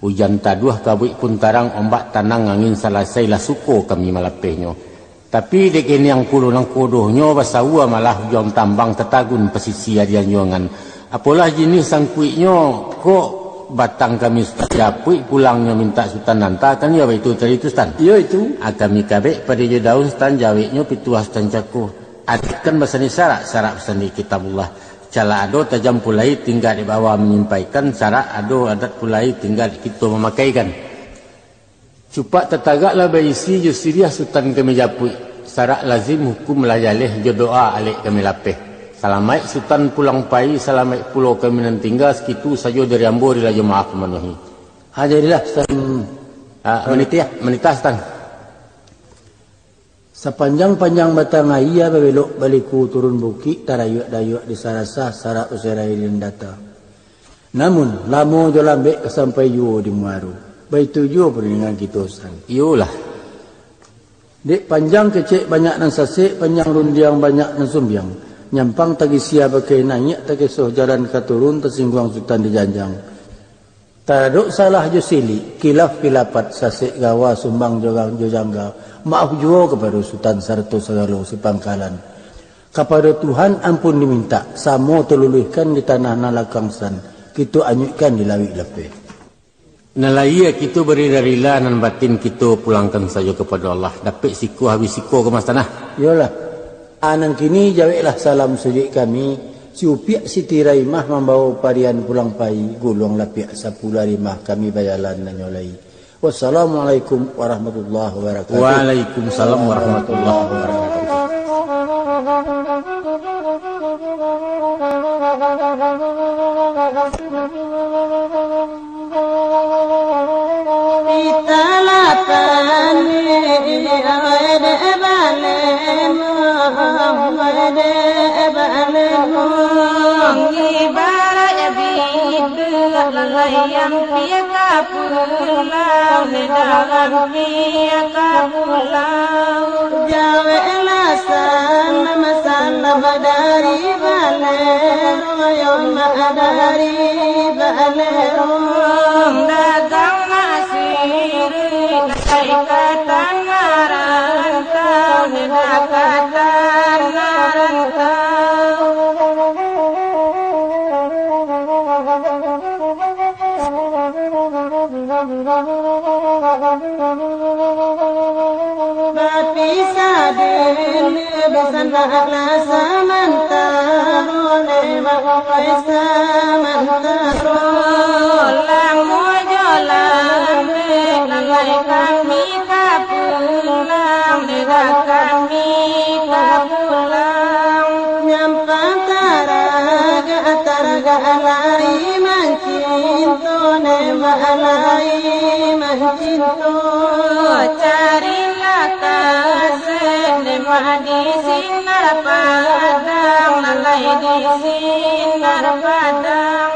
Ujan taduah kabuik pun tarang, ombak tanang angin salasai, lah suko kami malapehnyo. Tapi dek keniang pulo nangkodohnyo, basaua malah ujuang tambang, tatagun pasisia di anjuangan. Apolah jinih sangkuiknyo, kok batang kami Sutan japuik, pulangnyo mintak Sutan nantakan, iyo baitu tadi tu Sutan? Iyo itu. Ah, kami kabek pado jo daun Sutan, jaweknyo pituah Sutan cako. Adat kan basandi syarak, syarak basandi kitabullah. Calak ado tajam pulai, tingga dek bawa manyampaikan, syarak ado adat pulai, tingga dek kito mamakaikan. Cupak tatagaklah baisi, jo siriah Sutan kami japuik, syarak lazim hukum lah jaleh, jo doa alek kami lapeh. Salamaik Sutan pulang pai, salamaik pulo kami nan tingga, sakitu sajo dari ambo, rilah jo maaf mamanuhi. Ah, jadilah Sutan. Ah, manitih, manitah Sutan. Sapanjang-panjang batang aia, babelok baliku turun bukik, tarayuak-dayuak di sarasah, sarak userai di nan data. Namun, lamo jo lambek ka sampai juo di muaro. Baitu juo pado dengan kito Sutan. Iyolah. Dek panjang kecek banyak nan sasek, panjang rundiang banyak nan sumbiang. Nyampang tagisia bakai naiak, takesoh jalan ka turun, tasingguang Sutan di janjang. Taradok salah jo silik, kilaf kilapat, sasek gawa, sumbang jo gang-, jo jangga. Maaf juo kapado Sutan sarato sagalo sipangkalan. Kapado Tuhan ampun dimintak, samo taluluihkan di tanah nan lakang Sutan, kito anyuikkan di lauik lapeh. Nan lahia kito bari rila, nan batin kito pulangkan sajo kapado Allah. Dapek siko habih siko ka mah Sutan ah. Iyolah. Ah, nan kini jaweklah salam sujuik kami, Siupiak sitirai mah mambawo parian pulang pai, guluang lapiak sapuluah rimah kami bajalan nanyo lai. Wassalamualaikum warahmatullahi wabarakatuh. Waalaikumsalam warahmatullahi wabarakatuh. Pita lapan, awai dek balemo, awai dek balemo. Ibarat biduak layang piak ka pulau, dalam piak ka pulau. Jaweklah salam, salam dari baleh. Yo mak dari baleh rong. Dagang nasi, dari ka tanah rantau, dari ka tanah rantau. Bapisah dulu, basandak lah samantaro, lewat lah samantaro. Lamo jo lambek, lai kami ka pulang, lai kami ka pulang. Nyampang taragak, taragak lai mancinto, nembak lai mancinto. Carilah kasek, nembak di sinar padang, lai di sinar padang.